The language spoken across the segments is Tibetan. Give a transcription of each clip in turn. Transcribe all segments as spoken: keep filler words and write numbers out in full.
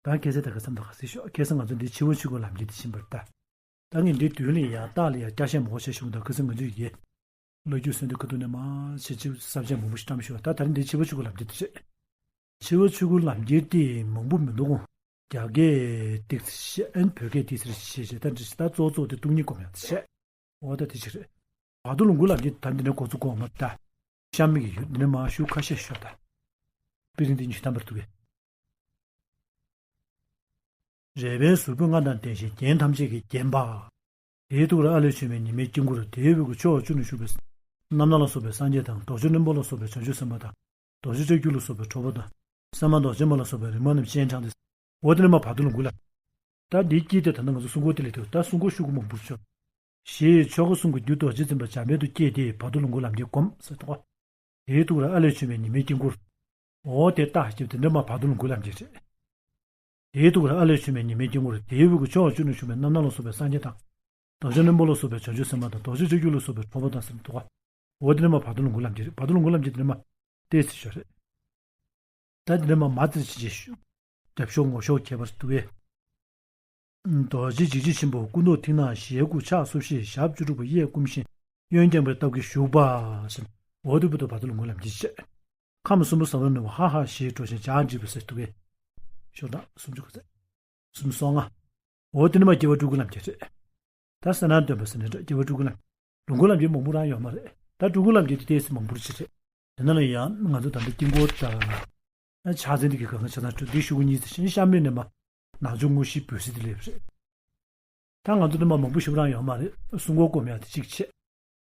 རང་ཁ་སང་ད་ག་བསམ་ད་ག་ཟེར་ཤོག་ཁ་སང་ང་ཚོ་འདི་འཆི་བ་ཆོས་སྐུའི་ལམ་ཁྱེར་དེ་ཕྱིན་པར་ལྟ། ད་ངས་འདི་དུས་ལ་ཡང་རྟགས་ལ་ཡང་སྐྱར་བཤད་མང་པོ་བྱས་བྱུང་། ད་ཁ་སང་ང་ཚོས་ཡི་གེ་བློ་རྒྱུགས་སོན་དུ་ཁ་ཐུག་ནས་མ་བྱེད་ཅིག་ས་བཅད་མང་པོ་ཞིག་བཀྲམ་ཞུ་བ། ད་ད་རིང་འདི་འཆི་བ་ཆོས་སྐུའི་ལམ་ཁྱེར་དེ་རེད། འཆི་བ་ཆོས་སྐུའི་ལམ་ཁྱེར་དེ་མང་པོ་མི་འདུག་རྒྱ་སྐད་ཏིག་ཙི་བཤད། ཨན་བོད་སྐད་ཏིག་ཙི་བཤད་བྱས། ད་འདི་ད་གཙོ་གཙོ་དེ་སྟོང་ཉིད་སྒོམ་ཡག་དེ་བཤད། འོ་ད་དེ་ཅིག་རེད། བར་དོ་ལོངས་སྐུའི་ལམ་ཁྱེར་ད་འདི་ནས་འགོ་ཚུགས་གོ་མ་ད། གཤམ་གྱི་ཡོད་འདི་ནས་མ་ཞུ་ཁ་ཤས་ཤོད་ད། དཔེ་རིང་འདི་ཉི་ཤུ་ཐམ་པར་འདུག་གས། རལ་པའི་གཟུགས་པོ་ལྔ་དང་ལྡན་ཞིང་རྒྱན་ཐམས་ཅད་ཀྱིས་བརྒྱན་པ། དེའི་ཐུགས་ཀར་ཨ་ལས་བྱུང་བའི་ཉི་མའི་དཀྱིལ་འཁོར། དེའི་དབུས་སུ་ཕྱོགས་བཅུ་ན་བཞུགས་པའི་རྣམ་སྣང་ལ་སོགས་པའི་སངས་རྒྱས་དང་། རྡོ་རྗེ་སློན་པོ་ལ་སོགས་པའི་བྱང་ཆུབ་སེམས་དཔའ་དང་། རྡོ་རྗེ་ལྕགས་ཀྱུ་ལ་སོགས་པའི་གྲོགས་པོ་དང་། སྲན་མ་རྡོ་རྗེ་མ་ལ་སོགས་པའི་རིག་མ་རྣམས་སྤྱན་དྲངས་ཏེ། འོ་དེ་ནས་མར་བར་དོ་ལོངས་སྐུའི་ལམ། ད་འདིའི་དཀྱིལ་དེ་ད་ལྟ་ང་ཚོ་གསུང་འཁོར་དེ་ལས་ཐོས། ད་གསུང་འཁོར་ཤོག་གུ་མང་པོ་ཞིག་ཞེས་ཆོ་ག་གསུམ་གྱི་རྒྱུ་རྡོ་རྗེ་འཛིན་པ་འཇམ་དཔལ་དུ་བསྐྱེད་དེ་བར་དོ་ལོངས་སྐུའི་ལམ་ཁྱེར་བསྒོམ་ཟེར་དོ། དེའི་ཐུགས་ཀར་ཨ་ལས་བྱུང་བའི་ཉི་མའི་དཀྱིལ་འཁོར། འོ་དེ་རྟགས་ཀྱི་དེ་འདྲ་མར་བར་དོ་ལོངས་སྐུའི་ལམ་ཁྱེར་རེད། དེའི་ཐུགས་ཀར་ཨ་ལས་བྱུང་བའི་ཉི་མའི་དཀྱིལ་འཁོར། དེའི་དབུས་སུ་ཕྱོགས་བཅུ་ན་བཞུགས་པའི་རྣམ་སྣང་ལ་སོགས་པའི་སངས་རྒྱས་དང་། རྡོ་རྗེ་སློན་པོ་ལ་སོགས་པའི་བྱང་ཆུབ་སེམས་དཔའ་དང་། རྡོ་རྗེ་ལྕགས་ཀྱུ་ལ་སོགས་པའི་གྲོགས་པོ་དང་ཟེར་འདུག་ག་འོ་དེ་ནས་མར་བར་དོ་ལོངས་སྐུའི་ལམ་ཁྱེར་རེད། བར་དོ་ལོངས་སྐུའི་ལམ་ཁྱེར་དེ་ནས་མར་ཏོག་ཙམ་ཞུ་རེད། ད་དེ་ནས་མར་མ་ཙི་ཅི་ཅི་ཞུ། རྒྱབ་ཤོག་ངོ་ཤོག་ཁྱད་པར་འདུག་གས། རྡོ་རྗེ་འཇིགས་བྱེད་ཆེན་པོ་སྐུ་མདོག་མཐིང་ནག་ཞལ་དགུ་ཕྱག་སོར་བཞི་ཞབས་བཅུ་དྲུག་པ་གཡས་བསྐུམ་ཞིང་གཡོན་བརྐྱང་པའི་སྟབས་ཀྱིས་བཞུགས་པ་ཞེས། འོ་དེ་བར་དོ་ལོངས་སྐུའི་ལམ་ཁྱེར་བཤད། ཁམས་གསུམ་པོ་ཟ་འོག་ནས་ཧ་ཧ་ཞེས་སྒྲོགས་ཤིང་ལྗགས་འདྲིས་པ་ཟེར་འདུག་གས། ཤོག་གྲངས་སུམ་ཅུ་གོ་ཚད། སུམ་སོ་ལྔ། འོ་དེ་ནས་མར་སྐྱེ་བ་སྤྲུལ་སྐུའི་ལམ་ཁྱེར་རེད། ད་གསལ་སྣང་སྟོན་པ་ཟེར་ནས་འདྲ། སྐྱེ་བ་སྤྲུལ་སྐུའི་ལམ། ལོངས་སྐུའི་ལམ་ཁྱེར་མང་པོ་རང་ཡོད་མ་རེད། ད་སྤྲུལ་སྐུའི་ལམ་ཁྱེར་དེ་ཏོག་ཙམ་མང་པོ་ཅིག་རེད། དེ་ནང་ལ་ཡང་ང་ཚོ་ད་ལྟ་དཀྱིལ་འཁོར་དང་། ཕྱག་མཚན་དེ་གི་སྒང་ག་ཆ་ཚང་སྤྲོད། འདི་ཤོག་གུ་གཉིས་དེ་བཞིན་གཤམ་མེད་ནས་མར་ནང་ཆོས་དངོས་གཞིའི་འབོད་ཚིག་དེ་སླེབས་རེད། ད་ང་ཚོ་འདི་མ་མང་པོ་ཞིག་རང་ཡོད་མ་རེད། སྲུང་འཁོར་སྒོམ་ཡག་དེ་གཅིག་བྱས།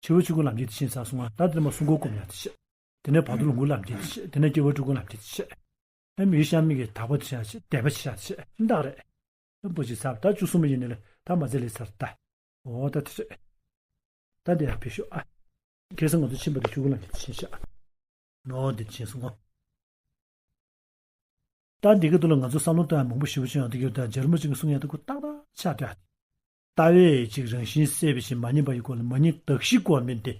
འཆི་བ་ཆོས་སྐུའི་ལམ་ཁྱེར་དེ་ཕྱིན་ཚར་སོང་ང་། ད་འདི་མ་སྲུང་འཁོར་སྒོམ་ཡག་དེ་བྱས། དེ་ནས་བར་དོ་ལོངས་སྐུའི་ལམ་ཁྱེར་དེ་བྱས། དེ་ནས་སྐྱེ་བ་སྤྲུལ་སྐུའི་ལམ་ཁྱེར་དེ་བྱས། ཨ་མིའི་གཤམ་མིག་གི་དག་པ་དེ་བྱས། དད་པ་བྱས་བྱས་འདག་རེད། ཨ་པོ་ཅི་ཚར། ད་བཅུ་གསུམ་པ་ཡིན་ནི་ལས་ད་མ་ཚད་ལས་ཚར་ད། འོ་ད་དེ་རེད། ད་འདི་ཡང་ཕེབས་ཤོག་ཨ། ཁ་སང་ང་ཚོ་ཕྱིན་པ་དེ་ཆོས་སྐུའི་ལམ་ཁྱེར་དེ་ཕྱིན་ཤག་ནོ་འདི་ཕྱིན་སོང་ངོ་། ད་འདི་ག་དུ་ལ་ང་ཚོ་བསམ་བློ་གཏོང་ཡག་མང་པོ་ཞེ་པོ་ཅིག་ཡོང་། དེ་གི་ད་རྗེ་རིན་པོ་ཆེ་གི་གསུང་ཡག་ད་ཁོ་ཏག་ཏག་ཆགས་བསྡད། ལྟ་བས་ཅིག་རང་བཞིན་གསལ་བའི་ཕྱིར། མ་རྙེད་པ་ཡི་སྒོ་ལས་མ་རྙེད་གདགས་གཞིའི་སྒོ་མིན་ཏེ།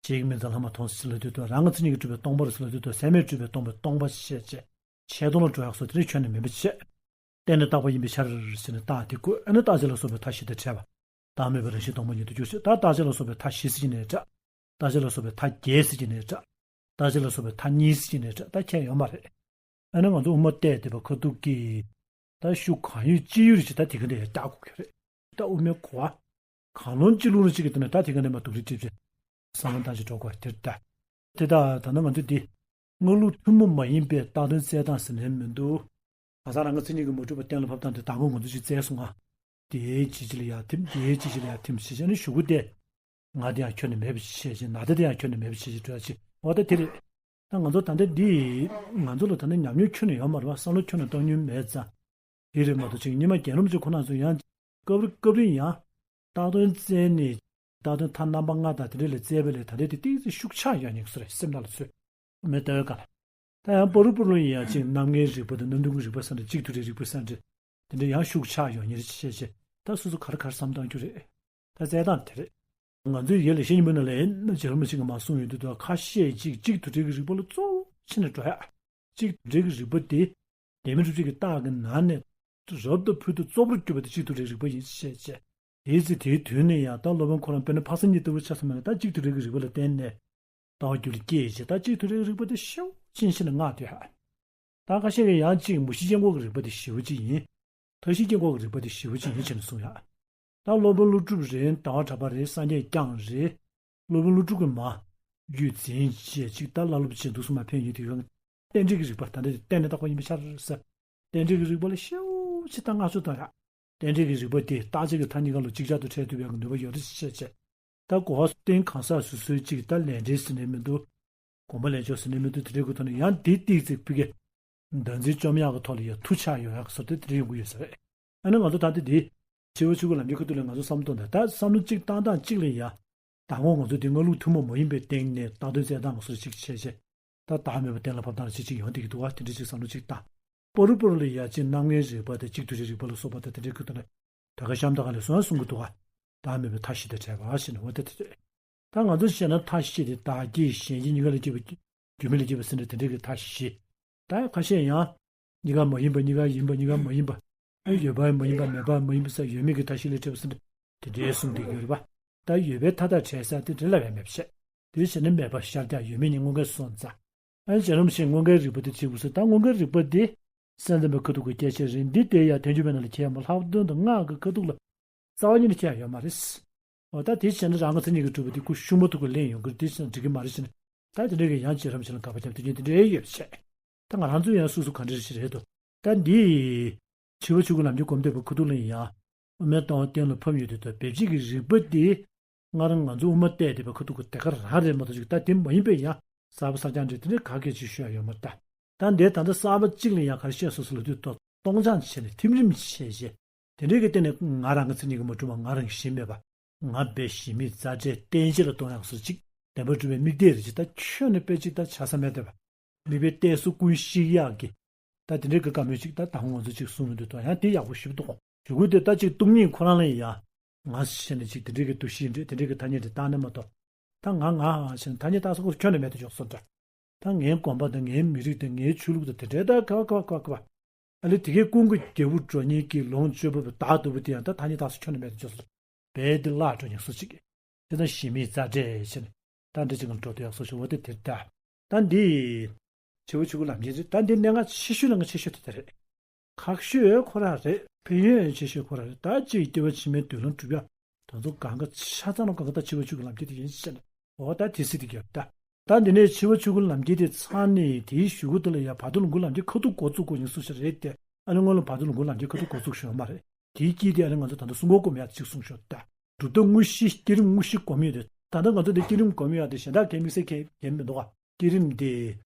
ཕྱིའི་མིང་ཙམ་ལྷག་མ་མཐོང་ཟེར་ལབ་དུས་དང་། རང་ངོ་མཚན་ཉིད་ཀྱིས་གྲུབ་པའི་སྟོང་པ་རེད་ཟེར་ལབ་དུས་དང་། སེལ་མེད་གྲུབ་པའི་སྟོང་པའི་སྟོང་པ་ཞེས་བྱས་ཆད་སྟོང་ལ་འགྲོ་ཡག་སོགས་དེ་འདྲ་ཁྱོན་ནས་མེད་པ་བྱས། གཏན་ནས་བཏགས་པ་ཡིན་པའི་ཕྱིར་ཟེར་ནས་རྟགས་དེ་བཀོད། ཨ་ནི་རྟག་ཆད་ལ་སོགས་པའི་མཐའ་བཞི་དང་བྲལ་བ། བདག་མེད་པའི་རང་བཞིན་སྟོང་པ་ཉིད་དུ་གྱུར་ཅིག་ད་རྟག་ཆད་ལ་སོགས་པའི་མཐའ་བཞི་ཟེར་གྱི་ནའི་འདྲ། རྟག་ཆད་ལ་སོགས་པའི་མཐའ་བརྒྱད་ཟེར་གྱི་ནའི་འདྲ། རྟག་ཆད་ལ་སོགས་པའི་མཐའ་གཉིས་ཟེར་གྱི་ནའི་འདྲ། ད་ཁྱད་ཡོད་མ་རེད། ཨ་ནི་ང་ཚོ་དབུ་མ་བལྟས་བསྡད་པ་ཁ་ཐུག་གི། ད་ཤུགས་གང་ཡོད་ཅི་ཡོད་རེ་ཞིག་ད་དེ་ག་འདྲ་ཡང་རྒྱག་དགོས་ཀྱི་རེད། ད་དབུ་མའི་གོ་བ། གང་ལོང་ཅི་ལོང་རེ་ཞིག་གི་སྟེང་ནས་ད་དེ་ག་འདྲ་མ་འདུག་རེ་བྲིས་བྱས། བསམ་བློ་བཏང་ཞིག་འགྲོ་དགོས་དེར་ད། དེ་ད་ད་ནི་ང་ཚོ་འདི། སྔགས་ལུགས་ཐུན་མོང་མ་ཡིན་པའི་བཏགས་དོན་བཙལ་སྟངས་ཟེར་ནས་མི་འདུག་ཁ་སང་རང་གི་མཚན་ཉིད་ཀྱིས་མ་གྲུབ་པ་གཏན་ལ་ཕབ་སྟངས་དེ་དང་པོ་ང་ཚོ་ཅིག་བཙལ་སོང་ང་། དེའི་ཅི་ཅི་ལ་ཡར་ཐིམ། དེའི་ཅི་ཅི་ལ་ཡར་ཐིམ་ཞེས་བྱས་ནས་གཞུག་གུ་དེ། ང་དེ་ཡང་ཁྱོན་ནས་མེད་པ་ཞིག་བྱས་ཅིང་། ན་དེ་དེ་ཡང་ཁྱོན་ནས་མེད་པ་ཞིག་བྱས་ཅིང་འགྲོ་ཡ་ཅིག་འོ་ད་དེ་རེད། ད་ང་ཚོ་ད་ལྟ་འདི། ང་ཚོ་ལ་ད་ལྟ་ཉམས་མྱོང་ཁྱོན་ནས་ཡོད་མ་རེད་པ། བསམ་བློ་ཁྱོན་ནས་གཏོང་མྱོང་མེད་ཙང་། དེ་རེད་མ་གཏོགས་ཅིག་སྔོན་མ་རྒན་རབས་ཅིག་ཁོ་རང་ཚོ་ཡང་། སྐབས་རེ་སྐབས་རེ་ཡང་། བཏགས་དོན་བཙལ་ནས། བཏགས་དོན་མཐའ་རྣམ་པ་ལྔ་དང་དེ་འདྲ་ལ་བཙལ་བ་ལས་ད་ལྟའི་དེ་ཏོག་ཙམ་ཤུགས་ཆག་ཡོད་ཉེན་ཁ་ཚོད་རེད། སེམས་ནང་ལ་ཚོད། མེད་ལྟ་བའི་སྐབས་ལ། ད་ཡང་པ་རུ་པ་རུ་ཡིན་ཡང་ཅིག་རྣམ་ལྔའི་རིག་པ་དང་། རྣམ་བདུན་གྱི་རིག་པ་ཟེར་འདྲ། གཅིག་ཏུ་སྒྲིལ་རིག་པ་ཟེར་འདྲ། དེ་འདྲ་ཡང་ཤུགས་ཆག་ཡོད་ཉེན་ཆེ་ཆེ། ད་སོ་སོ་ག་རེ་ག་རེ་བསམ་བཏང་རྒྱུ་རེད། ད་བཙལ་སྟངས་དེ་རེད། ང་ཚོའི་ཡུལ་ལ་ཤེས་ཉིན་མོ་ན་ལས་ན་རྗེ་རིན་པོ་ཆེ་གིས་མར་གསུངས་ཡོང་དུས་དུ་ཁ་ཤས་ཅིག་གཅིག་ཏུ་སྒྲིལ་གྱི་རིག་པ་ལ་གཙོ་བོ་བྱས་ནས་འགྲོ་ཡ། གཅིག་ཏུ་སྒྲིལ་གྱི་རིག་པ་དེ། བདེན་མིན་སྒྲུབ་བྱེད་ཀྱི་རྟགས་ཀྱི་ནང་ནས། རབ་ཏུ་ཕུལ་དུ་གཙོ་བོར་གྱུར་པ་དེ་གཅིག་ཏུ་སྒྲིལ་རིག་པ་ཡིན་ཞེས་བྱས། དེའི་ཚེ་དེའི་དུས་ནས་ཡང་ད་སློབ་དཔོན་ཁོ་རང་དཔེར་ན་འཕགས་སེང་གཉིས་ལྟ་བུ་ཆ་བཞག་ན་ད་གཅིག་ཏུ་སྒྲིལ་གྱི་རིག་པ་ལ་བརྟེན་ནས། ལྟ་བ་རྒྱུད་ལ་སྐྱེས་བྱས། ད་གཅིག་ཏུ་སྒྲིལ་གྱི་རིག་པ་དེ་ཞེ་པོ་ཅིག་ཕྱིན་ནས་མངའ་སྡོད་ཡ། ད་ཁ་ཤས་ཀྱིས་ཡང་གཅིག་མུ་བཞི་སྐྱེ་འགོག་གི་རིག་པ་དེ་ཞེ་པོ་ཅིག་ཡིན། མཐའ་བཞི་སྐྱེ་འགོག་གི་རིག་པ་དེ་ཞེ་པོ་ཅིག་ཡིན་བྱས་ནས་གསུངས་ཡ། ད་སློབ་དཔོན་ཀླུ་སྒྲུབ་རེད། ཟླ་བ་གྲགས་པ་རེད། སངས་རྒྱས་བསྐྱངས་རེད། སློབ་དཔོན་ཀླུ་སྒྲུབ་ཀྱིས་མ། རྒྱུད་འཛིན་བྱས་ཅིག་ད་བླ་སློབ་བྱས་འདུག་སེ་མར་ཕེབས་ཡོང་དུས། རྟེན་འབྲེལ་གྱི་རིག་པ་ད་ལྟ་དེ་གཏན་ནས་བཏགས་པ་ཡིན་པའི་ཕྱིར་ཟེར། རྟེན་འབྲེལ་གྱི་རིག་པ་ལ་ཞེ་པོ་ཅིག་ད་བསྔགས་བརྗོད་བཏང་ཡ། རྟེན་འབྲེལ་གྱི་རིག་པ་དེ་རྟག་ཆད་ཀྱི་མཐའ་གཉིས་ཀ་ལ་ཅིག་ཅར་དུ་འཕྲད་ཐུབ་ཡག་གི་ནུས་པ་ཡོད་རེད་ཅེས་བྱས། ད་གོ་བ་གཏན་གང་ཟག་སོ་སོའི་གཅིག་ད་ལས་འབྲེལ་ཟེར་ནས་མི་འདུག་གོམས་པ་ལེན་ཕྱོགས་ཟེར་ནས་མི་འདུག་དེ་འདྲའི་གི་ཐོག་ནས་ཡང་དེ་ཏོག་ཙམ་ཕ་གི་བདག་འཛིན་བཅོམ་ཡག་གི་ཐོག་ལ་ཡང་མཐུ་ཆགས་ཡོང་ཡག་གི་བཟོ་འདྲ་དེ་འདྲ་ཡོང་གི་ཡོད་ས་རེད། ཨ་ནི་ང་ཚོ་ད་ལྟ་འདི་འཆི་བ་ཆོས་སྐུའི་ལམ་ཁྱེར་ཁ་ཐུག་ལ་ང་ཚོ་བསམ་བློ་གཏོང་དང་། ད་བསམ་བློ་གཅིག་བཏང་སྟངས་གཅིག་ལ་ཡ། དང་པོ་ང་ཚོ་འདི་སྔགས་ལུགས་ཐུན་མོང་མ་ཡིན་པའི་སྟེང་ནས་བཏགས་དོན་བཙལ་སྟངས་སོགས་གཅིག་བྱས་བྱས། ད་བདག་མེད་པ་གཏན་ལ་ཕབ་སྟངས་ལ་གཅིག་གཅིག་ཡོང་བསྡད་ཀྱི་འདུག་བ། དེ་འདྲ་གཅིག་བསམ་བློ་གཅིག་བཏང་། པ་རུ་པ་རུ་ལ་ཡ་གཅིག་རྣམ་ལྔའི་རིག་པ་དང་གཅིག་ཏུ་སྒྲིལ་རིག་པ་ལ་སོགས་པ་དང་དེ་འདྲའི་ཁུལ་དུ་ནས། ད་ག་གཤམ་དག་ལས་སོང་གསུང་གི་འདུག་ག་བདག་མེད་པའི་མཐའ་བཞི་དང་བྲལ་བ་ཞེས་ནས། འོ་དེ་དེ་རེད། ད་ང་ཚོ་བཤད་ན་མཐའ་བཞི་དེ་བདག་བསྐྱེད་གཞན་བསྐྱེད་གཉིས་ཀ་ལས་སྐྱེས་པ། རྒྱུ་མེད་ལས་སྐྱེས་པ་ཟེར་འདྲ་དེ་འདྲའི་གི་མཐའ་བཞི། ད་ཁ་ཤས་ཡང་ གཉིས་ཀ་མ་ཡིན་པ། གཉིས་ཀ་ཡིན་པ། གཉིས་ཀ་མ་ཡིན་པ། ཨ་ཡོད་པ་མ་ཡིན་པ། མེད་པ་མ་ཡིན་པ་ཟེར། ཡོད་མེད་ཀྱི་མཐའ་བཞི་ལས་འཕྲོས་པ་ཟེར་ནས་དེ་འདྲའི་གསུངས་བསྡད་ཀྱི་ཡོད་རེད་པ། ད་ཡོད་པའི་མཐའ་དག་བྲལ་ས་དེ་འདྲ་ལབ་ཡ་མེད་པ་བཤད། དེ་བྱས་ནས་མེད་པ་ཤར་རྒྱག་ཡོད་མེད་གཉིས་དངོས་འགལ་སོང་ཙང་། ཨ་ནི་རྗེ་རིན་པོ་ཆེས་དངོས་འགལ་རིགས་པ་དེ་བྱེད་དགོས་ཟེར། ད་དངོས་འགལ་རིགས་པ་དེ་སེམས་ཙམ་པའི་ཁ་ཐུག་གི་སྐད་ཆ་རེད། འདི་དེ་ཡང་ཐལ་འགྱུར་བའི་ནང་ལ་ཁྱད་མ། ལྷག་དོན་དུ་སྔགས་ཀྱི་ཁ་ཐུག་ལ་རྩ་བ་ཉིད་ནས་ཁྱད་ཡོད་མ་རེད། འོ་ད་དེ་བྱས་ན་རང་གི་མཚན་ཉིད་ཀྱིས་གྲུབ་པ་དེ་ཁོ་ཤུགས་མ་ཐུག་གི་ལེན་ཡོང་གི་རེད། དེ་བྱས་ན་འགྲིག་གི་མ་རེད་ཟེར་ནས། ད་དེ་འདྲ་གི་ཡང་རྗེ་རིན་པོ་ཆེ་ལ་དགག་པ་བརྒྱབ། དེ་ཉིད་དེ་འདྲའི་ཡོད་བཤད། ད་ང་རང་ཚོ་ཡང་སོ་སོ་ག་འདྲ་ཞིག་རེད་དོ། ད་འདི་འཆི་བ་ཆོས་སྐུ་ལམ་འཁྱེར་སྒོམ་བསྡད་པའི་ཁ་ཐུག་ལ་ཡང་དབུ་མའི་ལྟ་བ་གཏན་ལ་ཕབ་ཡོད་དུས། ད་འབེབས་བྱེད་ཀྱི་རིགས་པ་དེ་སྔར་ང་ཚོ་དབུ་མ་བལྟས་བསྡད་པའི་ཁ་ཐུག་གི་དེ་ག་རང་རེད་མ་གཏོགས་ཅིག་ད་དེ་མ་ཡིན་པའི་ཡང་གསར་པ་གསར་རྐྱང་འདྲ་དེ་འདྲའི་ག་གེ་ཅིག་ཤོད་ཡ་ཡོད་མ་རེད། ད་ད་འདིར་ད་ལྟ་གསར་པ་གཅིག་ལ་ཡང་ག་རེ་བཤད་སོང་ཟེར་ལབ་དུས། ད་སྟོང་ཆ་བྱས་ནས་ཐིམ་རིམ་བྱས་བྱས། དེ་འདྲའི་གི་སྟེང་ནས་ང་རང་གི་མཚན་ཉིད་ཀྱིས་མ་གྲུབ་པ། ང་རང་གི་གཞི་མེད་པ། ང་དཔེ་གཞི་མེད་རྩ་བྲལ་རྟེན་གཞི་ལ་གཏོང་ཡག་སོགས་ཅིག་བདེན་པར་གྲུབ་པའི་དམིགས་གཏད་རེད་ཅེས། ད་ཁྱོན་ནས་དཔེ་ཅིག་ད་ཆགས་ས་མེད་བསྡད་པ། དམིགས་པའི་གཏད་སོ་ཀུན་བཤིག་ཡག་གི། ད་དེ་འདྲའི་གི་བཀའ་མོལ་ཅིག་ད་དང་པོ་ང་ཚོ་ཅིག་གསུང་རུང་དུས། ད་ཡང་དེ་ཡག་པོ་ཞིག་འདུག་གོ། གཞུག་གུ་དེ་ད་ཅིག་སྟོང་ཉིད་ཁོ་རང་ལ་ཡང་ང་ཟེར་ནས་ཅིག་དེ་འདྲའི་གི་འདུ་ཤེས་འདྲ། དེ་འདྲའི་གི་ཐ་སྙད་འདྲ་བཏགས་ནས་མ་གཏོགས། ད་ང་ང་ཟེར་ནས་ཐ་སྙད་བཏགས་ས་ཁོ་རང་ཁྱོན་ནས་མེད་དུ་འཇོག་སོང་འདྲ། ད་ངའི་དགོན་པ་དང་ངའི་མི་རིགས་དང་ངའི་ཆོས་ལུགས་དང་དེ་འདྲའི་ད་ག་བ་ག་བ་ག་བ་ག་བ། ཨ་ལེ་དེ་གའི་ཀུན་གྱི་རྒྱལ་པོ་འགྲོ་ཉིད་ཀྱི་ལོངས་སྤྱོད་པ་བདག་ལྟ་བུ་དེ་ཡང་ད་ཐ་སྙད་བཏགས་ས་ཁྱོན་ནས་མེད་དུ་འཇོག་སོང་། རྦད་དེ་བརླག་འགྲོ་ཉེན་སོ་གཅིག་གི། དེ་ད་གཞི་མེད་རྩ་བྲལ་བྱས་ནས་ད་འདྲ་ཅིག་ལ་འགྲོ་དུ་ཡག་སོ་ཞིག་འོ་དེ་དེར་ད། ད་འདི་འཆི་བ་ཆོས་སྐུ་ལམ་འཁྱེར་རེད། ད་འདི་གནད་འགག་ཆེ་ཤོས་ནང་གི་ཆེ་ཤོས་དེ་དེ་རེད། ཁག་ཤོས་ཁོ་རང་རེད། ཕན་ཡོན་ཆེ་ཤོས་ཁོ་རང་རེད། ད་ཅིག་སྐྱེ་བ་ཕྱི་མའི་མདུན་ལམ་སྒྲུབ་ཡ། ད་ཚོ་གང་ག་ཆ་ཚང་ལ་གང་ག་ད་འཆི་བ་ཆོས་སྐུ་ལམ་འཁྱེར་དེ་ཡིན་ཟེར་ནས། འོ་ད་དེ་སྲིད་དེ་གྱུར་ད། ད་འདི་ནས་འཆི་བ་ཆོས་སྐུ་ལམ་འཁྱེར་དེ་ཚང་ནས་དེའི་གཞུག་གུ་དེ་ལ་ཡ་བར་དོ་ལོངས་སྐུ་ལམ་འཁྱེར་ཁ་ཐུག་འགོ་བཙུགས་དགོས་ཡིན་སུ་ཞིག་རེད་དེ། ཨ་ནི་སྔོན་ལ་བར་དོ་ལོངས་སྐུ་ལམ་འཁྱེར་ཁ་ཐུག་འགོ་བཙུགས་ཤོད་མ་རེད། དེའི་དཀྱིལ་དེ་ཨ་ནི་ང་ཚོ་ད་ལྟ་སྲུང་འཁོར་སྒོམ་ཡ་ཅིག་གསུངས་ཤོག་ད། གྲུབ་མཐའ་དངོས་གཞི་བསྐྱེད་རིམ་དངོས་གཞི་སྒོམ་ཡོད་དེ། ད་ལྟ་ང་ཚོ་འདི་བསྐྱེད་རིམ་སྒོམ་ཡ་དེ་གཞན་དག་གས་དམིགས་བསལ་གས་གས་མི་འདུག་ག་བསྐྱེད་རིམ་དེ།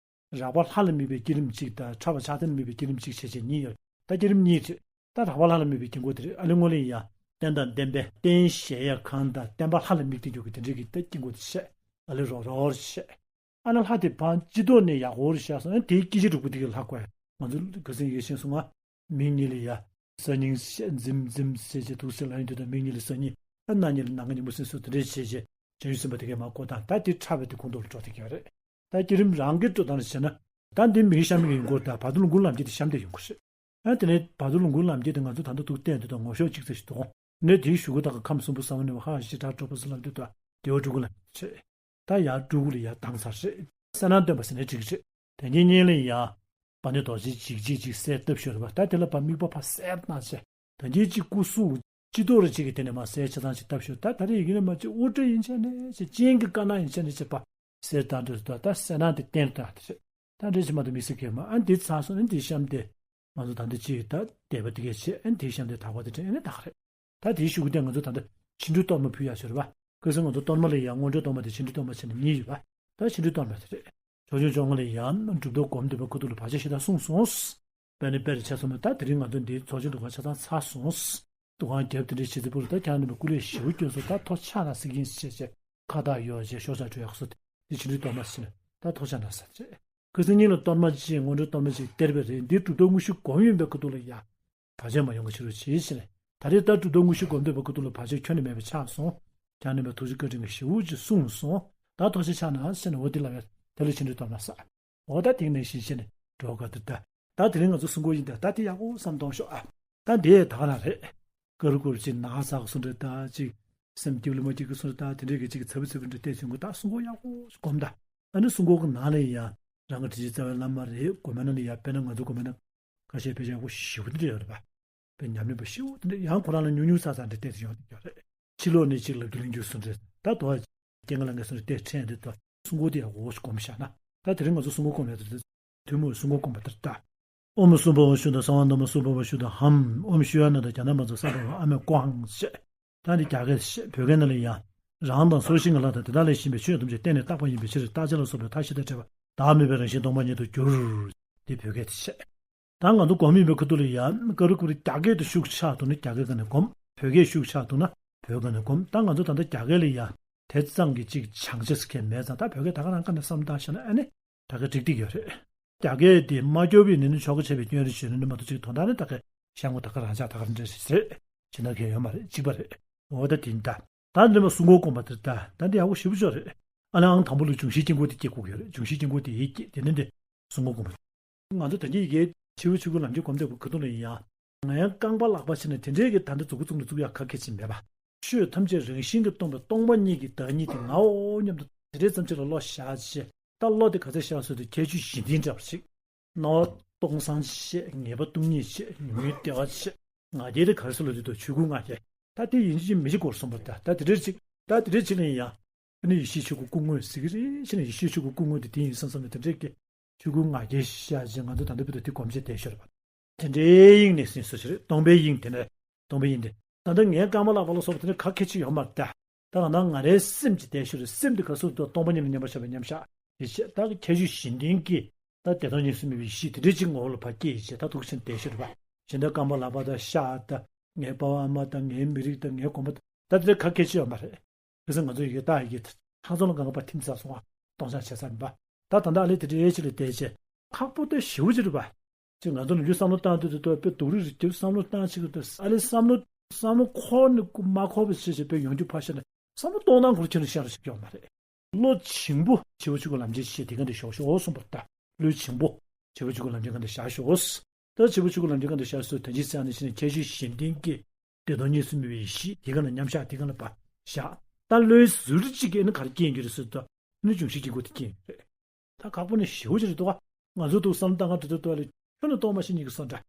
རགས་པ་ལྷ་ལ་དམིགས་པའི་བསྐྱེད་རིམ་གཅིག་དང་། ཕྲ་བ་ཕྱག་མཚན་ལ་དམིགས་པའི་བསྐྱེད་རིམ་གཅིག་བྱས་བྱས་གཉིས་ཡོད། ད་བསྐྱེད་རིམ་གཉིས་རེད། ད་རགས་པ་ལྷ་ལ་དམིགས་པའི་དཀྱིལ་འཁོར་དེ་རེད། ཨ་ནི་སྔོན་ལ་ཡ་རྟེན་དང་བརྟེན་པའི་རྟེན་གཞལ་ཡས་ཁང་དང་བརྟེན་པ་ལྷ་ལ་དམིགས་ཏེ་འཇོག་གི་དེ་འདྲའི་གི་ད་དཀྱིལ་འཁོར་དེ་བཤད། ཨ་ལེ་རོགས་རོགས་བཤད། ཨ་ནི་ལྷ་དེ་བང་སྤྱི་ལྡོག་ནས་ཡག་པོར་བཞག་སོང་། ཨ་ནི་དེའི་སྐྱེ་མཆེད་དྲུག་པོ་དེ་གི་ལྷ་བཀོད། ང་ཚོ་ག་ཟེར་ཡོད་ཤེས་སོང་ང་། མིག་གཉིས་ལ་ཡ། ས་སྙིང་བཤད། འཛིན་འཛིན་བྱས་བྱས་དུག་སེལ་ལ་ཡོང་དུས་ད་མིག་གཉིས་ལ་ས་སྙིང་། ཨ་སྣ་གཉིས་ལ་ནམ་མཁའི་སྙིང་པོ་སྲིན་གསུམ་དེ་འདྲས་བྱས་བྱས་བྱང་ཆུབ་སེམས་དཔའ་དེ་གའི་མར་བཀོད་སྟངས། ད་དེ་ཕྲ་བའི་དེ་ཁོངས་གཏོགས་ལ་འགྲོ་བསྡད་ཀྱི་ཡོད་རེད། ད་བསྐྱེད་རིམ་རང་གི་འགྲོ་སྟངས་ལ་བྱས་ན། ད་འདི་མིའི་གཤམ་གྱི་ཡིན་སྐོར་ད་བར་དོ་ལོངས་སྐུ་ལམ་འཁྱེར་དེ་གཤམ་དེ་ཡོང་གི་རེད། ཨ་དེ་ནས་བར་དོ་ལོངས་སྐུ་ལམ་འཁྱེར་དེ་ང་ཚོ་ད་ལྟ་ཐུག་བསྟན་དུས་ད་ངོ་ཤོག་གཅིག་ཙམ་ཞིག་འདུག་ནས་དེའི་གཞུག་གུ་ད་ག་ཁམས་གསུམ་པོ་ས་བོན་ནས་ཧ་ཤི་ཁྲག་དྲོ་པོ་ཟེར་ལབ་དུས་ད་བདེ་བ་སྤྲུལ་སྐུ་ལ་བྱེད། ད་ཡར་སྤྲུལ་སྐུ་ལ་ཡར་བཏང་ཚར་རེད། གསལ་སྣང་སྟོན་པ་ཟེར་ནས་བྲིས་ཀྱི་རེད། དེ་གཉིས་གཉིས་ལ་ཡར། དཔལ་ལྡན་རྡོ་རྗེ་འཇིགས་བྱེད་ཅིག་གསལ་བཏབ་ཤོར་བ། ད་དེ་ལ་ཕར་དམིགས་པ་ཕར་གསལ་བཏང་བྱས། ད་གིན་གཅིག་སྐུ་གཟུགས་སྤྱི་ལྡོག་རེ་གཅིག་གི་དེ་ནས་མར་གསལ་ཆ་ཚང་ཞིག་བཏབ་ཤོག་ད་ད་རེས་ཡིན་གྱི་ནས་མར་གཅིག་དབུ་སྐྲ་ཡིན་ཆ་ནས་ཅིག་སྤྱན་གྱི་དཀར་ནག་ཡིན་ཆ་ནས་ཅིག་ཕར་གསལ་བཏང་དུས་ད་ད་གསལ་སྣང་དེ་བསྟན་བཏང་དེ་རེད། ད་འདྲ་ཅིག་མ་གཏོགས་དམིགས་བསལ་གང་ཡང་མ། ཨ་འདི་ཚར་སོང་ནས་འདི་གཤམ་དེ་ང་ཚོ་ད་འདི་གཅིག་ད་བཟླས་པ་དེ་གས་བྱས། ཨ་འདི་གཤམ་དེ་དག་པ་དེ་དྲན་ནས་ད་ག་རེད། ད་དེའི་གཞུག་གུ་དེ་ང་ཚོ་ད་ལྟ་ཕྱིན་དྲུག་གཏོར་མ་ཕུལ་ཡག་ཞིག་རེད་པ། ཁ་སང་ང་ཚོ་གཏོར་མ་ལ་ཡང་སྔོན་འགྲོའི་གཏོར་མ་དེ་ཕྱིན་དྲུག་གཏོར་མ་བྱས་ནས་གཉིས་ཡོད་པ། ད་ཕྱིན་དྲུག་གཏོར་མ་དེ་རེད། ཕྱོགས་བཅུའི་ཕྱོགས་སྔ་ལ་ཡང་གྲུབ་མཐའ་སྒོམ་བསྡད་པའི་ཁ་ཐུག་ལ་བར་ཆད་ཞེ་དྲག་གསུངས་སོང་། དཔེར་ན་དཔེར་བྱས་སོང་ན་ད་དེ་རིང་ང་ཚོ་འདིའི་ཚོགས་ཆེན་འདུ་ཁང་ཆ་ཚང་ཚར་སོང་། འདུ་ཁང་རྒྱབ་དེ་འདྲའི་བྱེད་རྩིས་པོ་ལ་ད་ཁྱེད་རང་རྣམ་པས་སྐུ་ལས་ཞེ་པོ་སྐྱོན་སོང་། ད་ཐོག་ཆག་ན་སྲིད་ཀྱིན་ཞེས་བྱས་ཁ་བཏགས་ཡོད་ཅེས་ཤོག་ཆག་འགྲོ་ཡག་སོ། དེ་ཕྱིན་དྲུག་གཏོར་མ་ཟེར་ནས་ད་ཐོག་ཆག་ན་ས་རེད། ཁ་སང་ཉིན་ལ་གཏོར་མ་གཅིག་སྔོན་འགྲོའི་གཏོར་མ་གཅིག་སྟེར་བ་རེད། འདི་གྲུབ་མཐའ་དངོས་གཞི་སྒོམ་ཡོང་པའི་ཁ་ཐུག་ལ་ཡ། བར་ཆད་མ་ཡོང་གི་ཕྱིར་རོ་ཞེས་བྱས་ནས། ད་རེས་ད་གྲུབ་མཐའ་དངོས་གཞི་སྒོམ་བསྡད་པའི་ཁ་ཐུག་ལ་བར་ཆད་ཁྱོན་ནས་མེད་པ་ཆགས་སོང་། ཁྱེད་རྣམ་པས་ཐུགས་རྗེ་བཀའ་དྲིན་གྱིས་ཞེ་པོ་ཅིག་བསྲུངས་སོང་། ད་ཐོག་ཆག་ཆག་ན་ཟེར་ནས་འོ་དེ་ལབ་ཡ། དེ་ལ་ཕྱིན་དྲུག་གཏོར་མ་ཟེར། འོ་ད་དེང་ནས་གཞི་བྱས་ནས་འགྲོ་དགོས་འདུག་ད་ད་དེ་རིང་ང་ཚོ་གསུང་གོ་ཡིན། ད་ད་དེ་ཡག་པོ་བསམ་གཏོང་ཤོག་ཨ། ད་འདི་ད་ག་རང་རེད། ཀ་རུ་ཀུ་རུ་ཅིག་ན་ཚ་གི་སོང་འདྲ། ད་ཅིག་སེམས་སྐྱིད་པོ་མ་སྐྱིད་གི་སོང་འདྲ། ད་དེ་འདྲའི་གི་ཅིག་ཚ་བི་ཚ་བི་འདྲ་བལྟས་བྱུང་གི། ད་གསུང་གོ་ཡག་པོ་སྒོམ་ད། ཨ་ནི་གསུང་གོ་གི་ནང་ལ་ཡང་རང་གི་དྲིན་ཅན་རྩ་བའི་བླ་མ་རེད། དགོན་པའི་ནང་ལ་ཡང་དཔེར་ན་ང་ཚོ་དགོན་པའི་ནང་ཁ་ཤས་དཔེ་ཆ་ཡག་པོ་ཞེ་པོ་འདི་འདྲ་ཡོད་རེད་པ། དཔེ་ཉམས་ལེན་པ་ཞེ་པོ་འདི་འདྲ། ཡང་ཁོ་རང་ལ་ཉུང་ཉུང་ཚ་ཚ་འདྲ་བལྟས་ཏེ་ཡོང་འདི་ཡོད་རེད། ཕྱི་ལོགས་ནས་ཅིག་ལབ་རྒྱུ་གླེང་རྒྱུ་སུ་འདྲ། ད་དོ་བ་སྐྱེ་ལྔ་ལ་ངེས་སུ་འདྲ་བལྟས་ཁྲེན་འདི་དོ་གསུང་གོ་དེ་ཡག་པོ་སྒོམ་བཞག་ན། ད་དེ་རིང་ང་ཚོ་གསུང་གོ་སྒོམ་ཡག་དེ་རེད། ཐུན་མོང་གསུང་གོ་སྒོམ་པ་དེར་ལྟ། ཨོཾ་སྭ་བྷཱ་ཝ་ཤུདྡྷ་སརྦ་ནཱ་མ་སྭ་བྷཱ་ཝ་ཤུདྡྷ་ཧཾ། ཨོཾ་ཤྲཱི་ཡ་ན་ཐ་ཛྙཱ་ན་མཉྫ་སརྦ་བར་ཨ་མི་ཀྭཾ་ཞེས། ད་འདི་རྒྱ་སྐད་བཤད། བོད་སྐད་ནང་ལ་ཡང་། རང་དང་སོགས་ཞིང་གི་ལྷ་དང་དེ་དག་ལས་གཞན་པའི་ཆོས་ཐམས་ཅད་བརྟེན་ནས་རྟག་པ་ཡིན་པའི་ཕྱིར། རྟག་ཆད་ལ་སོགས་པའི་མཐའ་བཞི་དང་བྲལ་བ་བདག་མེད་པའི་རང་བཞིན་སྟོང་པ་ཉིད་དུ་གྱུར། འདི་བོད་སྐད་དུ་བཤད། ད་ང་ཚོ་སྒོམ་ཡིན་པའི་ཁ་ཐུག་ལ་ཡང་ཀ་རུ་ཀུ་རུ་རྒྱ་སྐད་དུ་ཤུགས་ཆག་འདུག་ན་རྒྱ་སྐད་སྒང་ནས་སྒོམ། བོད་སྐད་ཤུགས་ཆག་འདུག་ན་བོད་སྒང་ནས་སྒོམ། ད་ང་ཚོ་ད་ལྟ་རྒྱ་སྐད་ལ་ཡང་དེ་ཙམ་གྱི་ཅིག་བྱང་ཆ་ཟེར་མཁན་མེད་ཙང་། ད་བོད་སྐད་ད་ག་རང་སྒང་ནས་བསམ་བློ་བཏང་བཞག་ན་ཨ་ནི་ད་ག་འགྲིག་འགྲིག་ཡོད་རེད། རྒྱ་སྐད་དེ་མ་སྐྱོར་བའི་ནི་ནི་ཆོ་ག་བྱས་པའི་སྐྱོན་རེད་ཞུས་ན་ནི་མ་གཏོགས་ཅིག་དོན་དག་ནི་ད་ག་ཤ་ངོ་ད་ག་རང་ཅག་ད་ག་རང་འདྲ་རེད། ཅི་ན་གལ་ཡོད་མ་རེད། གཅིག་པ་རེད། འོ་ད་དེ་ཡིན་ད། ད་འདི་མ་གསུང་གོ་སྒོམ་པ་དེར་ལྟ། ད་འདི་ཡག་པོ་ཞེ་པོ་ཅིག་རེད། ཨ་ནི་ཨང་དང་པོ་ལ་འབྱུང་བཞིའི་དཀྱིལ་འཁོར་དེ་སྐྱེ་དགོས་ཀྱི་ཡོད་རེད། འབྱུང་བཞིའི་དཀྱིལ་འཁོར་དེ་ཡི་གེ་དེ་ནི་འདི་གསུང་གོ་སྒོམ་པ། ང་ཚོ་ད་གིན་ཡི་གེ་ བྱིའུ་ཆོས་སྐུའི་ལམ་འཁྱེར་སྒོམ་བསྡད་པའི་ཁ་ཐུག་ལ་ཡིན་ཡང་། ང་ཡང་རྐང་པ་ལག་པ་བྱས་ནས་དེ་འདྲའི་གི་ད་ལྟ་མཛུབ་གུ་བཙུགས་ནས་བཙུགས་ཡག་ག་གེ་ཅིག་མེད་པ། ཆོས་ཐམས་ཅད་རང་བཞིན་གྱིས་སྟོང་པའི་སྟོང་པ་ཉིད་ཀྱི་བདག་ཉིད་དེ་ངའོ་སྙམ་དུ་དེ་འདྲའི་ཙམ་ཅིག་ལ་བློ་བཞག་བྱས། ད་བློ་དེ་ག་ཚོད་བཞག་སོང་དུས་ཁྱད་ཆོས་བཞི་ལྡན་འདྲ་བ་ཞིག་སྣང་བ་སྟོང་སང་བྱས། ངེས་པ་སྟོང་ཉིད་བྱས། ཉོན་མོངས་བདེ་བ་བྱས། ང་རྒྱལ་དེ་ག་རེ་ཟེར་ལབ་དུས་ད་ཆོས་སྐུའི་ང་རྒྱལ། ད་དེ་ཡིན་གཅིག་མིན་གཅིག་དགོས་སོང་བ། ད་ད་དེ་འདྲའི་ཅིག་ད་དེ་འདྲའི་ཅིག་ལ་ཡིན་ཡང་། ཨ་ནི་ཡེ་ཤེས་ཆོས་སྐུ་སྐུ་དངོས་ཟེར་གྱི་རེད། ཕྱིན་ན་ཡེ་ཤེས་ཆོས་སྐུ་སྐུ་དངོས་དེ་དེ་ཡིན་བསམ་བསམ་ནས་དེ་འདྲའི་གི་ཆོས་སྐུའི་ང་རྒྱལ་བཞག་བྱས་ང་ཚོ་ད་ལྟ་བར་དུ་དེ་སྒོམ་བྱས་བསྡད་ཤོར་བ། དེ་འདྲའི་དབྱིངས་ནི་ཟིན་སོ་ཞེས་རེད། སྟོང་པའི་དབྱིངས་དེ་ནས་སྟོང་པའི་དབྱིངས་དེ། ད་ལྟ་ངའི་རྐང་པ་ལག་པ་ལ་སོགས་པ་དེ་འདྲ་ག་གེ་ཅིག་ཡོད་མ་རེད་ད། ད་ག་ན་ང་རའི་སེམས་ཀྱི་བསྡད་ཤོར་རེད། སེམས་དེ་ག་སོགས་དུ་སྟོང་པ་ཉིད་ལ་མཉམ་པར་བཞག་པའི་མཉམ་གཞག་ཡེ་ཤེས། ད་གི་ཁྱད་ཆོས་བཞི་ལྡན་གྱི་ད་བདེ་སྟོང་གཉིས་སུ་མེད་པའི་ཡེ་ཤེས་དེ་འདྲའི་ཅིག་ངོ་བོ་ལ་ཕར་སྐྱེས་བྱས་ད་འདུག་ཕྱིན་བསྡད་ཤོར་བ། གཞན་དག་རྐང་པ་ལག་པ་དང་ཤ་དང་། ངའི་པ་ཕ་ཨ་མ་དང་། ངའི་མི་རིགས་དང་། ངའི་དགོན་པ་དང་། ད་དེ་ག་གེ་ཅི་ཡོད་མ་རེད། དེ་ཚོ་ང་ཚོ་ཡི་གེ་ད་ཡི་གེ་ཚང་ཚང་ལ་གང་ག་པ་ཐིམ་ཚར་སོང་བ། སྟོང་ཆ་བྱས་ཚར་མིན་པ། ད་ད་ལྟ་ཨ་ལེ་དེ་འདྲའི་ཅིག་ལ་བལྟས་བྱས། ཁག་པོ་དེ་ཞེ་པོ་ཅིག་རེད་པ། ཅིག་ང་ཚོ་ནམ་རྒྱུན་བསམ་བློ་བཏང་དུས་དུ་དཔེ་སྡུག་རུས་རེད། དེ་བསམ་བློ་བཏང་ཅིག་དུས་ཨ་ལེ་བསམ་བློ་བསམ་བློ་འཁོར་ནས་མ་འཁོར་བ་བྱས་བྱས་དཔེ་ཡོང་རྒྱུ་ཕར་བཞག་ནས་བསམ་བློ་གཏོང་སྟངས་སྐོར་ཁྱོན་ནས་བཤད་རོགས་ཞིག་ཡོད་མ་རེད། བློ་ཆེན་པོ་བྱིའུ་ཆོས་སྐུ་ལམ་འཁྱེར་བྱེད་དེ་ག་འདྲ་ཞོག་ཞོག་གསུངས་པ་ལྟར། བློ་ཆེན་པོ་བྱིའུ་ཆོས་སྐུ་ལམ་འཁྱེར་ག་འདྲ་བཞག་ཞོག་ད་བྱིའུ་ཆོས་སྐུ་ལམ་འཁྱེར་ག་འདྲ་བཞག་སོ་དོན་གྱི་རྩ་ནས་བཤད་ན་ཁྱད་ཆོས་བཞི་ལྡན་གྱི་བདེ་སྟོང་གཉིས་སུ་མེད་པའི་ཡེ་ཤེས་དེ་ག་ལ་མཉམ་བཞག་དེ་ག་ལ་པ་བཞག་ད་བློའི་ཟུར་གཅིག་གིས་ནི་ག་རེ་སྐྱེ་ཡོང་གི་རེད་ཟེར་དུས། ནི་འབྱུང་བཞི་སྐྱེ་དགུ་དེ་སྐྱེ་ཡོང་གི་རེད། ད་ཁག་པོ་ནི་ཞེ་པོ་ཅིག་རེད་འདུག་ག་ང་ཚོ་འདུག་བསམ་བློ་བཏང་ག་འདུག་འདུག་འདུག་ལ་ཁྱོན་ནས་གཏོང་མ་ཤེས་ཉིད་ཀྱི་བཟོ་འདྲ།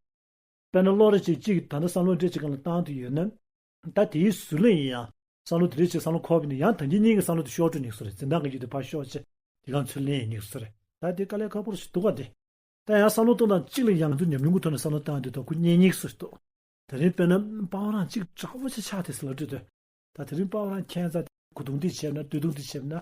དཔེར་ན་བློ་རེ་ཅིག་གཅིག་ད་ལྟ་བསམ་བློ་འདྲེ་ཅིག་གང་ལ་བཏང་དུ་ཡོད་ན། ད་དེའི་ཟུར་ལ་ཡིན་ཡང་བསམ་བློ་དེ་རེ་ཅིག་བསམ་བློ་འཁོར་བ་ཡིན་ན་ཡང་ད་གིན་གཉིས་ཀྱི་བསམ་བློ་དེ་ཤོར་འགྲོ་ཉིག་སོ་རེད། འཛིན་སྟངས་ཀྱི་ཡུལ་དེ་ཕར་ཤོར་བྱས་དེ་གང་ཚུར་ལེན་ཡིན་ཉིག་སོ་རེད། ད་དེ་དཀའ་ལས་ཁག་པོ་རེ་ཞིག་འདུག་ག་དེ། ད་ཡང་བསམ་བློ་གཏོང་སྟངས་གཅིག་ལ་ཡང་ཚུར་ཉམས་མྱོང་གི་ཐོག་ནས་བསམ་བློ་བཏང་དུས་ད་ཁོ་གཉེན་ཉིག་སོ་ཞིག་འདུག་དེ་རིང་དཔེར་ན་པ་ཕ་རང་གཅིག་དྲག་པོ་ཅིག་ཆགས་དེ་ཟེར་ལ་འདྲི་དུས། ད་དེ་རིང་པ་ཕ་རང་ཁྱད་མཚར་དེ་གུ་དུང་དེ་བྱས་ན་སྟོད་ཐུང་དེ་བྱས་ན་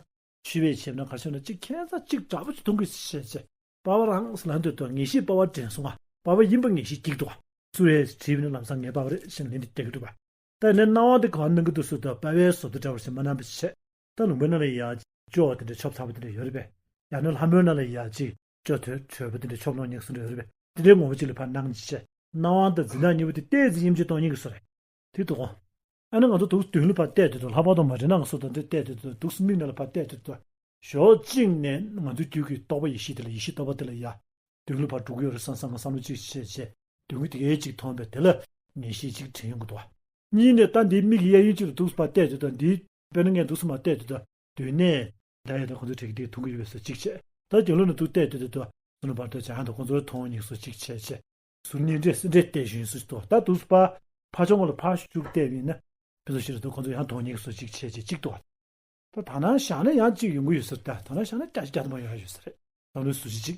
ཕྱུ་པས་བྱས་ན་ག་བྱས་ན་གཅིག་ཁྱད་མཚར་གཅིག་དྲག་པོ་ཅིག་མཐོང་གི་བྱས་བྱས། པ་ཕ་རང་ཟེར་ལ་འདོད་དོ་ངེས་ཤེས་པ་ཕ་དྲན་སོང་ང་། པ་ཕ་ཡིན་པ་ངེས་ཤེས་སྐྱེ་གི་འདུག་ག་སུ་རེད་དྲིས་པ་ན་ལམ་སང་ངའི་པ་ཕ་རེད་ཟེར་ནས་ལན་དེ་སྟེར་གི་འདུག་ག་ད་ནི་སྣང་བ་དེ་གང་སྣང་གི་འདུག་ཟེར་དུས་པ་ཕའི་བཟོ་ལྟ་འདྲ་བ་ཞིག་མ་སྣང་བ་བྱས། ད་ལུང་པའི་ནང་ལ་ཡ་ཅོག་དེ་འདྲ་ཆོབ་ཚ་པོ་དེ་འདྲ་ཡོད་རེད་པས། ཡང་ན་ལྷ་མོའི་ནང་ལ་ཡ་ཅིག་ཅོག་དོད་དྲོད་པོ་དེ་འདྲ་ཆོབ་ལོང་ཉེག་སོ་འདྲ་ཡོད་རེད་པས། དེ་འདྲའི་ངོ་བོ་ཅིག་ལ་ཕར་སྣང་བྱས། སྣང་བ་དང་འཛིན་སྟངས་གཉིས་པོ་དེ་ལྟས་ཙམ་དབྱིབས་འབྱེད་གཏོང་ཉེག་གི་བཟོ་རེད། དེ་འདུག་གོ་ཨ་ནི་ང་ཚོ་འདུག་མདུན་ལ་ཕར་བལྟས་དུས་དུ་ལྷག་པར་དུ་མ་འདྲེ་ནག་སོགས་དང་འདི་བལྟས་དུས་དུ་འདུག་མིག་ནང་ལ་ཕར་བལྟས་དུས་དུ། ཞོགས་གཅིག་ནས་ང་ཚོའི་རྒྱུད་ཀྱི་རྟོག་པ་ཡེ་ཤེས་དེ་ལ་ཡེ་ཤེས་རྟོག་པ་དེ་ལ་ཡ། མདུན་ལ་ཕར་འགྲོ་གི་ཡོད་རེད་བསམ་བསམ་ང་བསམ་བློ་གཅིག་བྱས་བྱས། མདུན་གྱི་དེ་གའི་གཅིག་མཐོང་པས་དེ་ལ་ངེས་ཤེས་གཅིག་དྲན་ཡོང་གི་འདུག་ག་གཉིས་ནས་ད་འདིའི་མིག་གི་གཡས་གཡོན་གཅིག་ལ་འདུག་ཕར་བལྟས་དུས་དང་འདིའི་དཔེར་ན་ངས་འདུག་སེ་མར་བལྟས་དུས་དང་དེ་ནས་ད་ཡོད་ད་ཁོང་ཚོའི་གྲས་ཀྱི་དེ་མཐོང་གི་ཡོད་པས་སོ་གཅིག་བྱས། ད་རྒྱབ་ལོགས་ནས་འདུག་བལྟས་དུས་དུ་དུ་སོ་ནམ་བར་དུ་བྱ་ཡང་དུ་ཁོང་ཚོའི་མཐོང་ཉིག་སོ་གཅིག་བྱས་བྱས། ཟུར་གཉིས་འདྲེས་སེ་འདྲེས་བལྟས་བཞིན་སུ་ཏོ་ད་འདུག་སེ་ཕར་ཕར་ཕྱོགས་ངོས་ལ་ཕར་ཞུགས་བལྟས་པ་ཡིན་ན། ཕན་ཚུན་ཤེས་རེད་དུ་ཁོང་ཚོ་ཡང་མཐོང་ཉིག་སོ་གཅིག་བྱས་བྱས་གཅིག་ཏོ། ད་ད་ནང་བཞག་ན་ཡང་གཅིག་ཡོང་གི་ཡོད་ཟེར། ད་ད་ནང་བཞག་ན་བརྒྱ་ཆ་བརྒྱ་ཐམ་པ་ཡོང་ཡ་ཡོད་ས་རེད། བསམ་བློའི་ཟུར་གཅིག་གཅིག་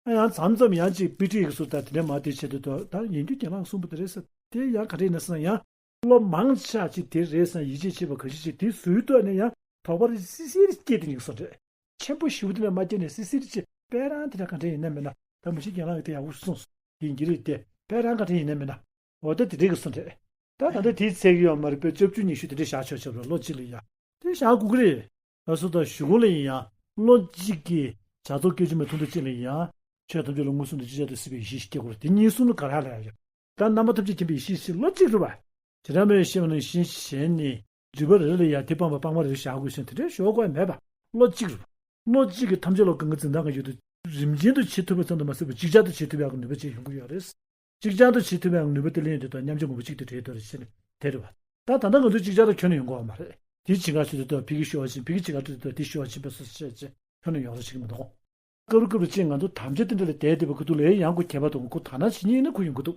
ཨ་ཡང་མཚམས་མཚམས་ཡང་གཅིག་དཔེ་ཁྲིད་ཀྱི་ཟུར་ད་དེ་འདྲའི་མ་དེ་བྱེད་དུས་ད་ད་ཡིན་རྒྱུ་རྒན་ལགས་གསུངས་པ་དེ་རེད་ཟེར། དེ་ཡང་ག་རེ་ཡིན་ན་ཟེར་ན་ཡང་བློ་མང་ཆ་གཅིག་དེ་རེད་ཟེར་ཡིད་ཆེས་བྱེད་པ་ག་ཤེད་ཅིག་དེ་ཟུར་ཐོག་ནས་ཡང་དོགས་པ་རེ་སི་སི་རེ་སྐྱེས་དེ་ཉིག་སོ་རེད། ཆེན་པོ་ཞེ་པོ་དེ་ལ་མ་སྐྱེས་ནས་སི་སི་རེ་སྐྱེས་དཔེ་རང་དེ་འདྲ་ག་འདྲ་ཡིན་ན་མིན་ན་ད་མི་ཤེས། རྒན་ལགས་ཀྱིས་དེ་ཡག་པོ་གསུངས་སོང་། དེ་ཡིན་གྱི་རེད་དེ་དཔེ་རང་ག་འདྲ་ཡིན་ན་མིན་ན། འོ་ད་དེ་འདྲའི་གི་སོ་རེད། ད་ད་ལྟ་དེའི་ཚད་ཀྱི་ཡོད་མ་རེད་པས་བཅུ་བཅུ་ཉི་ཤུ་དེ་འདྲའི་བཞག་ཆོག་ཆོག་རེད། བློ་གཅིག་ལ་ཡ་དེ་བཞག་དགོས་ཀྱི་རེད། ད་སོ་ད་གཞུག་གུ་ལ་ཡིན་ཡང་བློ་གཅིག་གིས་བྱ་རྫོགས་སྐད་ཅིག་མའི་ཐོག་ཏུ་གཅིག་ལ་ཡིན་ཡང་ཆོས་ཐམས་ཅད་ལ་མངོན་སུམ་དུ་ཅིག་ཅར་དུ་སྲིད་པའི་ཡེ་ཤེས་སྐྱེ་དགོས་རེད། དེ་གཉིས་གསུམ་ལ་ག་རེ་ཧ་ལས་ཡ་ཡོད། ད་རྣམ་པ་ཐམས་ཅད་མཁྱེན་པའི་ཡེ་ཤེས་ཤིག་བློ་གཅིག་རེད་པ། བྱེ་བྲག་སྨྲ་བའི་ཤེས་པ་ནང་བཞིན་བྱས་ནས་སྒྲིབ་པ་རེ་རེ་ལ་ཡ་དེ་སྤངས་པ་སྤངས་པ་རེ་རེ་བཞག་དགོས་ཤིང་དེ་འདྲའི་ཞོག་དགོས་མེད་པ། བློ་གཅིག་རེད་པ། བློ་གཅིག་གིས་ཐམས་ཅད་ལ་གང་གི་འཛིན་སྟངས་ཀྱི་ཡུལ་དུ་རིམ་ཅན་དུ་བྱེད་ཐུབ་པ་ཙམ་དུ་མ་ཟད་པར་ཅིག་ཅར་དུ་བྱེད་ཐུབ་ཡག་གི་ནུས་པ་ཅིག་ཡོང་གི་ཡོད་རེད། ཅིག་ཅར་དུ་བྱེད་ཐུབ་ཡག་ནུས་པ་དེ་ལེན་ཡོང་དུས་ད་མཉམ་གཞག་ངོ་བོ་གཅིག་ཏུ་གྲོལ་དོ་རེད་ཟེར་ནས་དེ་རེད་བ། ད་ད་ལྟ་ང་ཚོ་ཅིག་ཅར་དུ་ཁྱོན་ནས་ཡོང་གི་ཡོད་མ་རེད། དེའི་ཕྱི་ཁ་ཞིག་ཏུ་ཕ་གི་ཤོར་བ་ཕྱིན། ཕ་གི་ཕྱི་ཁ་ཏུ་དེ་ཤོར་བ་ཕྱིན་པ་སོགས་བྱས་བྱས་ཁྱོན་ནས་ཡོང་རོགས་བྱེད་ཀྱི་མི་འདུག་སྐབས་རེ་སྐབས་རེ་ཅིག་ང་ཚོ་དམ་བཅའ་དེ་འདྲ་ལ་བསྡད་བསྡད་པའི་ཁ་ཐུག་ལ་ཡང་ཁོ་ཁྱད་པར་དུ་ཁོ་ད་ན་ཇི་སྙེད་ན་ཁོ་ཡོང་གི་འདུག་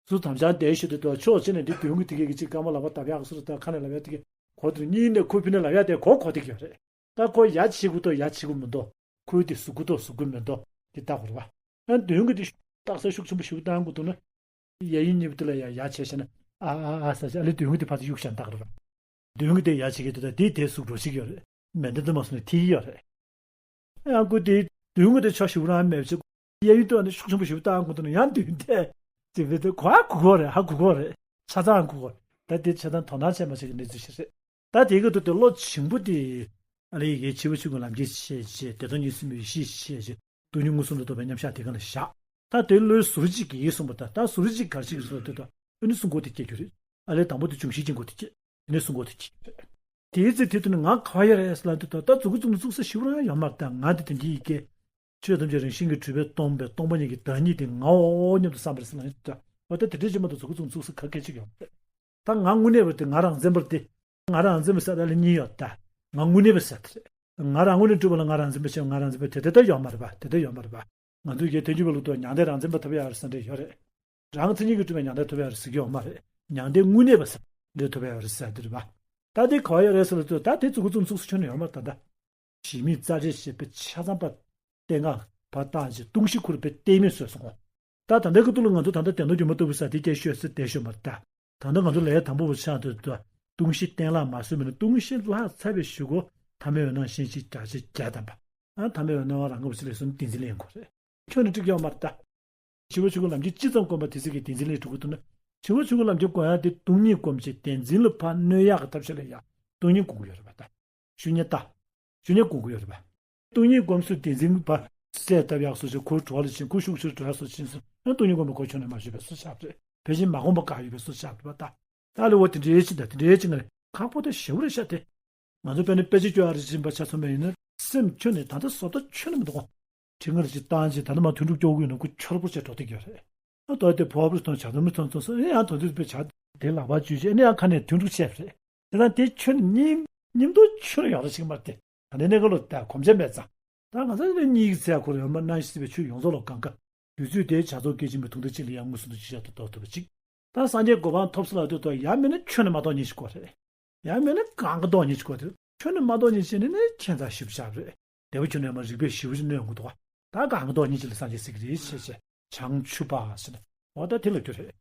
སུ་དམ་བཅའ་བསྡད་ཤོར་དུས་ཕྱོགས་གཅིག་ནས་འདི་མདུན་གྱི་དེ་གའི་གི་ཅིག་རྐང་པ་ལག་པ་བརྡབ་ཡག་སུ་རུ་ད་ཁ་ནས་ལབ་ཡག་དེ་གི་གོ་དེ་སྙེད་ནས་ཁོ་ཕི་ནས་ལབ་ཡག་དེ་གོ་གོ་དེ་གི་ཡོད་རེད། ད་ཁོ་ཡ་བྱེད་དགོས་དོ་ཡ་བྱེད་དགོས་མི་འདུག་ཁོའི་དེ་ཟུག་གི་འདུག་ཟུག་གི་མི་འདུག་དེ་ལྟ་དགོས་རེད་བ། ཡང་མདུན་གྱི་དེ་རྟགས་གསལ་ཤུགས་ཆེན་པོ་ཞིག་བཏང་དགོས་འདུག་ན། གཡས་གཡོན་གཉིས་པོ་དེ་ལ་ཡ་ཡ་བྱས་བྱས་ན་ཨ་ཨ་ཨ་ཟེར་བྱས་ཨ་ལེ་མདུན་གྱི་དེ་ཕར་ཚུར་གཡུག་བྱས་ན་ལྟ་གི་རེད་བ། མདུན་གྱི་དེ་ཡ་བྱེད་ཀྱི་འདུག་ད་དེ་དེ་ཟུག་འགྲོ་བྱེད་ཀྱི་ཡོད་རེད། མེ་མདའ་དེ་མ་སོང་ནས་ཐིག་གི་ཡོད་རེད། ཡང་ཁོ་དེ་མདུན་གྱི་དེ་ཕྱོགས་ཞིག་རང་མེད་བྱས་གཡས་གཡོན་དུ་ཨ་ནི་ཤུགས་ཆེན་པོ་ཞིག་བཏང་དགོས་འདུག་ན་ཡང་མདུན་དེ་ཅིག་བས་དེ་གོ་ཧ་གོ་གོ་རེད། ཧ་གོ་གོ་རེད། ཆ་ཚང་གོ་གོ་རེད། ད་དེ་ཆ་ཚང་དོ་སྣང་བྱས་མ་བྱས་ཀྱི་གནས་ཚུལ་ཞིག་རེད། ད་དེ་གི་ཐོག་དེ་བློ་ཆེན་པོ་དེ་ཨ་ལེ་ཡི་གེ་བྱིའུ་ཆོས་སྐུ་ལམ་འཁྱེར་བྱས་བྱས་བདེ་སྟོང་གཉིས་སུ་མེད་པའི་ཡེ་ཤེས་བྱས་བྱས་སྟོང་ཉིད་མངོན་སུམ་དུ་རྟོགས་པའི་མཉམ་གཞག་དེ་ག་ལ་བཞག་ད་དེ་བློའི་ཟུར་གཅིག་གིས་གསུངས་པ་ད་ད་ཟུར་གཅིག་གར་ཞིག་གི་ཟུར་དེ་དང་ཨ་ནི་གསུང་སྐོར་དེ་སྐྱེ་རྒྱུ་རེད། ཨ་ལེ་དང་པོ་དེ་འབྱུང་བཞིའི་དཀྱིལ་འཁོར་དེ་སྐྱེ། དེ་ནས་གསུང་སྐོར་དེ་སྐྱེ། དེའི་ཚེ་དེ་དུས་ནི་ང་ག་བ་ཡོད་རེད་ལབ་དུས་ད་ད་མཛུབ་གུ་བཙུགས་ནས་བཙུགས་ས་ཞིག་རང་ཡོད་མ་རེད། ད་ང་འདི་དོན་གྱི་ཡི་གེ་ཆོས་ཐམས་ཅད་རང་བཞིན་གྱིས་གྲུབ་པས་སྟོང་པས་སྟོང་པ་ཉིད་ཀྱི་བདག་ཉིད་དེ་ངའོ་སྙམ་དུ་བསམ་པར་སེམས་ལ་ཡང་འདྲ་བ། ད་དེ་འདྲའི་ཕྱི་མ་དང་ཚོགས་ཀྱི་ཚོགས་ཚུགས་སུ་ག་གལ་ཆེ་ཡོང་། ད་ང་དངོས་གནས་པར་དེ་ང་རང་འཛིན་པར་དེ། ང་རང་འཛིན་པ་ཟེར་ད་ལ་གཉིས་ཡོད་ད། ང་དངོས་གནས་པ་ཟེར་དེ་རེད། ང་རང་དངོས་གནས་གྲུབ་པ་ལ་ང་རང་འཛིན་པ་བྱས་ང་རང་འཛིན་པ་དེ་དེ་ལྟར་ཡོད་མ་རེད་པ། དེ་ལྟར་ཡོད་མ་རེད་པ། ང་ཚོས་ཀྱིས་དེ་འཇུག་པའི་ལུགས་དུ་མྱང་འདས་རང་འཛིན་པ་ཐོབ་ཡག་རེད་ཟེར་འདྲ་ཡོད་རེད། རང་མཚན་ཉིད་ཀྱིས་གྲུབ་པའི་མྱང་འདས་ཐོབ་ཡག་རེད་ཟེར་གྱི་ཡོད་མ་རེད། མྱང་འདས་དངོས་གནས་པ་ཟེར་འདྲ་ཐོབ་ཡག་རེད་ཟེར་དེ་རེད་པ། ད་དེ་ག་བ་ཡོད་རེད་ཟེར་ལ་ལྟོས། ད་དེ་ཚོགས་ཀྱི་ཚོགས་ཚུགས་སུ་ཁྱོན་ནས་ཡོད་མ་རེད་ད་ལྟ། གཞི་མེད་རྩ་བྲལ་ཞེས་པའི་ཆ་ཚང་པ། གཏན་འགག་པ་བཏགས་ཀྱི་སྟོང་གཞི་ཁོ་རང་དཔེ་གཏན་མེད་བཟོས་སོང་། ད་ད་ལྟའི་ཁ་ཐུག་ལ་ང་ཚོ་ད་ལྟ་བདེན་སྟོབས་སྒྱུ་མ་ལྟ་བུ་ཟེར་དེ་སྐད་ཤོད་ཟེར་བསྡད་ཤོད་མ་རེད་ད། ད་ལྟ་ང་ཚོ་ལས་དང་པོ་བ་ཆགས་དུས་ད་སྟོང་གཞི་གཏན་ལ་མ་བཟོས་མིན་ན་སྟོང་གཞི་ལྷག་ཚར་བའི་གཞུག་གུ་ཐ་མལ་འོད་སྣང་ཤན་ཆེན་བརྒྱ་ཆ་བརྒྱ་ཐམ་པ། ཨ་ཐ་མལ་འོད་སྣང་བ་རང་གི་བ་ཆ་ལས་སོང་བདེན་འཛིན་ལས་ཡོང་གི་རེད། ཁྱོན་ནས་འགྲིག་ཡོད་མ་རེད་ད། ཞི་བ་ཆོས་ཀྱི་ལམ་གྱིས་ཅི་ཙམ་བསྒོམས་པ་དེ་ཚོ་གིས་བདེན་འཛིན་ལས་གྲུབ་ཀྱི་འདུག་ན། ཞི་བ་ཆོས་ཀྱི་ལམ་གྱིས་སྒོམ་ཡག་དེ་སྟོང་ཉིད་སྒོམ་བྱེད་བདེན་འཛིན་ལ་ཕར་གནོད་ཡག་གི་ཐབས་ཤེས་ལ་ཡ། སྟོང་ཉིད་སྒོམ་གྱི་ཡོད་རེད་པ་ད། ཞུ་ཉན་ལྟ། ཞུ་ཉན་སྒོམ་གྱི་ཡོད་རེད་པ། སྟོང་ཉིད་སྒོམ་ཚུལ་བདེན་འཛིན་པ་གསལ་བཏབ་ཡག་སོགས་ཀྱི་ཁོའི་གྲོགས་ལ་ཕྱིན་ཁོ་ཤུགས་ཆེར་འགྲོ་ཡག་སོགས་ཕྱིན་སོང་ན་སྟོང་ཉིད་སྒོམ་པ་ཁོ་ཁྱོན་ནས་མ་ཞུས་པའི་སུ་ཆགས་རེད། ཕལ་ཆེར་མ་སྒོམ་པ་བཀག་ཡོད་པའི་སུ་ཆགས་འདུག་པ་ད། ད་ལས་འོ་དེ་འདྲའི་ཅི་ད་དེ་འདྲའི་ཅི་ང་རེད་ཁག་པོ་དང་ཞེ་བོ་རེད་ཤག་དེ། ང་ཚོ་དཔེར་ན་དཔེ་ཆ་སྐྱོ་ཡག་རེ་ཕྱིན་པ་ཆ་མཚོན་པ་ཡིན་ན་སེམས་ཁྱོན་ནས་ད་ལྟ་བཟོ་ལྟ་ཁྱོན་ནས་མི་འདུག་གོ། ཁྲི་ངར་ཅིག་བཏང་ཅིག་ད་ལྟ་མ་ཐུན་དྲུག་སྐྱོ་གི་ཡོད་ན་ཁོ་འཁྱོར་པོ་བྱས་འགྲོ་བསྡད་ཀྱི་ཡོད་རེད། ཨ་ཏོ་དེ་ཕོ་བ་སོང་ཇ་དུ་མི་ཚོན་ཚོན་སོང་ཨེ་ཡང་དོ་དུས་པའི་ཇ་དེ་ལག་པ་བཅུས་ཅིག་ཨེ་ནས་ཡང་ཁ་ནས་ཐུན་དྲུག་བྱས་པ་རེད། དེ་དང་དེ་ཁྱོད་ནི་སྙིང་སྙིང་སྟོབས་ཁྱོད་ཡོང་རེ་ཞིག་མ་རེད་དེ། ད་ནི་གནས་སྐབས་ལ་ད་གོམས་ཆ་མེད་ཙང་། ད་ང་ཚོ་ནི་གཉིས་ཀྱི་ཚེ་ཁོ་རེ་ཡོད་མ་གནང་ཞིག་སྲིད་པའི་ཆོས་ཡོངས་རྫོགས་ལ་གང་ག་དུས་ཚོད་དེའི་བྱ་ཚོགས་སྐད་ཅིག་མའི་ཐུང་ཐུང་གཅིག་ལ་ཡང་དངོས་སུ་འདུ་ཅི་བྱ་དུ་གཏོགས་ཐུབ་པ་ཅིག་ད་སངས་རྒྱས་གོ་འཕང་ཐོབ་ས་ལ་ལྟོས་དང་ཡང་མིན་ན་ཁྱོད་ནི་མ་གཏོགས་ཉིད་ཞིག་གོ་རེད། ཡང་མིན་ན་གང་ག་གཏོགས་ཉིད་ཞིག་གོ་རེད། ཁྱོད་ནི་མ་གཏོགས་ཉིད་ཞིག་ནི་ནི་ཁྱད་མཚར་ཞིབ་ཆགས་རེད། དེ་བ་ཁྱོད་ནི་མ་རིག་པའི་ཞིབ་ཞིབ་གནོན་དགོས་འདུག་ག་ད་གང་ག་གཏོགས་ཉིད་ཅིག་ལ་སངས་རྒྱས་ཟེར་གི་རེད་ཞེས་བྱས་བྱང་ཆུབ་པ་ཟེར་ན་འོ་ད་དེ་ལ་འགྱུར་རེད།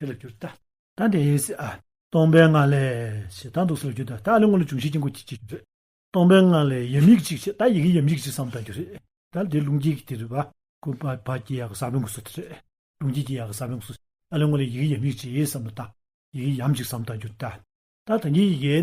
དེ་ལ་འགྱུར་ད། ད་དེ་ཡིན་ཟེར་ཨ། སྟོང་པའི་ངང་ལས་ཞེས་ད་འདུག་སེ་ལ་འགྱུར་ད་ད་ཨ་ལེ་ངོ་ལ་འབྱུང་བཞིའི་དཀྱིལ་འཁོར་གྱི་གཅིག་རེད། སྟོང་པའི་ངང་ལས་ཡབ་མེས་གཅིག་བྱས་ད་ཡི་གེ་ཡབ་མེས་གཅིག་བསམ་བཏང་རྒྱུ་རེད། ད་འདི་རླུང་རྒྱས་ཀྱི་དེ་རེད་པ། ཀུན་ཕ་ཕ་སྐྱེ་ཡག་གི་ས་བོན་གྱི་སུ་དེ་རེད། རླུང་རྒྱས་སྐྱེ་ཡག་གི་ས་བོན་གྱི་སུ། ཨ་ལེ་ངོ་ལས་ཡི་གེ་ཡབ་མེས་གཅིག་བསམ་བཏང་། ཡི་གེ་ཡམ་གཅིག་བསམ་བཏང་རྒྱུ་ད། ད་ད་གིན་ཡི་གེ་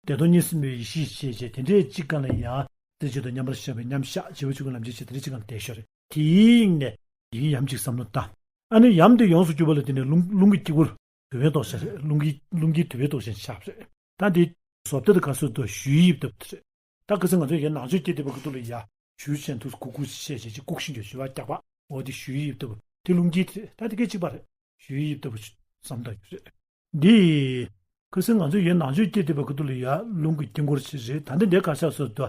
བདེ་སྟོང་གཉིས་སུ་མེད་པའི་ཡེ་ཤེས་ཞེས་བྱས་དེ་འདྲའི་གཅིག་སྒང་ལ་ཡང་རྩེ་གཅིག་ཏུ་མཉམ་པར་བཞག་པའི་མཉམ་བཞག་བྱེད་པ་གཅིག་གི་ལམ་བྱེད་ཅེས་དེ་འདྲའི་གཅིག་སྒང་ལ་བསྡད་ཤོར་རེད། དེའི་ནས་ཡི་གེ་ཡམ་གཅིག་བསམ་བློ་བཏང་། ཨ་ནི་ཡམ་དེ་ཡོངས་སུ་གྱུར་པ་ལ་དེ་ནས་རླུང་རླུང་གི་དཀྱིལ་འཁོར་དུ་བའི་ཏོག་ཅན་རེད། རླུང་གི་རླུང་གི་དུ་བའི་ཏོག་ཅན་ཆགས་པ་རེད། ད་འདི་བཟོ་ལྟ་དུ་ག་སོ་དུ་ཞུའི་དབྱིབས་ལྟ་བུ་དེ་རེད། ད་ཁ་སང་ང་ཚོས་ཡང་ནང་ཆོས་སྐྱེ་བསྡད་པ་ཁུ་ཐུག་ལ་ཡ་ཞུའི་ཆེན་ཐུགས་སུ་གུག་གུག་བཤད་བྱས་ཀྱི་སྐུག་ཤིང་གི་ཞུ་བ་རྒྱག་པ་འོ་དེ་ཞུའི་དབྱིབས་ལྟ་བུ་དེ་རླུང་གི་དེ་རེད། ད་དེ་སྐད་གཅིག་པ་རེད། ཞུའི་དབྱིབས་ལྟ་བུ་བསམ་བཏང་རྒྱུ་རེད། འདི། ཁ་སང་ང་ཚོ་ཡོད་ནང་ཆོས་སྐྱེ་བསྡད་པ་ཁུ་ཐུག་ལ་ཡ་རླུང་གི་དཀྱིལ་འཁོར་ཞིག་རེད། ད་འདི་འདི་ག་ཤ་སོ་དུ་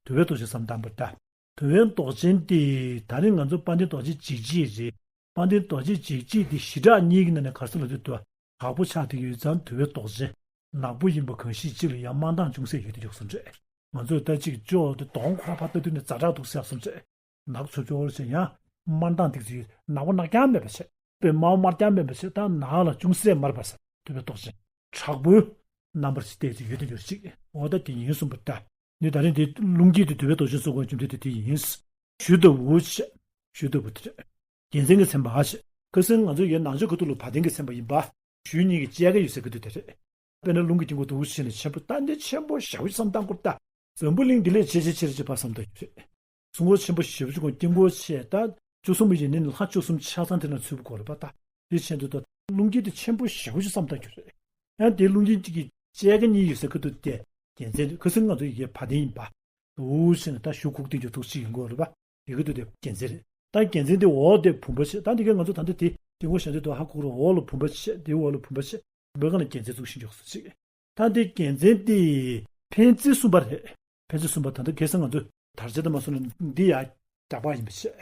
དུ་བའི་ཏོག་ཅན་བསམ་བཏང་པ་ད། དུ་བའི་ཏོག་ཅན་དེ་ད་རིང་ང་ཚོ་དཔལ་ལྡན་རྡོ་རྗེ་འཇིགས་བྱེད་རེད། དཔལ་ལྡན་རྡོ་རྗེ་འཇིགས་བྱེད་དེ་ཞི་དྲག་གཉིས་ཀྱི་ནང་ནས་ག་རེ་ཟེར་ལབ་དུས་དུ་དྲག་པོ་ཆགས་བསྡད་ཡོད་ཙང་དུ་བའི་ཏོག་ཅན་ནག་པོ་ཡིན་པ་གང་ཞིག་གཅིག་ལ་ཡང་དམར་མདངས་ཅུང་ཟད་ཡོད་དེ་འཇོག་སོང་རེད། ང་ཚོས་ད་ཅིག་ཅོག་དེ་གདོང་ཁོ་ར་ཕར་ལྟ་དུས་ནས་ཛ་དྲག་འདུག་ཟེར་སོང་རེད། ནག་ཚོ་ཅོག་ཅེ་ཡང་དམར་མདངས་ཏིག་ཙི་ཡོད། ནག་པོ་ནག་རྐྱང་མེད་པ་བྱས། དཔེ་དམར་པོ་དམར་རྐྱང་མེད་པ་བྱས། ད་ནག་ལ་ཅུང་ཟད་དམར་བ་ཟེར་དུ་བའི་ཏོག་ཅན་དྲག་པོའི་རྣམ་པར་ཞིག་བལྟས་ཏེ་ཡོད་དེ་ཡོད་ཅིག་འོ་ད་དེ་ཡིན་གསུངས་པ་ད། ནི་ད་རིང་དེ་རླུང་རྒྱས་དེ་དུ་བའི་ཏོག་ཅན་སོགས་ཀྱི་རྒྱུ་མཚན་དེ་དེ་ཡིན། ཞུ་ལྟ་བུ་བྱས། ཞུ་ལྟ་བུ་དེ་རེད། རྒྱལ་མཚན་གྱི་མཚན་པ་བྱས། ཁ་སང་ང་ཚོ་ཡོད་ནང་ཆོས་ཁུ་ཐུག་ལ་བ་དན་གྱི་མཚན་པ་ཡིན་པ། ཞུ་གཉིས་ཀྱི་བཅས་ཀ་ཡོད་ཟེར་གི་དུས་དེ་རེད། དཔེར་ན་རླུང་གི་དཀྱིལ་འཁོར་དུ་བྱས་ནས་ཆེན་པོ་ད་འདི་ཆེན་པོ་ཞེ་པོ་ཅིག་བསམ་བཏང་དགོས་ད། འཛམ་བུ་གླིང་འདི་ལས་ཆེ་ཆེ་ཆེ་རེ་ཆེ་ཕར་བསམ་བཏང་རྒྱུ་རེད། གསུང་འཁོར་ཆེན་པོ་ཞེ་པོ་ཅིག་ཀྱང་དཀྱིལ་འཁོར་ཆེ་ད། བཅུ་གསུམ་པོ་ཡིན་ནི་ལྷ་བཅུ་གསུམ་ཆ་ཚང་དེ་ན་ཚུད་པ་དགོས་རེད་པ་ད། དེ་ཆེན་དུ་ད་རླུང་རྒྱས་དེ་ཆེན་པོ་ཞེ་པོ་ཅིག་བསམ་བཏང་རྒྱུ་རེད། ཡང་དེ་རླུང་རྒྱས་གཅིག་གི་བཅས་ཀ་གཉིས་ཡོད་ཟེར་གི་འདུག་སྟེ། རྒྱལ་མཚན་རེད། ཁ་སང་ང་ཚོ་ཡི་གེ་བ་དན་ཡིན་པ། འུ་ཟེར་ནས་ད་ཞུ་ཁུག་སྟེ་འཇོག་ཐུག་ཅིག་ཡིན་དགོས་རེད་པ། ཡི་གེ་དུ་དེ་རྒྱལ་མཚན་རེད། ད་རྒྱལ་མཚན་དེ་འོག་དེ་བུམ་པ་བྱས། ད་འདི་གའི་ང་ཚོ་ད་ལྟ་དེ་དཀྱིལ་འཁོར་བཞག་དུས་དུ་ཧ་གོ་རུ་འོག་ལ་བུམ་པ་བྱས། དེའི་འོག་ལ་བུམ་པ་བྱས། བུམ་པའི་སྒང་ལ་རྒྱལ་མཚན་བཙུགས་ཤིང་འཇོག་སུ་ཅིག་ད་འདི་རྒྱལ་མཚན་དེ་ཕན་ཚུན་གསུམ་པ་རེད། ཕན་ཚུན་གསུམ་པ་ད་ལྟ་ཁ་སང་ང་ཚོས་དར་ཆ་དུ་མ་སོང་ན་འདི་ཡ་རྒྱག་པ་ཡིན་པ་བྱས།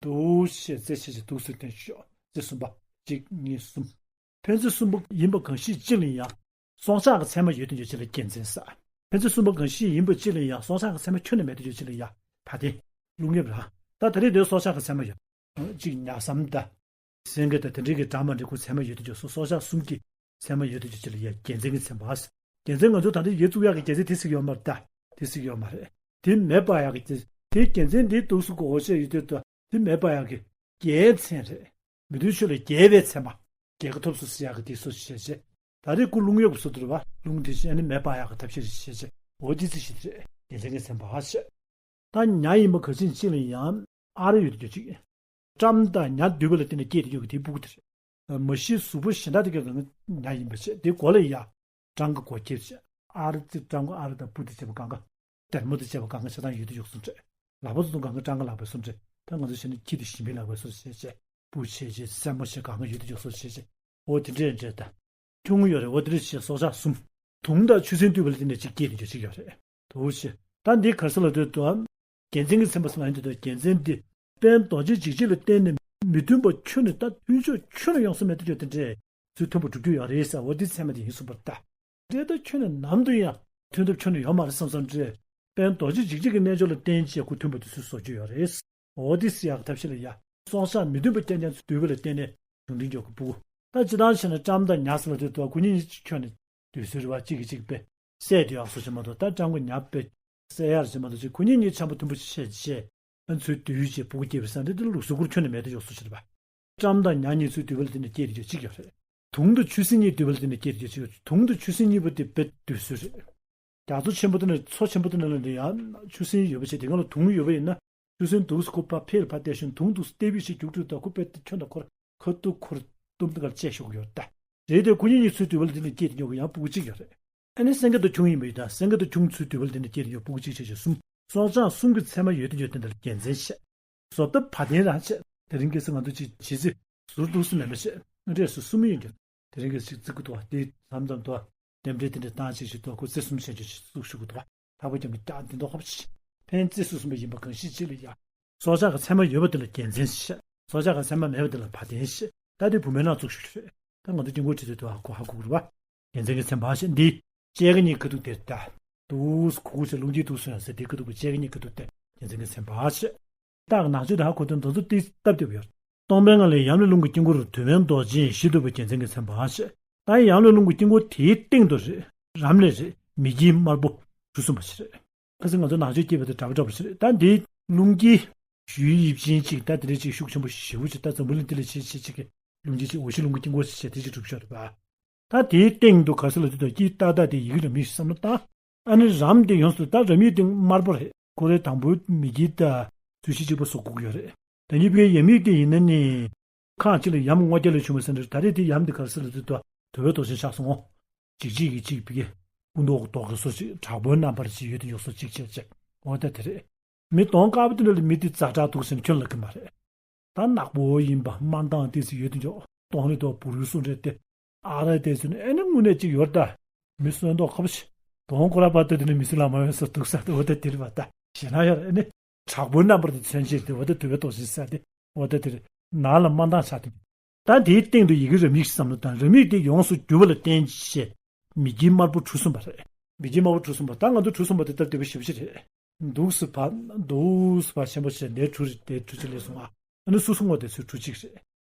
འདུག་ཞེས་རྩེ་ཆེ་ཆེ་འདུག་སུ་བསྟན་ཤོག་རྩེ་གསུམ་པ། གཅིག་གཉིས་གསུམ། ཕན་ཚུན་གསུམ་པོ་ཡིན་པ་གང་ཞིག་གཅིག་ལ་ཡང་སྲོག་ཆགས་ཀྱི་མཚན་མ་ཡོད་དུ་ཡོད་ཅིག་ལ་རྒྱལ་མཚན་ཟེར། ཕན་ཚུན་གསུམ་པོ་གང་ཞིག་ཡིན་པ་གཅིག་ལ་ཡང་སྲོག་ཆགས་ཀྱི་མཚན་མ་ཁྱོན་ནས་མེད་དུ་ཡོད་ཅིག་ལ་ཡང་བ་དན། རླུང་ཡབ་རང་། ད་ད་རེས་འདིར་སྲོག་ཆགས་ཀྱི་མཚན་མ་ཡོད། གཅིག་ཉ་སྲམ་ད། སེང་གེ་ད་དེ་འདྲའི་གི་འདྲ་མ་འདྲ་ཁོ་མཚན་མ་ཡོད་དུ་ཡོད་སོ། སྲོག་ཆགས་གསུམ་གྱི་མཚན་མ་ཡོད་དུ་ཡོད་ཅིག་ལ་ཡང་རྒྱལ་མཚན་གྱི་མཚན་མ་ཟེར། རྒྱལ་མཚན་ང་ཚོ་ད་ལྟ་ཡིག་བཙུགས་ཡག་གི་རྒྱལ་མཚན་དེ་ཟིག་ཡོད་མ་རེད་ད། དེ་ཟིག་ཡོད་མ་རེད། དེ་མེད་པ་ཡག་གི་རྒྱལ། དེ་རྒྱལ་མཚན་འདིའི་འདུག་སུ་གོ་ཤེས་ཡོད་དུས་ད། དེ་མེད་པ་ཡག་གི་རྒྱལ་མཚན་རེད། མི་མཐུན་ཕྱོགས་ལ་རྒྱལ་བའི་མཚན་མ། རྒྱལ་ཁ་ཐོབ་སུ་སི་ཡག་གི་དེ་སུ་ཞེས་བྱས། ད་རེས་སྐུ་རླུང་གཡོག་སུ་དུར་བ་རླུང་དེ་བཞིན་ནི་མེད་པ་ཡག་གི་ཐབས་ཤེས་རེད་ཞེས་བྱས། འོ་དེ་ཚིག་ཞིག་རེད། རྒྱལ་མཚན་གྱི་མཚན་མ་ཞེས། ད་ཉ་ཡིན་པ་ག་ཅིན་ཅི་ལ་ཡང་ཨ་རི་ཡོད་དུ་ཅིག་བཀྲམ་དང་ཉ་འདུས་པ་ལ་བརྟེན་ནས་སྐྱེས་ཏེ་ཡོད་ཀྱི་དེའི་སྤུ་གུ་དེ་རེད། མ་གཞི་གཟུགས་པོ་གཞན་དག་དེ་ག་གང་ཉ་ཡིན་པ་བྱས། དེ་མགོ་ལ་ཡ་སྤྲང་ཀ་མགོ་ཁྱེར་བྱས། ཨ་རི་ཙི་སྤྲང་ཀ་ཨ་རི་དང་སྤུ་དེ་བྱས་པ་གང་ག་དལ་མོ་དེ་བྱས་པ་གང་ག་ཤ་ཐང་ཡོད་དུ་ཡོད་སོང་རེད། ལག་པ་ཚོ་གང་ག་སྤྲང་ཀ་ལག་པའི་སོང་རེད། ད་ང་ཚོ་བྱས་ན་ཁྱི་དེ་ཞིམ་པའི་ལག་པའི་སོར་བྱས་བྱས། སྤུ་བྱས་བྱས། སྲན་མ་བྱས། གང་ག་ཡོད་དེ་ཅོག་སོར་བྱས་བྱས། འོ་དེ་འདྲས་འདྲས་ད། ཁྱུང་ཡོད་རེད། འོ་དེ་འདྲས་བྱས་སྲོག་ཆགས་གསུམ། དུང་དང་ཆུ་སྲིན་བཏུལ་བ་ལ་བརྟེན་ནས་གཅིག་སྐྱེས་དེ་ཅོག་གཅིག་ཡོད་རེད། དུ་བྱས། ད་འདི་ག་རེ་ཟེར་ལབ་དུས་དུ། རྒྱལ་མཚན་གྱི་ཚན་པ་ཟེར་ལབ་ཡིན་དུས་དུ། རྒྱལ་མཚན་འདི། དཔལ་རྡོ་རྗེ་འཇིགས་བྱེད་ལ་བརྟེན་ནས་མི་མཐུན་པ་ཁྱོན་ནས། ད་མཐུན་ཕྱོགས་ཁྱོན་ནས་ཡོང་ས་མེད་དེ་ཅོག་དེ་འདྲས། ཚུལ་མཐུན་པ་སྒྲུབ་རྒྱུ་ཡོད་རེད་ཟེར། འོ་འདི་ཚད་མ་དེ་ཡིན་གསུངས་པ་རེད་ད། འདྲེ་ད་ཁྱོན་ནས་ནམ་དུ་ཡང་མཐུན་ཐབས་ཁྱོན་ནས་ཡོད་མ་རེད་བསམ་བསམ་འདྲེ། དཔལ་རྡོ་རྗེ་འཇིགས་བྱེད་ཀྱི་རྣལ་འབྱོར་ལ་བརྟེན་བྱས་ཁོ་མཐུན་པ་དེ་ཚོས་བཟོ་རྒྱུ་ཡོད་རེད། འོ་དེ་སྲིད་ཡག་ཐབས་ཤེས་ལ་ཡ། སྲོག་ཆགས་མི་མཐུན་པ་རྐྱང་རྐྱང་ཚོས་བཏུལ་བ་ལ་བརྟེན་ནས་བྱུང་དྲིན་འཇོག་གི་སྤུ་གུ། ད་སྤྱི་བཏང་བྱས་ན་བཀྲམ་དང་ཉ་ཟེར་ལ་དེ་དུ་ཁོ་གཉིས་གཉིས་ཀྱི་ཁྱོན་ནས་བསྡུས་ཚུལ་རེད་བ། གཅིག་གིས་གཅིག་པས་བསད་དེ་ཡག་སོ་ཞིག་མ་གཏོགས། ད་བཀྲམ་གྱི་ཉ་པས་བསད་ཡག་ཞིག་མ་གཏོགས། ཅིག་ཁོ་གཉིས་གཉིས་འཆམ་པོ་མཐུན་པོ་ཞིག་བྱས་བྱས། ཨ་ཚོས་བསྡུས་བྱས་སྤུ་གུ་སྐྱེས་པའི་ས་འདི་དེ་ལུགས་སྲོལ་ཁོ་རང་ཁྱོན་ནས་མེད་དེ་ཡག་སོ་ཞིག་རེད་བ། བཀྲམ་དང་ཉ་གཉིས་ཚུར་བསྡུས་པ་ལ་བརྟེན་ནས་སྐྱེས་དེ་ཅིག་ཡོད་རེད། དུང་དང་ཆུ་སྲིན་གཉིས་བསྡུས་པ་ལ་བརྟེན་ནས་སྐྱེས་དེ་ཅིག་ཡོད། དུང་དང་ཆུ་སྲིན་གཉིས་པོ་དེ་རྦད་བསྡུས་སྲོལ་རེད། རྒྱ་མཚོ་ཆེན་པོ་དེ་ན། མཚོ་ཆེན་པོ་དེ་ན་ལ་ནི་ཡང་ཆུ་སྲིན་ཡོད་པ་བྱས། དེ་སྒང་ལ་དུང་ཡོད་པ་ཡིན་ན། ཆུ་སྲིན་འདུག་སེ་ཁོ་ཕར་ཕེ་ལ་ཕར་བལྟས་ཤིང་། དུང་འདུག་སེ་ལྟེ་བའི་ཞིག་རྒྱུག་འགྲོ་དང་། ཁོ་རྦད་དེ་ཁྱོན་དང་ཁོ་ར་ཁ་ཐུག་ཁོ་ར་གཏུམ་དེ་གར་བཅད་ཤོག་ཡོད་ད། རེད་དེ་ཁོ་གཉིས་གཉིས་ཚུར་བསྡུས་པ་ལ་བརྟེན་ནས་སྐྱེས་དེ་ཉོ་གི་ཡང་སྤུ་གུ་གཅིག་ཡོད་རེད། ཨ་ནི་སེང་གེ་དང་ཁྱུང་ཡིན་པ་ཡིན་ད། སེང་གེ་དང་ཁྱུང་ཚུར་བསྡུས་པ་ལ་བརྟེན་ནས་སྐྱེས་དེ་ཉོ་སྤུ་གུ་གཅིག་བྱས་བྱས་གསུམ། སྲོག་ཆགས་གསུམ་གྱི་མཚན་མ་ཡོད་དེ་ཉོ་དེ་འདྲ་ལ་རྒྱལ་མཚན་བཤད། བཟོ་ལྟ་བ་དན་རང་བྱས། དེ་རིང་ཁ་སང་ང་ཚོ་ཅིག་བྱེད་རྩིས་ཟུར་འདུག་སེ་མེད་པ་བྱས། ཨ་འདྲས་སུ་གསུམ་ཡོད་འགྱུར། དེ་རིང་ཁ་སང་ཅིག་བརྩི་གི་འདུག་བ། དེ་མཚམས་མཚམས་འདུག་བ། རྟེན་འབྲེལ་དེ་འདྲ་བཏང་ཅིག་ཞིག་འདུག་ཁོ་རྩིས་གསུམ་བྱས་ཅིག་ཞིག་བཙུགས་ཞུ་གི་འདུག་བ། ལྷག་པར་རྒྱབ་ནས་ཀྱང་འདི་འདོགས་ཁ་པོ་ཅིག་ཕན་རྩིས་སོ་གསུམ་པ་ཡིན་པ་གང་ཞིག་ཅིག་ལ་ཡ། སྲོག་ཆགས་ཀྱི་མཚན་མ་ཡོད་པ་དེ་ལ་རྒྱལ་མཚན་ཞེས། སྲོག་ཆགས་ཀྱི་མཚན་མ་མེད་པ་དེ་ལ་བ་དན་ཞེས། ད་དེ་བུད་མེད་ནང་བཙུགས་ཞུ་རེད། ད་ང་ཚོ་དཀྱིལ་འཁོར་བྲིས་དུས་དུ་ཧ་གོ་ཧ་གོ་གི་རེད་བ། རྒྱལ་མཚན་གྱི་མཚན་འབའ་ཞེས། འདི་བཅད་ཁ་གཉིས་ཁ་ཐུག་དེར་ད། དུས་གུ་གུ་ཞེས་རླུང་གིས་དུས་སུ་ཡང་ཟེར། དེ་ཁ་ཐུག་གི་བཅད་ཁ་གཉིས་ཁ་ཐུག་དེ་རྒྱལ་མཚན་གྱི་མཚན་འབའ་ཞེས། རྟགས་ནག་ཆོས་དང་ཧ་གོ་དོན་དེ་ཚོ་ཏིག་སྟབས་བདེ་པོ་ཡོད། སྟོང་པའི་ངང་ལས་ཡམས་ལས་རླུང་གི་དཀྱིལ་འཁོར་རུ་དུ་མའི་མདོག་ཅན་ཞིག་འདུག་པ་རྒྱལ་མཚན་གྱི་མཚན་འབའ་ཞེས། ད་ཡམས་ལས་རླུང་གི་དཀྱིལ་འཁོར་དེའི་སྟེང་དུ་རེད། རམ་ལས་རེད། མི་དཀྱིལ་དམར་པོ་གྲུ་གསུམ་པ་ཞིག་རེད། ཁ་སང་ང་ཚོ་ནག་ཆོས་སྐྱེས་པ་དེ་འདྲ་པོ་འདྲ་པོ་ཞིག་རེད། ད་འདི་རླུང་དཀྱིལ་ཞུའི་དབྱིབས་ཅན་གཅིག་ད་དེ་འདྲ་ཅིག་ཤུགས་ཆེན་པོ་ཞེ་པོ་ཅིག་ད་འཛམ་བུ་གླིང་འདི་ལ་ཆེ་ཆེ་ཅིག་གི་རླུང་དཀྱིལ་ཅིག་འོ་བཞི་རླུང་གི་དཀྱིལ་འཁོར་ཞིག་བྱས་དེ་ཅིག་གྲུབ་ཤོག་རེད་པ། ད་དེའི་སྟེང་དུ་ག་རེ་ཟེར་ལབ་དུས་ད་དཀྱིལ་ཏག་ཏག་དེ་ཡི་གེ་རེ་མིག་བསམ་བློ་བཏང་། ཨ་ནི་རམ་དེ་ཡོངས་སུ་ད་རམ་ཡིག་དེ་དམར་པོ་རེད། ཁོ་རེ་དང་པོའི་མི་དཀྱིལ་དང་ཚོས་གཞི་གཅིག་པ་བཟོ་དགོས་ཀྱི་ཡོད་རེད། ད་ནི་བའི་ཡ་མིག་དེ་ཡིན་ན་ནི། ཁག་གཅིག་ལ་ཡམས་སྔོ་སྐྱ་ལས་བྱུང་བ་ཟེར་འདྲ། ད་རེས་དེ་ཡམས་དེ་ག་རེ་ཟེར་ལབ་དུས་ད་དུ་བའི་མདོག་ཅན་ཆགས་སོང་ངོ་། གཅིག་གཅིག་གིས་གཅིག་བི་གེ་སྐུ་མདོག་མདོག་གི་སོ་ཅིག་དྲག་པོའི་རྣམ་པར་ཅིག་ཡོད་དེ་ཡོད་སོ་གཅིག་བྱས་བྱས། འོ་ད་དེ་རེད། མི་གདོང་དཀར་པོ་དེ་འདྲ་ལ་མི་དེ་ཛ་དྲག་འདུག་ཟེར་ནས་ཁྱོན་ལ་གི་མ་རེད། ད་ནག་པོ་ཡིན་པ་དམར་མདངས་ཏོག་ཙམ་ཡོད་དེ་འཇོག་གདོང་ནི་དོ་བུ་རུའི་སུ་འདྲ་དེ། ཨ་ར་དེ་ཚོ་ནི་ཨེ་ནི་དངོས་གནས་ཅིག་ཡོད་ད། མི་གསོན་མདོག་ཁ་པོ་ཞིག་གདོང་ཁོ་ར་བར་དུ་དེ་ནི་མི་སུ་ལ་མ་ཡོད་ས་འདུག་ས་དེ། འོ་ད་དེ་རེད་པ། ད་ཞེ་ན་ཡོད་རེད་ཨེ་ནི། དྲག་པོའི་རྣམ་པར་དེ་མཚོན་བྱེད་དེ། འོ་ད་དུ་བའི་མདོག་ཅན་ཟེར་དེ། འོ་ད་དེ་རེད། ནག་ལ་དམར་མདངས་ཆགས་དེ། ད་དེའི་སྟེང་དུ་ཡི་གེ་རེ་མིག་བསམ་བློ་བཏང་། རེ་མིག་དེ་ཡོངས་སུ་གྱུར་པ་ལ་བརྟེན་བྱས། མི་དཀྱིལ་དམར་པོ་གྲུ་གསུམ་པ་རེད། མི་དཀྱིལ་དམར་པོ་གྲུ་གསུམ་པ། ད་ང་ཚོ་གྲུ་གསུམ་པ་དེ་སྟབས་བདེ་པོ་ཞེ་པོ་ཅིག་རེད། འདུག་སེ་བ། འདུག་སེ་བ་ཆེན་པོ་བྱས་འདིར་གྲུ་རེ་འདིར་གྲུ་གཅིག་སླེབས་སོང་ཨ། ཨ་ནི་སོ་སོ་ངོས་དེ་ཚོའི་གྲུ་གཅིག་རེད།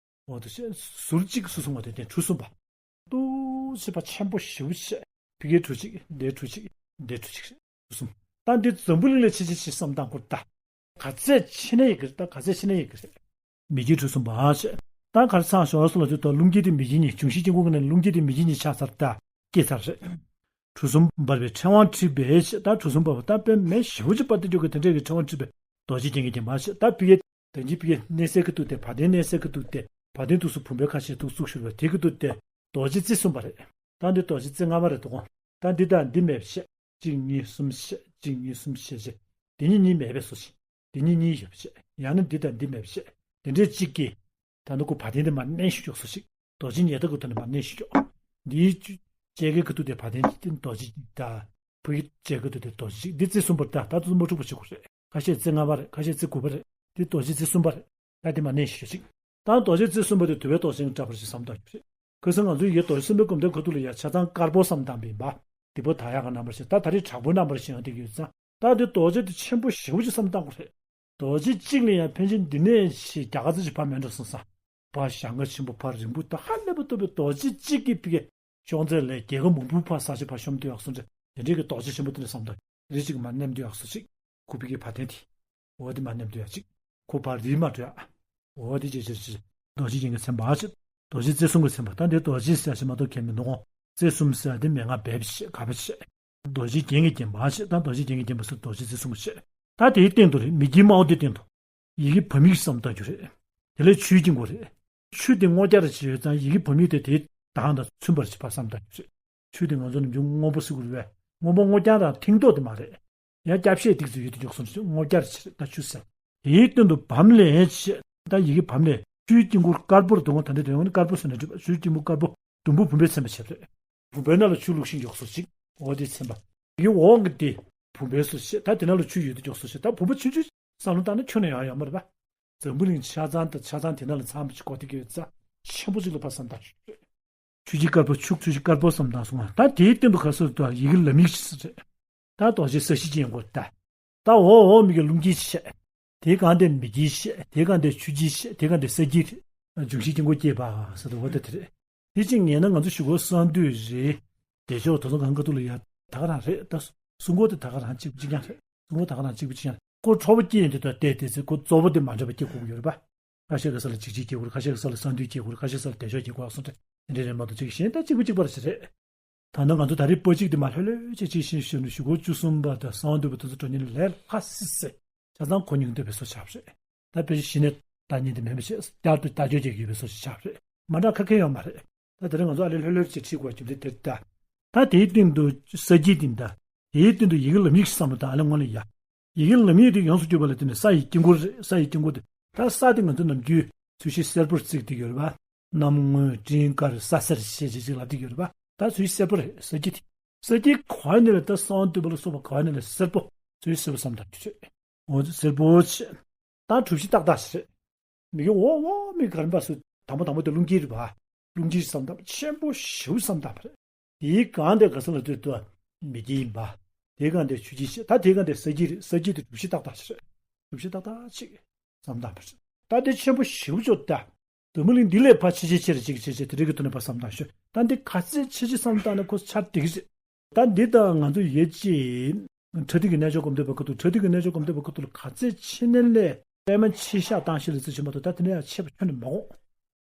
འོ་དེ་བྱས་ཟུར་གཅིག་སོ་སོ་ངོས་དེ་དེ་གྲུ་གསུམ་པ། འདུག་སེ་བ་ཆེན་པོ་ཞེ་པོ་ཅིག་བྱས། ཕ་གིར་གྲུ་གཅིག་འདིར་གྲུ་གཅིག་འདིར་གྲུ་གཅིག་རེད། གྲུ་གསུམ། ད་འདི་འཛམ་བུ་གླིང་ལ་ཆེ་ཆེ་ཆེ་བསམ་བཏང་དགོས་ད། ག་ཚད་ཆེ་ན་ཡི་གེ་རེད། ད་ག་ཚད་ཆེ་ན་ཡི་གེ་རེད། མི་དཀྱིལ་གྲུ་གསུམ་པ་ཞེས། ད་ག་རེ་ཚང་ཞོར་སོ་ལ་དུས་ད་རླུང་དཀྱིལ་དེ་མི་དཀྱིལ་གཉིས། འབྱུང་བཞིའི་དཀྱིལ་འཁོར་གྱི་ནང་རླུང་དཀྱིལ་དེ་མི་དཀྱིལ་གཉིས་ཆགས་ཚར་ད། སྐྱེས་ཚར་རེད། གྲུ་གསུམ་འབར་བའི་ཕྲེང་བ་འཁྲིགས་པའི་ཞེས། ད་གྲུ་གསུམ་འབར་བ་ད་དཔེ་མེད་ཞེ་པོ་ཅིག་འབར་དུ་འཇུག་གི་དེ་འདྲས་ཀྱི་ཕྲེང་བ་འཁྲིགས་པའི་རྡོ་རྗེ་རྒྱན་གྱིས་བརྒྱན་པ་ཞེས། ད་ཕ་གིར་དོན་གྱི་ཕ་གིར་གནས་སའི་ཁ་ཐུག་དེ་བ་དན་གནས་སའི་ཁ་ཐུག་དེ། བ་དན་དུས་སུ་བུམ་པའི་ཁ་ཤས་ཐུག་བཙུགས་ཞུ་བ་དེ་ཁ་ཐུག་དེ་རྡོ་རྗེ་རྩེ་གསུམ་པ་རེད། ད་འདི་རྡོ་རྗེ་རྩེ་ལྔ་པ་རེད་འདུག་ད་འདི་དང་འདི་མེད་པ་བཤད། གཅིག་གཉིས་གསུམ་བཤད། གཅིག་གཉིས་གསུམ་བཤད་བྱས། དེ་གཉིས་གཉིས་མེད་པའི་བཟོ་ཞིག་དེ་གཉིས་གཉིས་ཡོད་པ་བཤད། ཡང་ན་འདི་དང་འདི་མེད་པ་བཤད། དེ་འདྲའི་གཅིག་གིས། ད་ནི་ཁོ་བ་དན་དེ་མར་མནན་ཞིག་འཇོག་བཟོ་ཞིག་རྡོ་རྗེ་ཉལ་ཐ་གུ་དེ་ནི་མར་མནན་ཞིག་འཇོག་འདིའི་བཅད་ཁའི་ཁ་ཐུག་དེ་བ་དན་གཅིག་དེ་རྡོ་རྗེ་གཅིག་ད། ཕ་གི་བཅད་ཁ་ཐུག་དེ་རྡོ་རྗེ་གཅིག་འདི་རྩེ་གསུམ་པར་ད་ད་དུ་མ་འཁྲུག་པ་བྱེད་དགོས་རེད། ཁ་ཤས་རྩེ་ལྔ་པ་རེད། ཁ་ཤས་རྩེ་དགུ་པ་རེད། འདི་རྡོ་རྗེ་རྩེ་གསུམ་པ་རེད། ད་དེ་མར་མནན་ཞིག་འཇོག་ཅིག་ད་རྡོ་རྗེ་རྩེ་གསུམ་པ་དེ་དུ་བའི་རྡོ་རྗེ་འདྲ་པར་ཞིག་བསམ་བཏང་རྒྱུ་རེད། ཁ་སང་ང་ཚོས་ཡེ་རྡོ་རྗེ་གསུམ་པའི་སྒོམ་བཟླས་ཁ་ཐུག་ལ་ཡ་ཆ་ཚང་དཀར་པོ་བསམ་བཏང་བ་ཡིན་པ། སྡིག་པ་དག་ཡག་གི་རྣམ་པར་ཞེས། ད་ད་རེས་དྲག་པོའི་རྣམ་པར་ཞེས་ཡང་དེ་གི་ཡོད་ཙང་། ད་དེ་རྡོ་རྗེ་དེ་ཆེན་པོ་ཞེ་པོ་ཅིག་བསམ་བཏང་དགོས་རེད། རྡོ་རྗེ་གཅིག་ལ་ཡང་ཕན་ཆད་འདི་ནས་ཞེས་རྒྱ་གར་ཚོ་ཞིག་ཕར་མེད་འགྲོ་སོང་ཙང་། ཕར་ཞེང་ཁ་ཆེན་པོ་ཕར་རིང་པོ་ད་ཧ་ལས་པ་ལྟ་བུའི་རྡོ་རྗེ་གཅིག་གི་ཕ་གི་ཤོང་ཚད་ལས་རྒྱལ་ཁབ་མང་པོའི་ཕར་ས་ཆ་ཕར་ཤོང་དུ་ཡག་སོང་ཙང་། དེ་འདྲའི་གི་རྡོ་རྗེ་ཆེན་པོ་དེ་འདྲ་བསམ་བཏང་། རེ་གཅིག་མར་མནན་དུ་ཡག་སོ་ཅིག་ཁོ་ཕ་གི་བ་དན་དེ། འོ་དེ་མར་མནན་དུ་ཡག་ཅིག་ཁོ་ཕར་རིལ་མ་འགྲོ་ཡག་འོ་དེ་ཅེ་ཅེ་ཅེ། རྡོ་རྗེ་རྒྱན་གྱི་མཚན་འབའ་ཞེས། རྡོ་རྗེ་རྩེ་གསུམ་གྱི་མཚན་འབའ། ད་འདི་རྡོ་རྗེ་ཟེར་ཞེས་མ་གཏོགས་གང་མི་འདུག་རྩེ་གསུམ་ཟེར་དེ་མན་ངག་སྦས་པ་ཞེས་ག་པ་ཞེས། རྡོ་རྗེ་རྒྱན་གྱིས་བརྒྱན་པ་ཞེས། ད་རྡོ་རྗེ་རྒྱན་གྱིས་བརྒྱན་པ་ཟེར་རྡོ་རྗེ་རྩེ་གསུམ་གྱི་ཞེས། ད་དེའི་སྟེང་དུ་རེད། མི་དཀྱིལ་དམར་པོ་དེའི་སྟེང་དུ། ཡི་གེ་བ་མིག་བསམ་བཏང་རྒྱུ་རེད། དེ་ལས་ཆུའི་དཀྱིལ་འཁོར་རེད། ཆུ་དེ་སྔོ་སྐྱ་རེ་བྱས་ཡོད་ཙང་ཡི་གེ་བ་མིག་དེ་དེའི་གདངས་དང་མཐུན་པར་བྱེད་པ་བསམ་བཏང་རྒྱུ་རེད། ཆུ་དེ་ང་ཚོ་ནམ་རྒྱུན་སྔོན་པོ་ཟེར་གྱི་རེད་པས། སྔོན་པོ་སྔོ་སྐྱ་དང་མཐིང་མདོག་དེ་མ་རེད། ཡང་སྐྱ་ཤས་ཏོག་ཙམ་ཡོད་དེ་འཇོག་སོང་ཞིག་སྔོ་སྐྱ་རེ་བྱས་རེད། ད་ཆུ་ཟེར། དེའི་སྟེང་དུ་བམ་ལས་ཞེས། ད་ཡི་གེ་བམ་ལས་ཆུའི་དཀྱིལ་འཁོར་དཀར་པོར་དུ་འོང་། ད་འདི་དོན་ཡོང་ནི་དཀར་པོ་ཟེར་ན་འགྲིག་པ། ཆུའི་དཀྱིལ་འཁོར་དཀར་པོ་དུམ་བུ་བུམ་པས་མཚན་པར་བྱས་པ་རེད། བུམ་པའི་ནང་ལ་ཆུ་བླུགས་ཤིང་མགྱོགས་སུ་ཅིག་འོ་དེ་མཚན་པ། ཡི་གེ་འོག་གི་དེ་བུམ་པའི་སུ་བྱས། ད་དེ་ནང་ལ་ཆུ་ཡོད་དུ་མགྱོགས་སུ་བྱས། ད་བུམ་པ་ཆུང་ཆུང་བསམ་བློ་བཏང་ན་ཁྱོན་ནས་ཡང་ཡོད་མ་རེད་པ། འཛམ་བུ་གླིང་ཆ་ཚང་དང་ཆ་ཚང་དེ་ནང་ལ་ཚང་མ་ཅིག་གོ་བདེ་གི་ཡོད་ཙང་ཆེན་པོ་ཅིག་ལ་ཕར་བསམ་བཏང་ཞུ། ཆུ་སྐྱེས་དཀར་པོ་ཆུ་ཆུ་སྐྱེས་དཀར་པོ་བསམ་བཏང་སོང་ང་། ད་དེའི་སྟེང་དུ་ག་སོ་དུ་ཡི་གེ་ལམ་ཡིག་ཅིག་ཟེར་རེད། ད་རྡོ་རྗེ་ས་གཞི་ཅན་གོ་ད། ད་འོག་འོག་མིག་གི་རླུང་གིས་བྱས། དེ་གང་དེ་མེ་གིས་བྱས། དེ་གང་དེ་ཆུ་གིས་བྱས། དེ་གང་དེ་ས་གིས་རེད། འབྱུང་བཞིའི་དཀྱིལ་འཁོར་བསྐྱེད་པ་ཟེར་དུ་འོ་ད་དེ་རེད། དེ་ཅིག་ངེས་ན་ང་ཚོ་གཞུག་གུ་གསང་འདུས་རེད། བདེ་མཆོག་དེ་ཚོ་གང་ག་ཐུག་ལ་ཡ་ད་ག་རང་རེད། ད་སྲུང་འཁོར་དེ་ད་ག་རང་གཅིག་པ་གཅིག་རྐྱང་རེད། སྲུང་འཁོར་ད་ག་རང་གཅིག་པ་གཅིག་རྐྱང་རེད། ཁོ་ཁྲོ་བོ་སྐྱེས་ཡོང་དུས་ད་བལྟས་དེ་ཚེ་ཁོ་རྫོགས་པ་དེ་མ་འདྲ་བ་སྐྱེ་དགོས་ཀྱི་ཡོད་རེད་པ། ཁ་ཤས་ཀྱི་ས་ལ་འཇིགས་བྱེད་སྐྱེ་དགོས་རེད། ཁ་ཤས་ཀྱི་ས་ལ་གསང་འདུས་སྐྱེ་དགོས་རེད། ཁ་ཤས་ཀྱི་ས་ལ་བདེ་མཆོག་སྐྱེ་དགོས་རེད་གསུངས་ཏེ། དེ་འདྲའི་རེད་མ་གཏོགས་གཅིག་གཞན་ད་གཅིག་པ་གཅིག་པ་རེད་ཟེར་རེད། ད་ནི་ང་ཚོ་ད་རེས་པོ་གཅིག་དེ་མ་ལྷོད་ལྷོད་བྱས་གཅིག་ཤེས་ཞུ་ནས་གཞུག་གུ་བཅུ་གསུམ་པ་དང་གསང་འདུས་པ་དེ་ཚོ་འགྲོ་ཉེན་ལས་ལྷག་སི་སི། ཆ་ཚང་ཁོ་ཉུང་བསྡད་པའི་བཟོ་ཆགས་རེད། ད་དཔེ་གཞི་ནས་ལྟ་ཉན་དེ་མེད་པ་བྱས་བསྐྱར་དུ་ལྟ་སྐྱོ་རྒྱག་གི་ཡོད་པའི་བཟོ་ཞིག་ཆགས་རེད། མ་འདྲ་ཁ་ཁེ་ཡོད་མ་རེད། ད་དེ་རིང་ང་ཚོ་ཨ་ལེ་ལྷོད་ལྷོད་བྱས་ཁྲིད་དགོས་རྒྱུ་དེ་དེ་ལྟ། ད་དེའི་སྟེང་དུ་ས་གཞི་དེ་འདྲ། དེའི་སྟེང་དུ་ཡི་གེ་ལམ་ཡིག་བསམ་བློ་བཏང་། ཨ་ལེ་སྔོན་ལ་ཡ། ཡི་གེ་ལམ་ཡིག་དེ་ཡོངས་སུ་གྱུར་པ་ལ་བརྟེན་ནས་ས་ཡི་དཀྱིལ་འཁོར་རེད། ས་ཡི་དཀྱིལ་འཁོར་དེ། ད་ས་དེ་ང་ཚོ་ནམ་རྒྱུན་ཚོས་གཞི་སེར་པོར་བརྩིགས་བསྡད་ཡོད་རེད་པ། གནམ་སྔོན་སྤྲིན་དཀར་ས་སེར་ཞེས་བྱས་ཅིག་ལབ་བསྡད་ཡོད་རེད་པ། ད་ཚོས་གཞི་སེར་པོ་རེད། ས་གཞི་དེ། ས་གཞི་ག་བ་ནས་ལ་ད་གསང་འདུས་པ་ལ་སོགས་པ་ག་བ་ནས་ལ་སེར་པོ། ཚོས་གཞི་སེར་པོ་བསམ་བཏང་རྒྱུ་རེད། འོ་ཚོས་སེར་པོ་ཆེ། ད་གྲུ་བཞི་ཏག་ཏག་ཞིག་རེད། མི་གི་འོ་འོ་མི་ག་རིམ་པ་སུ་དང་པོ་དང་པོ་དེ་རླུང་དཀྱིལ་རེད་པ། རླུང་དཀྱིལ་བསམ་བཏང་ཆེན་པོ་ཞེ་པོ་བསམ་བཏང་བ་རེད། དེའི་སྒང་དེ་ག་ས་ལ་ལྟོས་དུས་མེ་སྐྱེས་ཡིན་པ། དེའི་སྒང་དེ་ཆུ་སྐྱེས་ཤིག་ད་དེའི་སྒང་དེ་ས་སྐྱེས་རེད། ས་སྐྱེས་དེ་གྲུ་བཞི་ཏག་ཏག་ཞིག་རེད། གྲུ་བཞི་ཏག་ཏག་ཅིག་བསམ་བཏང་བ་རེད། ད་དེ་ཆེན་པོ་ཞེ་པོ་ཅིག་ད། འཛམ་བུ་གླིང་འདི་ལས་ཕར་ཆེ་ཆེ་ཆེ་རེ་ཅིག་ཆེ་ཆེ་དེ་རིགས་ཀྱི་ཐོག་ནས་ཕར་བསམ་བཏང་ཤོག་ད་འདི་ག་ཚད་ཆེ་ཆེ་བསམ་བཏང་ན་ཁོ་ཆར་འགྲིག་གི་རེད། ད་འདི་དང་ང་ཚོ་ཡོད་ཅེས། ཕྲ་ཏིག་གི་རྣལ་འབྱོར་སྒོམ་བཟླས་པ་ཁ་ཐུག་ཕྲ་ཏིག་གི་རྣལ་འབྱོར་སྒོམ་བཟླས་པ་ཁ་ཐུག་ལ་ག་ཚད་ཆེ་ནས་ལས་པད་མ་ཆེ་ཤ་བཏང་ཤེས་ལ་རྩི་ཆེ་མ་གཏོགས། ད་དེ་ནས་ཡང་ཆེ་བ་ཁྱོན་ནས་མ་གོ་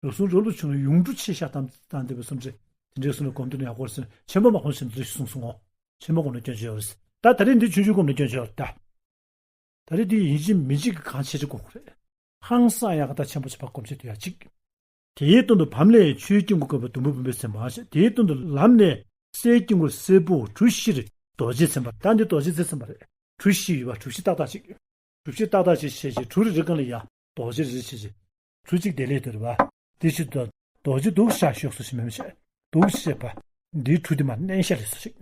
རབ་གསུང་རབ་ལ་བྱུང་ན་ཡུངས་འབྲུ་ཆེ་ཤ་བཏང་བཏང་བསྡད་པའི་སུམ་ཚེ་དེ་འདྲའི་སུ་ནས་སྒོམ་དུ་ནས་ཡག་པོར་སེམས་ཆེན་པོ་མ་གོ་ཞེས་འདི་གསུངས་སོང་ངོ་། ཆེན་པོ་གོ་ན་སྐྱོན་ཆེ་ཡོད་རེད། ད་ད་རེས་འདི་ཆུང་ཆུང་སྒོམ་ན་སྐྱོན་ཆེ་ཡོད་རེད་ད། ད་རེས་འདི་ཡིན་གཅིག་མིན་གཅིག་གི་གང་ཆེ་ཆེ་སྒོམ་དགོས་རེད། ཧང་སང་ཡག་ག་ད་ཆེན་པོ་ཆེ་བ་སྒོམ་ཆེ་དུ་ཡག་གཅིག་དེའི་སྟེང་དུ་བམ་ལས་ཆུའི་དཀྱིལ་འཁོར་བཀོད་པ་དུམ་བུ་བུམ་པས་མཚན་པ་ཞེས། དེའི་སྟེང་དུ་ལམ་ནས་སའི་དཀྱིལ་འཁོར་སེར་པོ་གྲུ་བཞིར་རྡོ་རྗེས་མཚན་པ། ད་འདི་རྡོ་རྗེ་རྩེ་མཚན་པ་རེད། གྲུ་བཞི་ཡོད་པ་གྲུ་བཞི་ཏག་ཏག་ཅིག་གྲུ་བཞི་ཏག་ཏག་ཅིག་བྱས་ཅིག་གྲུ་རེ་རེ་སྒང་ལ་ཡ་རྡོ་རྗེ་རེ་བྱས་ཅིག་གྲུ་གཅིག་དེ་ལས་དོར་བ། དེ་ཕྱིར་དུ་རྡོ་རྗེ་འདུག་བཞག་ཤོག་སུ་ཞིག་མེད་མི་བྱེད། འདུག་བྱས་པ། འདིའི་གྲུ་དེ་མར་མནན་བཞག་ལས་སུ་ཞིག་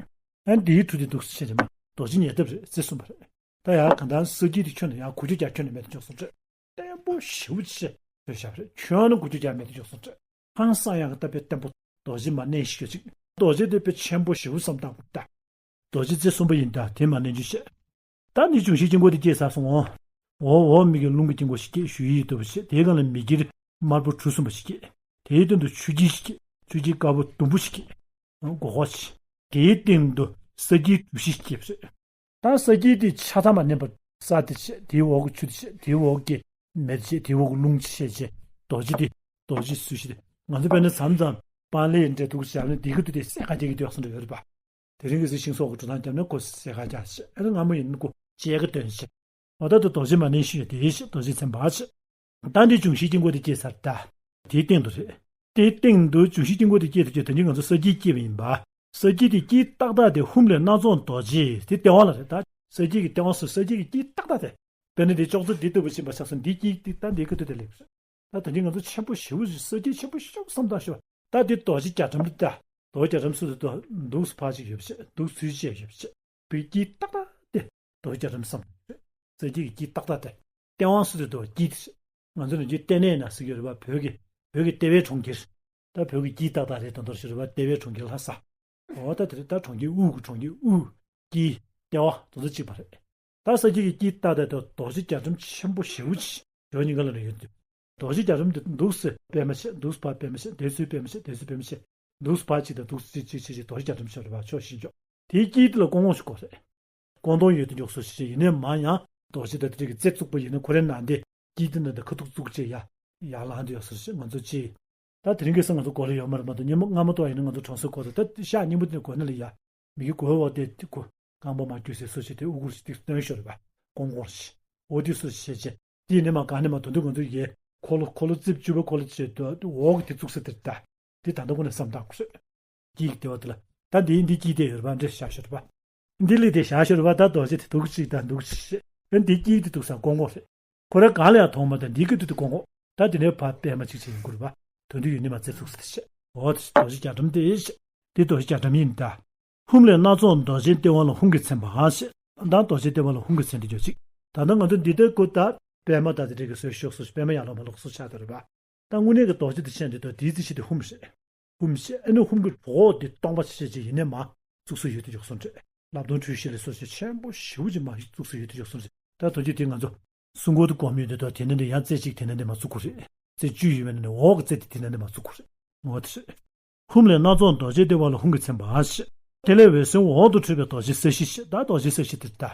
ཨན་འདིའི་གྲུ་དེ་འདུག་བྱས་ནས་མ་རྡོ་རྗེ་ཉེ་ཐབས་རེད་ཟེར་གསུངས་པ་རེད། ད་ཡང་གང་ལྟར་ས་གཞི་དེ་ཁྱོན་ནས་ཡང་དགུ་བཅུ་གྱ་ཁྱོན་ནས་མེད་དུ་འཇོག་སོང་ཚེ། བརྟན་པོ་ཞེ་པོ་ཅིག་བཟོས་བཞག་པ་རེད། ཁྱོན་ནས་དགུ་བཅུ་གྱ་མེད་དུ་འཇོག་སོང་ཚེ། ཧང་སང་ཡག་གི་ད་དཔེ་བརྟན་པོ། རྡོ་རྗེ་མར་མནན་ཞིག་ཡོད་ཅིག་རྡོ་རྗེ་དེ་དཔེ་ཆེན་པོ་ཞེ་པོ་བསམ་བཏང་དགོས་ད། རྡོ་རྗེ་རྩེ་གསུམ་པ་ཡིན་ད་དེ་མར་མནན་རྒྱུ་བཤད། ད་ནི་འབྱུང་བཞིའི་དཀྱིལ་འཁོར་དེ་སྐྱེས་ཚར་སོང་ངོ་། འོག་འོག་མིག་གི་རླུང་གི་དཀྱིལ་འཁོར་ཞིག་སྐྱེས། ཞུ་ཡིག་ལྟ་བུ་ཞིག་དེའི་སྒང་ལ་མེ་དཀྱིལ་དམར་པོ་གྲུ་གསུམ་པ་ཞིག་སྐྱེས། དེའི་སྟེང་དུ་ཆུ་སྐྱེས་ཤིག་ཆུ་སྐྱེས་དཀར་པོ་ཟླུམ་པོ་ཞིག་སྐྱེས། སྒོར་ཁོག་ཅིག་དེའི་སྟེང་དུ་ས་གཞི་གྲུ་བཞི་སྐྱེས་པ་རེད། ད་ས་གཞི་དེ་ཆ་ཚང་མ་མནན་པ། ས་དེ་བྱས། དེའི་འོག་གི་ཆུ་དེ་བྱས། དེའི་འོག་གི་མེ་དེ་བྱས། དེའི་འོག་གི་རླུང་དེ་བྱས་བྱས། རྡོ་རྗེ་དེ། རྡོ་རྗེ་སུ་ཞིག་དེ། ང་ཚོ་དཔེར་ན་མཚམས་མཚམས་སྤང་ལེབ་འདྲ་འདུག་བྱས་ནས་འདི་གི་དུས་དེ་སེ་ཁ་རྒྱག་གི་དུས་སུ་འདྲ་ཡོད་རེད་པ། དེ་རིང་གི་ཟི་ཤིང་སོགས་ཀྱི་འགྲོ་སྟངས་བརྒྱབ་ན་ཁོ་སེ་ཁ་རྒྱག་བྱས། ཨ་ནི་སྔ་མོ་ཡིན་ན་ཁོ་བཅད་ཀ་སྟོན་བྱས། འོ་ད་དུ་རྡོ་རྗེ་མར་མནན་ཞུས་ཡོད་དེ་བྱས། རྡོ་རྗེ་མཚན་པ་བྱས། ད་འདི་འབྱུང་བཞིའི་དཀྱིལ་འཁོར་དེ་སྐྱེས་ཚར་ད། དེའི་སྟེང་དུ་རེད། དེའི་སྟེང་དུ་འབྱུང་བཞིའི་དཀྱིལ་འཁོར་དེ་སྐྱེས་དུས་ཀྱི་དོན་གྱིས་ང་ཚོ་ས་གཞི་སྐྱེས་པ་ཡིན་པ། ས་གཞི་དེ་དཀྱིལ་ཏག་ཏག་དེ་ཧུམ་ལས་སྣ་ཚོགས་རྡོ་རྗེ་དེ་ལྟེ་བ་ལ་རེད་ད། ས་གཞི་གི་ལྟེ་བ་སུ་ས་གཞི་གི་དཀྱིལ་ཏག་ཏག་དེ། དཔེར་ན་འདི་ཅོག་ཙེ་འདི་ལྟ་བུ་ཕྱིན་པ་ཆགས་སོང་། འདི་དཀྱིལ་འདི་ད་འདི་ཁ་ཐུག་དེ་སླེབས་རེད། ད་དོན་གྱིས་ང་ཚོ་ཆེན་པོ་ཞེ་པོ་ཞིག་ས་གཞི་ཆེན་པོ་ཞེ་པོ་བསམ་བཏང་ཤོག་ད་འདི་རྡོ་རྗེ་རྒྱ་གྲམ་རེད་ད། རྡོ་རྗེ་རྒྱ་གྲམ་སུ་དུ་འདུག་སུ་ཕར་ཅིག་ཡོད་པ་བྱས། འདུག་ཚུལ་བཅས་ཡོད་པ་བྱས། བོད་ཀྱི་ཏག་ཏག་སྟེ། རྡོ་རྗེ་རྒྱ་གྲམ་བསམ། ས་གཞི་གི་དཀྱིལ་ཏག་ཏག་སྟེ། ལྟེ་བ་སུ་དེ་རྡོ་དཀྱིལ་དེ། ང་ཚོ་ནི་རྗེ་ལྟེ་གནས་ན་ཟེར་གྱི་རེད་པ། བོད་ཀྱི་བོད་ཀྱི་ལྟེ་བའི་གྲོང་ཁྱེར། ད་བོད་ཀྱི་དཀྱིལ་ཏག་ཏག་རེད། དོན་དག་ཞིག་རེད་པ། ལྟེ་བའི་གྲོང་ཁྱེར་ལྷ་ས། འོ་ད་དེ་རེད། ད་གྲོང་ཁྱེར་དབུས་ཀྱི་གྲོང་ཁྱེར་དབུས་དཀྱིལ་ལྟེ་བ་དེ་ཚོ་གཅིག་པ་རེད། ད་ས་གཞི་གི་དཀྱིལ་ཏག་ཏག་ཏེ་རྡོ་རྗེ་རྒྱ་གྲམ་ཆེན་པོ་ཞེ་པོ་ཅིག་ཇོ་ཉིན་ག་ལ་ནས་ཡོད་དུས། རྡོ་རྗེ་རྒྱ་གྲམ་དེ་འདུག་སེ་པད་མ་བྱས། འདུག་སེ་ཕར་པད་མ་བྱས། དེ་ཚུར་པད་མ་བྱས། དེ་ཚུར་པད་མ་བྱས། འདུག་སེ་ཕར་གཅིག་དང་འདུག་སེ་གཅིག་གཅིག་གཅིག་རྡོ་རྗེ་རྒྱ་གྲམ་ཆགས་རེད་པ། ཕྱོགས་བཞི་འཇོག་དེའི་དཀྱིལ་དེ་ལ་ཀོང་ཀོང་ཞིག་དགོས་རེད། ཀོང་ཏོང་ཡོད་དུ་འཇོག་སོ་ཞེས་ཡིན་ནའི་མ་ཡང་རྡོ་རྗེ་དང་དེ་རིགས་ཀྱི་རྩེ་བཙུགས་པ་ཡིན་ན་ཁོ་རའི་ནང་དེ་དཀྱིལ་དེ་ནང་དུ་ཁ་ཐུག་བཙུགས་བྱས་ཡ་ཡར་ལངས་དུ་ཡོད་སོ་ཞེས་ང་ཚོ་ཅི། ད་དེ་རིང་གི་སང་ང་ཚོ་གོ་ལ་ཡོད་མ་རེད་མ་གཏོགས་ཉིན་མོ་སྔ་མོ་ཏོག་ཡིན་ན་ང་ཚོ་གྲོང་གསེབ་གོ་ད་ད་ཤག་སྙིང་པོ་དེ་ནས་གོ་ན་ལ་ཡ། མི་གི་གོ་བ་དེ་དེ་གོ། རྐང་པ་མ་རྒྱུ་སའི་སོ་ཞེས་དེ་དབུ་གུར་ཞིག་དེ་སྟོན་ཞོར་རེད་པ། ཀོང་ཀོང་ཞིག་འོ་དེ་སོ་ཞེས་བྱས། དེ་ནས་མ་ག་ནས་མ་དོན་དུ་ང་ཚོ་ཡའི་འཁོར་ལོ་འཁོར་ལོ་རྩིབས་བཅུ་པ་འཁོར་ལོ་བྱས་དུ་འོག་གི་དེ་བཙུགས་ས་དེ་རེད་ད། དེ་ད་ལྟ་ཁོ་ནས་བསམ་བཏང་དགོས་རེད། དཀྱིལ་གྱི་ལྟེ་བ་དེ་ལ། ད་འདིའི་འདི་དཀྱིལ་དེ་ཡོད་རེད་པ། འདྲེ་བཞག་ཤོར་བ། འདི་ལས་དེ་བཞག་ཤོར་བ། ད་རྡོ་རྗེ་དེ་འདུག་ཅིག་ད་འདུག་ཅིག་ཞེས། ཨ་འདི་དཀྱིལ་དེ་འདུག་ས་ཀོང་ཀོང་རེད། ཁོ་རང་གང་ལ་ཡང་མཐོང་མ་ད་འདི་སྐད་དུ་དུ་གོང་འོག་ད་དེ་ནས་ཕ་པད་མ་གཅིག་ཅིག་ཡིན་དགོས་རེད་པ། དོན་དུ་ཡོད་ནི་མ་ཚད་ཚུགས་ཟེར་ཏེ་བཤད། འོ་དེ་རྡོ་རྗེ་རྒྱ་གྲམ་དེ་བཤད། དེ་རྡོ་རྗེ་རྒྱ་གྲམ་ཡིན་ད། ཧཱུྃ་ལས་སྣ་ཚོགས་རྡོ་རྗེའི་ལྟེ་བ་ལ་ཧཱུྃ་གིས་མཚན་པ་ཞེས། ད་རྡོ་རྗེའི་ལྟེ་བ་ལ་ཧཱུྃ་གིས་མཚན་དེ་འཇོག་ཅིག་ད་ལྟ་ང་ཚོ་འདི་ལྟར་བཀོད་ད་པད་མ་ད་དེ་འདྲའི་གི་སོའི་ཤོག་སོ་པད་མ་ཡར་ལོག་མར་ལོག་སོ་ཆགས་ད་རེད་པ། ད་དངོས་གནས་ཀྱི་རྡོ་རྗེ་དེ་ཤེས་འདི་དོ་དེའི་རྩིས་གཞི་དེ་ཧཱུྃ་རེད། ཧཱུྃ་ཞེས་ཨ་ནི་ཧཱུྃ་གི་གྲོགས་དེ་སྟོང་པ་ཆེ་ཆེ་ཅིག་ཡིན་ནས་མ་བཙུགས་སུ་ཡོད་དུ་འཇོག་སོང་རེད། ལབ་སྟོང་འཁྲུལ་ཞིག་ལས་སོ་ཞེས་ཆེན་པོ་ཞེ་པོ་ཅིག་མ་བཙུགས་སུ་ཡོད་དུ་འཇོག་སོང་རེད། ད་དོན་གྱིས་དེ་ང་ཚོ་གསུང་སྐོར་དུ་གོ་མི་འདི་དོ་དེ་ནས་ནི་ཡང་རྩེ་གཅིག་དེ་ནས་ནི་མ་བཙུགས་དགོས་རེད། རྩེ་བཅུ་ཡོད་པས་ན་ནི་འོག་གི་རྩེ་དེ་དེ་ནས་ནི་མ་བཙུགས་དགོས་རེད། འོ་དེ་རེད། ཧཱུྃ་ལས་སྣ་ཚོགས་རྡོ་རྗེའི་ལྟེ་བ་ལ་ཧཱུྃ་གིས་མཚན་པ་ཞེས། དེ་ལས་འོད་ཟེར་འོག་ཏུ་འཕྲོས་པའི་རྡོ་རྗེ་ས་གཞི་ཞེས། ད་རྡོ་རྗེ་ས་གཞི་དེ་ད།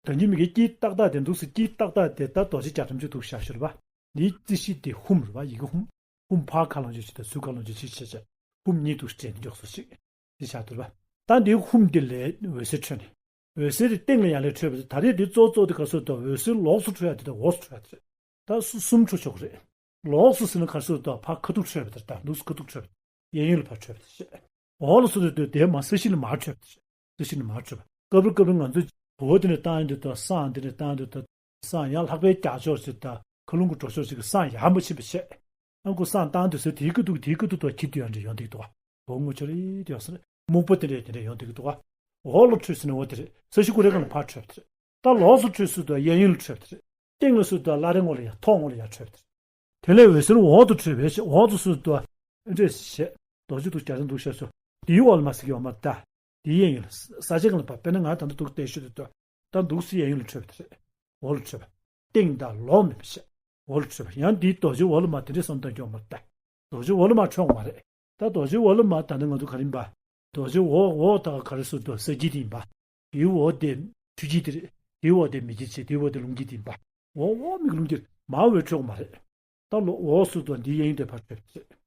ད་གིན་མི་གི་དཀྱིལ་ཏག་ཏག་དེ་འདུག་སེ་དཀྱིལ་ཏག་ཏག་དེ་ད་རྡོ་རྗེ་རྒྱ་གྲམ་གྱི་འདུག་བཞག་ཤོར་བ། འདིའི་རྩིས་གཞི་དེ་ཧཱུྃ་རེད་བ། ཡི་གེ་ཧཱུྃ། ཧཱུྃ་ཕར་ཁ་ལོང་བྱེད་ཅིག་དང་ཚུར་ཁ་ལོང་བྱེད་ཅིག་བྱས་བྱས། ཧཱུྃ་གཉིས་འདུག་སེ་འདྲེས་ནས་འཇོག་སོ་ཞིག་དེ་བཞག་འདུག་བ། ད་འདིའི་ཧཱུྃ་དེ་ལས་འོད་ཟེར་འཕྲོས་ནས། འོད་ཟེར་དེ་སྟེང་ལ་ཡར་ལས་འཕྲོས་པ་དེ་ད་རེས་དེ་གཙོ་གཙོ་དེ་ག་སོ་དང་འོད་ཟེར་ལོགས་སུ་འཕྲོས་ཡ་དེ་དང་འོག་སུ་འཕྲོས་ཡ་དེ་དང་། ད་སུ་གསུམ་འཕྲོ་ཆོག་གི་རེད། ལོགས་སུ་ཟེར་ན་ག་སོ་དང་ཕར་ཁ་ཐུག་འཕྲོས་པ་དེ་དང་ལུགས་སུ་ཁ་ཐུག་འཕྲོས་པ་དེ། གཡས་གཡོན་ལ་ཕར་འཕྲོས་པ་དེ་བཤད། འོག་ལ་སོ་དེ་དེ་མ་ས་གཞི་ལ་མར་འཕྲོས་པ་དེ་བཤད། ས་གཞི་ལ་མར་འཕྲོས་པ། སྐབས་རེ་སྐབས་རེ་ང་ཚོ་བོ་དེ་ནས་བཏང་ཡོང་དུས་དང་སང་དེ་ནས་བཏང་ཡོང་དུས་དང་། སང་ཡང་ལྷགས་པའི་རྒྱ་ཕྱོགས་ཤིག་དང་མཁའ་རླུང་གི་འགྲོ་ཕྱོགས་ཤིག་གི་སང་ཡར་མ་ཕྱིན་པ་བྱས། ཨ་ཁུ་སང་བཏང་དུས་ཟེར་དེའི་སྐུ་དུག་དེའི་སྐུ་དུག་དང་ཁྱི་དུ་ཡང་འདྲ་ཡོང་དུས་དུ་བ། བོ་ངོ་ཆོ་རེ་དུ་ཡང་སོ་རེ་སྨུག་པ་དེ་འདྲ་དེ་འདྲ་ཡོང་དུས་དུ་བ། འོག་ལ་འཕྲོས་ཟེར་ན་འོ་དེ་རེད། ས་གཞི་ཀུ་རེ་གང་ལ་ཕར་འཕྲོས་དེ་རེད། ད་ལོགས་སུ་འཕྲོས་ཟེར་དུ་གཡས་གཡོན་ལ་འཕྲོས་དེ་རེད། སྟེང་ལ་སུ་དུ་བླ་རེ་ངོ་ལ་ཡར་ཐོག་ངོ་ལ་ཡར་འཕྲོས་དེ་རེད། དེ་ལས་འོད་ཟེར་འོག་ཏུ་འཕྲོས་པས་ཞེས་འོག་ཏུ་སུ་དུ་འདྲེས་ཞེས་རྡོ་རྗེ་དུ་རྒྱ་ཆེན་འདུག་ཞེས་སོ། དེའི་འོག་ལ་མ་ཟེར་གྱི་འོག་མ་ད། དེའི་གཡས་གཡོན་ལ་ས་ས་ཆ་གང་ལ་བབས་པས་ན་ང་ད་ལྟ་འདུག་བལྟས་ཤོད་དུ་དོ། ད་འདུག་སེ་གཡས་གཡོན་ལ་འཕྲོས་པ་དེ་རེད། འོག་ལ་འཕྲོས་པ། སྟེང་དང་ལོགས་མེད་པ་བཤད། འོག་ལ་འཕྲོས་པ་ཡང་འདིའི་རྡོ་རྗེ་འོག་ལ་མ་དེ་འདྲའི་བསམ་སྟངས་སྐྱོ་མ་ད། རྡོ་རྗེ་འོག་ལ་མ་འཕྲོས་མ་རེད། ད་རྡོ་རྗེ་འོག་ལ་མ་ད་ནི་ང་ཚོ་ག་རེ་ཡིན་པ། རྡོ་རྗེ་འོག་འོག་ད་ག་རེ་ཟེར་དུ་ས་གཞི་དེ་ཡིན་པ། དེའི་འོག་དེ་ཆུ་སྐྱིད་དེ་རེད། དེའི་འོག་དེ་མེ་སྐྱིད་བྱས་དེའི་འོག་དེ་རླུང་སྐྱིད་དེ་ཡིན་པ། འོག་འོག་མིག་རླུང་སྐྱིད་མ་འོད་འཕྲོས་མ་རེད། ད་ལོ་འོག་སུ་དང་འདི་གཡས་གཡོན་དེ་ཕར་འཕྲོས་པ་རེད།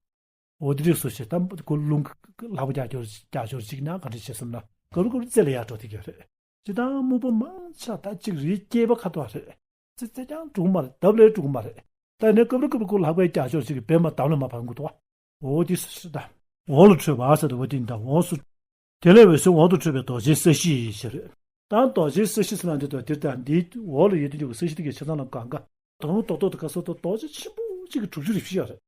འོ་དེ་རིགས་སུ་ཞེས་ད་ཁོ་རླུང་ལག་པ་རྒྱག་སྐྱོར་རྒྱག་སྐྱོར་ཅིག་ན་ག་འདྲ་བྱེད་སོང་ན་སྐབས་སྐབས་རྩེ་ལ་ཡར་འགྲོ་དེ་གྱོད་རེད། ཅི་ལྟར་སྨུག་པ་མང་ཆ་ད་ཅིག་རིའི་སྐེད་པ་ཁ་ཐོག་རེད། རྩེ་རྩེ་ཀྱང་འགྲོ་གི་མ་རེད། འདབས་ལས་འགྲོ་གི་མ་རེད། ད་ནས་སྐབས་རེ་སྐབས་རེ་ཁོ་ལག་པའི་རྒྱག་སྐྱོར་ཅིག་གི་བེ་མ་འདབས་ལ་མ་བབས་འགུ་འདུག་བ། འོ་དེ་སུ་ཞེས་ད། འོག་ལ་འཕྲོས་པ་ཟེར་དུ་བ་དེ་ཡིན་ད་འོག་སུ། དེ་ལས་འོད་ཟེར་འོག་ཏུ་འཕྲོས་པའི་རྡོ་རྗེའི་ས་གཞི་ཡི་ཞེས་རེད། ད་རྡོ་རྗེའི་ས་གཞི་ཟེར་ན་འདི་དང་འདིར་ད་འདིའི་འོག་ལ་ཡོད་དུ་འཇུག་པའི་ས་གཞི་དེ་གའི་ཆ་ཚང་ལ་གང་ག་དོན་རྡོག་རྡོག་དེ་ག་སོ་དང་རྡོ་རྗེ་ཆེན་པོ་གཅིག་གི་དྲུག་ཅུ་རེ་བཞི་ཡོད་རེད།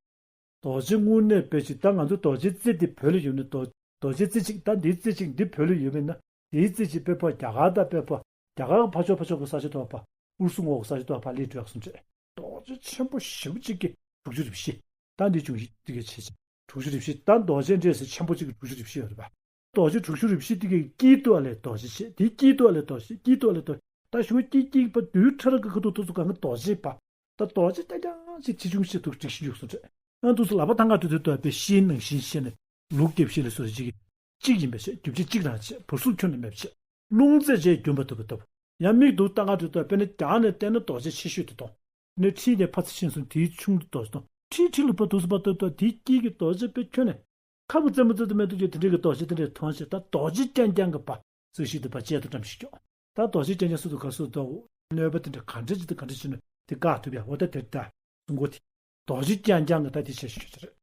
རྡོ་རྗེ་དངོས་གནས་དཔེ་གཅིག་ད་ང་ཚོ་རྡོ་རྗེ་རྩེ་འདི་བོད་ལ་ཡོད་ནི་རྡོ་རྡོ་རྗེ་རྩེ་གཅིག་ད་འདིའི་རྩེ་གཅིག་འདི་བོད་ལ་ཡོད་མེད་ན་འདིའི་རྩེ་གཅིག་དཔེ་ཕོ་རྒྱ་གར་དང་དཔེ་ཕོ་རྒྱ་གར་གྱི་ཕ་ཕྱོགས་ཕ་ཕྱོགས་ཀྱི་ས་ཆ་དུ་བ་ཨུ་རུ་སུ་ངོས་ཀྱི་ས་ཆ་དུ་བ་ལི་དྲོད་གསུམ་བྱས། རྡོ་རྗེ་ཆེན་པོ་ཞེ་པོ་གཅིག་གི་དྲུག་ཅུ་རེ་བཞི། ད་འདི་ཅུང་ཞིག་ཏི་གའི་ཆེ་ཆེ། དྲུག་ཅུ་རེ་བཞི་ད་རྡོ་རྗེ་འདྲེས་སེ་ཆེན་པོ་གཅིག་གི་དྲུག་ཅུ་རེ་བཞི་ཡོད་རེད་པ། རྡོ་རྗེ་དྲུག་ཅུ་རེ་བཞི་ཏི་གའི་དཀྱིལ་དུ་ཨ་ལས་རྡོ་རྗེ་ཆེ་དེའི་དཀྱིལ་དུ་ཨ་ལས་རྡོ་རྗེ་དཀྱིལ་དུ་ཨ་ལས་རྡོ་རྗེ་ད་ཞུ་དཀྱིལ་དཀྱིལ་པ་རྡུལ་ཕྲ་རབ་ཀྱི་ཁ་ཐུག་ཐུག་ཚུགས་གང་གི་རྡོ་རྗེ་པ། ད་རྡོ་རྗེ་ལྟ་ཀྱང་ཅིག་ཆེ་ཆུང་ཞིག་ཐུག་ཅིག་ཞིག་ཡོད་སོང་ཆེ། ང་འདུག་སེ་ལག་པ་ཐང་ག་དུ་དུ་དུ་པའི་ཤེལ་ནང་བཞིན་ཤེལ་ནས་ལུག་རྒྱབ་ཤེལ་ལ་སོ་ཞིག་གཅིག་ཡིན་པའི་ཆེ་རྒྱུ་ཆ་གཅིག་རང་ཆེ་བུར་སུག་ཁྱོན་ནས་མེད་པ་ཆེ། རླུང་རྩེ་རྗེས་རྒྱུན་པ་ཐུབ་པ་ཐུབ། ཡང་མིག་འདུག་ལྟ་ག་དུ་དུ་དཔེར་ན་རྒྱང་ནས་བལྟས་ན་རྡོ་རྗེ་ཆེ་ཤོས་དེ་མཐོང་། ནས་ཁྲིད་ནས་ཕ་ཚ་ཤིན་སོང་དེའི་ཆུང་དུ་རྡོ་རྗེ་མཐོང་། ཁྲིད་ཁྲིད་ལུག་པ་འདུག་སེ་པ་ཐུབ་ཐུབ་དེའི་དཀྱིལ་གྱི་རྡོ་རྗེ་དཔེ་ཁྱོན་ནས། ཁ་བུ་རྩེ་མོ་རྩེ་དུ་མེད་དུ་ཀྱི་དེ་འདྲའི་གི་རྡོ་རྗེ་དེ་འདྲའི་མཐོང་ཞེས་ད་རྡོ་རྗེ་རྐྱང་རྐྱང་གི་པ་རྩིས་གཞི་དུ་པ་གཅལ་དུ་བཀྲམ་ཞིག་ཀྱོག་ད་རྡོ་རྗེ་རྐྱང་རྐྱང་སུ་དུ་ག་སུ་དུ་གནོད་པ་དེ་འདྲ་ག་འདྲ་ཅིག་དང་ག་འདྲ་ཅིག་ནས་དེ་བཀག་ཐུབ་ཡ་འོ་ད་དེར་ད་གསུང་གོ་དེ། རྡོ་རྗེ་རྐྱང་རྐྱང་གི་ད་དེ་བྱས་ཞུ་རྒྱུ་རེད།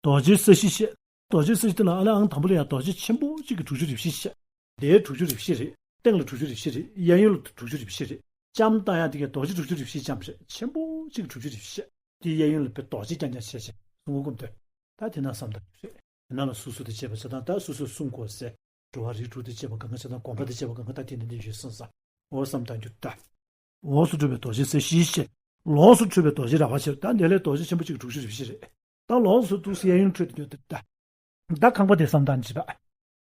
རྡོ་རྗེའི་ས་གཞི་བཤད། རྡོ་རྗེའི་ས་གཞི་དེ་ལ་ཨ་ལ་ཨང་དང་པོ་ལ་ཡང་རྡོ་རྗེ་ཆེན་པོ་གཅིག་གི་དྲུག་ཅུ་རེ་བཞི་བཤད། དེའི་དྲུག་ཅུ་རེ་བཞི་རེད། སྟེང་ལ་དྲུག་ཅུ་རེ་བཞི་རེད། གཡས་གཡོན་ལ་དྲུག་ཅུ་རེ་བཞི་རེད། ལྕམ་བཏང་ཡ་དེ་གའི་རྡོ་རྗེ་དྲུག་ཅུ་རེ་བཞི་ལྕམ་རེད། ཆེན་པོ་གཅིག་དྲུག་ཅུ་རེ་བཞི། དེའི་གཡས་གཡོན་ལ་དཔེ་རྡོ་རྗེ་རྐྱང་རྐྱང་བྱས་བྱས་གསུང་གོ་སྐུམ་དོན། ད་དེ་ན་བསམ་བཏང་རྒྱུ་རེད། དེ་ན་ལ་སོ་སོ་དེ་བྱས་པ་བྱས་དང་ད་སོ་སོ་གསུང་གོ་ཟེར། འགྲོ་བ་རིགས་དྲུག་དེ་བྱས་པ་གང་ག་བྱས་དང་གོམས་པ་དེ་བྱས་པ་གང་ག་ད་དེ་ནི་འདི་ཡོད་སོང་ས། འོ་བསམ་བཏང་རྒྱུ་ད། འོག་སུ་འགྲོ་བའི་རྡོ་རྗེ་ས་གཞི་བཤད། ལོགས་སུ་འཕྲོས་པའི་རྡོ་རྗེ་ར་བ་ཆེ། ད་འདི་ལས་རྡོ་རྗེ་ཆེན་པོ་གཅིག་དྲུག་ཅུ་རེ་བཞི་རེད། ད་ལོགས་སུ་འདུག་སེ་གཡས་གཡོན་འཕྲོས་ཏེ་ཡོད་དེ་ད། ད་ཁང་པ་དེ་བསམ་སྟངས་བྱེད་པ།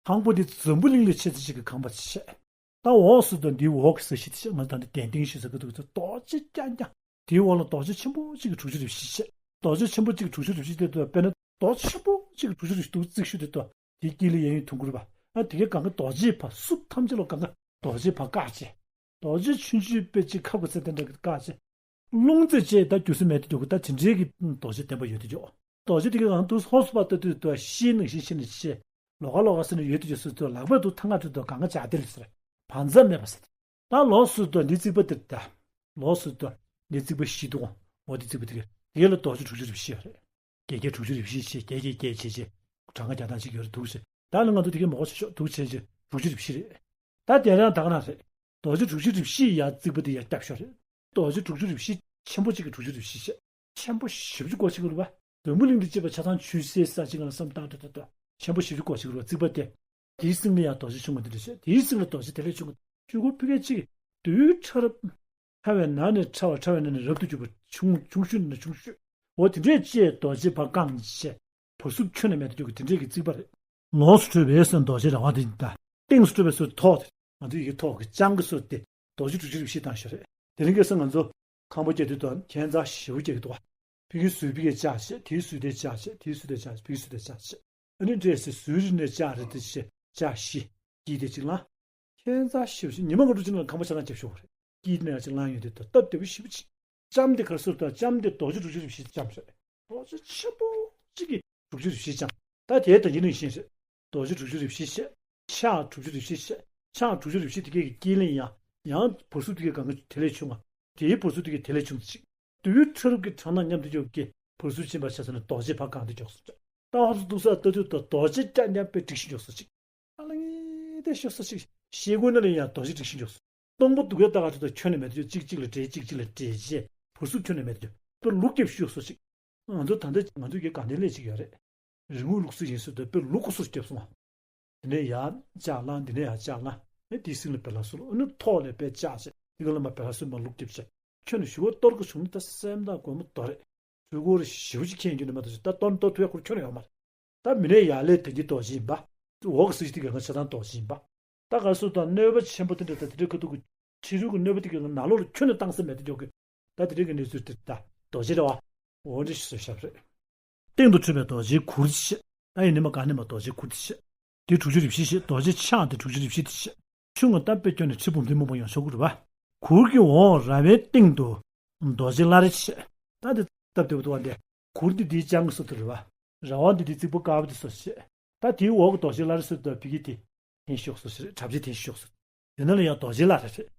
ཁང་པ་དེ་འཛམ་བུ་གླིང་ལས་ཆེ་ཙམ་ཞིག་གི་ཁང་པ་ཞིག་བཤད། ད་འོག་སུ་དང་འདིའི་འོག་གི་ས་གཞི་དེ་བཤད། ང་ད་འདི་གདན་སྟེང་ཞིག་ཟེར་གི་འདུག་ད་རྡོ་རྗེ་རྐྱང་རྐྱང་། དེའི་འོག་ལ་རྡོ་རྗེ་ཆེན་པོ་གཅིག་གི་དྲུག་ཅུ་རེ་བཞི་བཤད། རྡོ་རྗེ་ཆེན་པོ་གཅིག་གི་དྲུག་ཅུ་རེ་བཞི་དེ་ད་དཔེར་ན་རྡོ་རྗེ་ཆེན་པོ་གཅིག་གི་དྲུག་ཅུ་རེ་བཞི་འདུག་རྩིག་ཤུལ་དེ་ད། དེའི་དཀྱིལ་ལ་གཡས་གཡོན་ཐུང་ཀུ་རེད་པ། ཨ་དེ་གའི་གང་གི་རྡོ་རྗེ་ཕ་སུ་ཐམས་ཅད་ལ་གང་ག་རྡོ་རྗེ་ཕ་བཀག་བྱས། རྡོ་རྗེ་ཆུང་ཆུང་དཔེ་གཅིག་ཁབ་ཀྱི་ཚད་དེ་འདྲ་གི་བཀག་བྱས། རླུང་རྩེ་བཅས་ད་རྒྱུ་སྲི་མེད་དུ་འཇོག་གི་ད་དེ་འདྲའི་གི་རྡོ་རྗེ་བརྟན་པ་ཡོད་དུ་འཇོག་རྡོ་རྗེ་དེ་གའི་གང་དུ་ཧོ་སུ་པ་ལྟ་དུས་དུ་ཤེལ་ནང་བཞིན་ཤེལ་ནས་ཆེ། ལོ་ག་ལོ་ག་སེ་ནས་ཡོད་དུ་འཇོག་སུ་དུ་ལག་པས་དུ་ཐང་ང་དུ་དུ་གང་ག་བྱ་དེ་ལས་ཟེར། བང་མཛའ་མེད་པ་ཟེར། ད་ལོགས་སུ་དུ་འདི་རྩིག་པ་དེར་ད། ལོགས་སུ་དུ་འདི་རྩིག་པ་བཞི་འདུག་འོ་འདི་རྩིག་པ་དེ་གའི་དེ་ལ་རྡོ་རྗེ་དྲུག་ཅུ་རེ་བཞི་ཡོད་རེད། བརྒྱད་བརྒྱད་དྲུག་ཅུ་རེ་བཞི་བྱས་བརྒྱད་བརྒྱད་བརྒྱད་བྱས་བྱས། གྲངས་ཀ་བརྒྱ་དང་གཅིག་ཡོད་རེད་འདུག་ཟེར། ད་ནི་ང་ཚོ་དེ་གའི་མོ་གོ་ཆེ་ཤོག་འདུག་བྱས་བྱས་དྲུག་ཅུ་རེ་བཞི་རེད། ད་དེ་རང་ད་ག་ན་རེད། རྡོ་རྗེ་དྲུག་ཅུ་རེ་བཞི་ཡར་རྩིག་པ་དེ་ཡར་བརྒྱབ་ཤོག་རེད། རྡོ་རྗེ་དྲུག་ཅུ་རེ་བཞི་ ཆེན་པོ་གཅིག་གི་དྲུག་ཅུ་རེ་བཞི་བཤད། ཆེན་པོ་བཞི་བཅུ་སྐོར་ཅིག་རེད་པ། འཛམ་བུ་གླིང་འདི་གཅིག་པ་ཆ་ཚང་ཆུད་ཟོས་ས་གཅིག་ལ་བསམ་བཏང་དུས་ད་ལྟ་ཆེན་པོ་བཞི་བཅུ་སྐོར་ཅིག་རེད་པ། རྩིག་པ་དེ། དེའི་སྟེང་ལ་ཡང་རྡོ་རྗེ་ཆུང་ངུ་འདི་འདྲ་བཤད། དེའི་སྟེང་ལ་རྡོ་རྗེ་དེ་ལས་ཆུང་ངུ། ཆུ་འཁོར་ཕ་གི་གཅིག་གི་རྡུལ་ཕྲ་རབ། ཕྲ་བའི་ནང་ནས་ཕྲ་བ། ཕྲ་བའི་ནང་ནས་རབ་ཏུ་གྱུར་པ། ཆུང་ཆུང་ཤོས་ནས་ཆུང་ཤོས། འོ་དེ་འདྲས་བཅས་རྡོ་རྗེ་བ་གང་བྱས། བུ་གཟུགས་ཁྱོན་ནས་མེད་དུ་གྱུར་གྱི་དེ་འདྲས་ཀྱི་རྩིག་པ་རེད། ལོངས་སུ་སྤྲུལ་པའི་སོན་རྡོ་རྗེ་ར་བ་དེ་ཡིན་ད། སྟེང་སུ་སྤྲུལ་པའི་སོན་ཐོག་དེ། ང་ཚོ་ཡི་གེ་ཐོག་གི་ལྕང་གི་སོན་དེ། རྡོ་རྗེ་དྲུག་ཅུ་རེ་བཞི་བཏང་ཞོར་རེད། དེ་རིང་ཁ་སང་ང་ཚོ་ཁང་པ་བརྒྱབ་དུས་དང་ཁྱད་མཚར་ཞེ་པོ་རྒྱག་གི་འདུག་བ། ཕ་གིའི་ཟུར་ཕ་གིའི་ལྕགས་བྱས། དེའི་ཟུར་དེའི་ལྕགས་བྱས། དེའི་ཟུར་དེའི་ལྕགས་བྱས། ཕ་གིའི་ཟུར་དེའི་ལྕགས་བྱས། ཨ་ནི་འདྲས་སེ་ཟུར་རེ་ནས་ལྕགས་རེ་དེ་བྱས། ལྕགས་བཞི། དཀྱིལ་དེ་གཅིག་ལ། ཁྱད་མཚར་ཞེ་པོ་ཞིག་ཉི་མ་ང་འགྲོ་ཕྱིན་ལ་ཁང་པ་ཆ་ཚང་བརྒྱབ་ཤོག་རེད། དཀྱིལ་ནས་ཡང་ཅིག་ལངས་ཡོང་དུས་ད་སྟབས་བདེ་པོ་ཞེ་པོ་ཅིག་ལྕམ་དེ་ག་རེ་ཟེར་ད། ལྕམ་དེ་རྡོ་རྗེ་དྲུག་ཅུ་རེ་བཞི་ལྕམ་རེད། རྡོ་རྗེ་ཆེན་པོ་གཅིག་གི་དྲུག་ཅུ་རེ་བཞི་ལྕམ། ད་དེའི་ད་གིན་ནས་ཤེས་རེད། རྡོ་རྗེ་དྲུག་ཅུ་རེ་བཞི་བཤད། ཕྱག་དྲུག་ཅུ་རེ་བཞི་བཤད། ཕྱག་དྲུག་ཅུ་རེ་བཞི་དེ་གའི་གི་དཀྱིལ་ལ་ཡང་ཡང་བུ་གཟུགས་དེ་གའི་སྒང་ག་དེ་ལས་ཆུང་བ། དེའི་བུ་གཟུགས་དེ་གའི་དེ་ལས་ཆུང་ཅིག་རྡུལ་ཕྲ་རབ་ཀྱི་གྲངས་དང་མཉམ་དུ་འཇོག་གི་བུ་གཟུགས་ཕྱིན་པ་ཆ་ཚང་ནས་རྡོ་རྗེ་བ་གང་དུ་འཇོག་སོང་ཅིག་ད་ཧོབ་སུ་འདུག་ས་ལྟ་དུས་ད་རྡོ་རྗེ་རྐྱང་རྐྱང་དཔེ་སྒྲིག་ཤིང་འཇོག་སོང་ཅིག་ཨ་ལ་ངེས་དེ་ཤོག་ས་ཅིག་ཤེལ་སྒོ་ནང་ལ་ཡང་རྡོ་རྗེ་སྒྲིག་ཤིང་འཇོག་སོང་། སྟོང་པ་འདུག་གའི་ལྟ་ག་དུས་ད་ཁྱོན་ནས་མེད་དུ་གཅིག་གཅིག་ལ་འབྲེལ། གཅིག་གཅིག་ལ་འབྲེལ་བྱས་བུ་གཟུགས་ཁྱོན་ནས་མེད་དུ་དཔེ་ལུག་རྒྱབ་ཤོག་ས་ཅིག་ང་ཚོ་ད་ལྟ་ང་ཚོ་གི་དགའ་ལྡན་ལས་ཅིག་ཡོད་རེད། རི་སྔོན་ལུགས་སྲོལ་ཡིན་ཟེར་དུས་དཔེ་ལུག་གོ་སོར་རྒྱབ་སོང་བ། དེ་ནས་ཡར་ལྕགས་ལངས། འདི་ནས་ཡར་ལྕགས་ལངས། ཨེ་དེའི་སྟེང་ལ་བེ་ལ་སོར། ཨ་ནི་ཐོག་ལ་བེ་ལྕགས་བྱས། དེ་ག་ལ་མ་བེ་ལ་སོར་མ་ལུག་རྒྱབ་བྱས། ཁྱོད་ནི་ཞུ་བ་གཏོར་གི་བྱུང་ནི་ད་སེམས་ཐག་དགོས་མོ་དོ་རེད། ཚུར་སྒོར་ཞེ་པོ་ཅིག་ཁྱེད་ཡིན་རྒྱུ་ནི་མ་གཏོགས་ད་གཏོར་གཏོར་ཐུབ་ཡག་ཁུར་ཁྱོད་ནི་ཡོད་མ་རེད། ད་མི་ནས་ཡར་ལས་དེ་འདི་རྡོ་རྗེ་ཡིན་པ། འོག་གི་སྲིད་ཞི་དེ་ག་ང་ཆ་ཚང་རྡོ་རྗེ་ཡིན་པ། ད་ག་སུ་ད་གནོད་པ་ཆེན་པོ་དེ་འདྲ་ད་དེ་འདྲ་ཁ་ཐུག་གི་ཕྱི་རོལ་གྱི་གནོད་པ་དེ་གའི་ནང་ལོགས་ལ་ཁྱོན་ནས་བཏང་ས་མེད་དུ་འཇོག་གི། ད་དེ་རིང་གི་གནས་ཚུལ་དེ་ད་རྡོ་རྗེ་རེད་བ། འོ་འདྲ་ཞིག་བཟོས་བཞག་པ་རེད། སྟེང་དུ་འཕྲོས་པའི་རྡོ་རྗེའི་གུར་ཞེས། ད་ཡིན་ནི་མ་ག་ནི་མ་རྡོ་རྗེའི་གུར་དེ་བཤད། དེ་དྲུག་ཅུ་རེ་བཞི་བཤད། རྡོ་རྗེ་ཕྱག་དེ་དྲུག་ཅུ་རེ་བཞི་དེ་བཤད། ཆུ་ང་ལྟ་དཔེ་སྐྱོན་ནས་ཁྲི་འབུམ་ཕྲག་མང་པོ་ཡང་ཤོག་གུ་རེད་བ། གུར་གྱི་འོག་ར་བའི་སྟེང་དུ་རྡོ་རྗེ་བླ་རེ་བཤད། ད་དེ་སྟབས་བདེ་པོ་འདུག་བ་འདི། གུར་འདི་དེའི་ལྕང་གི་སོ་དེ་རེད་བ། ར་བ་འདི་དེའི་རྩིག་པ་དཀར་པོ་དེ་སོ་བཤད། ད་དེའི་འོག་གི་རྡོ་རྗེ་བླ་རེ་སོ་དེ་ཕ་གི་དེ། དེ་ཤོག་སོ་ཞེས་གྲབས་ཅན་དེ་ཤོག་སོ། དེ་ནང་ལ་ཡང་རྡོ་རྗེ་བླ་རེ་རེད།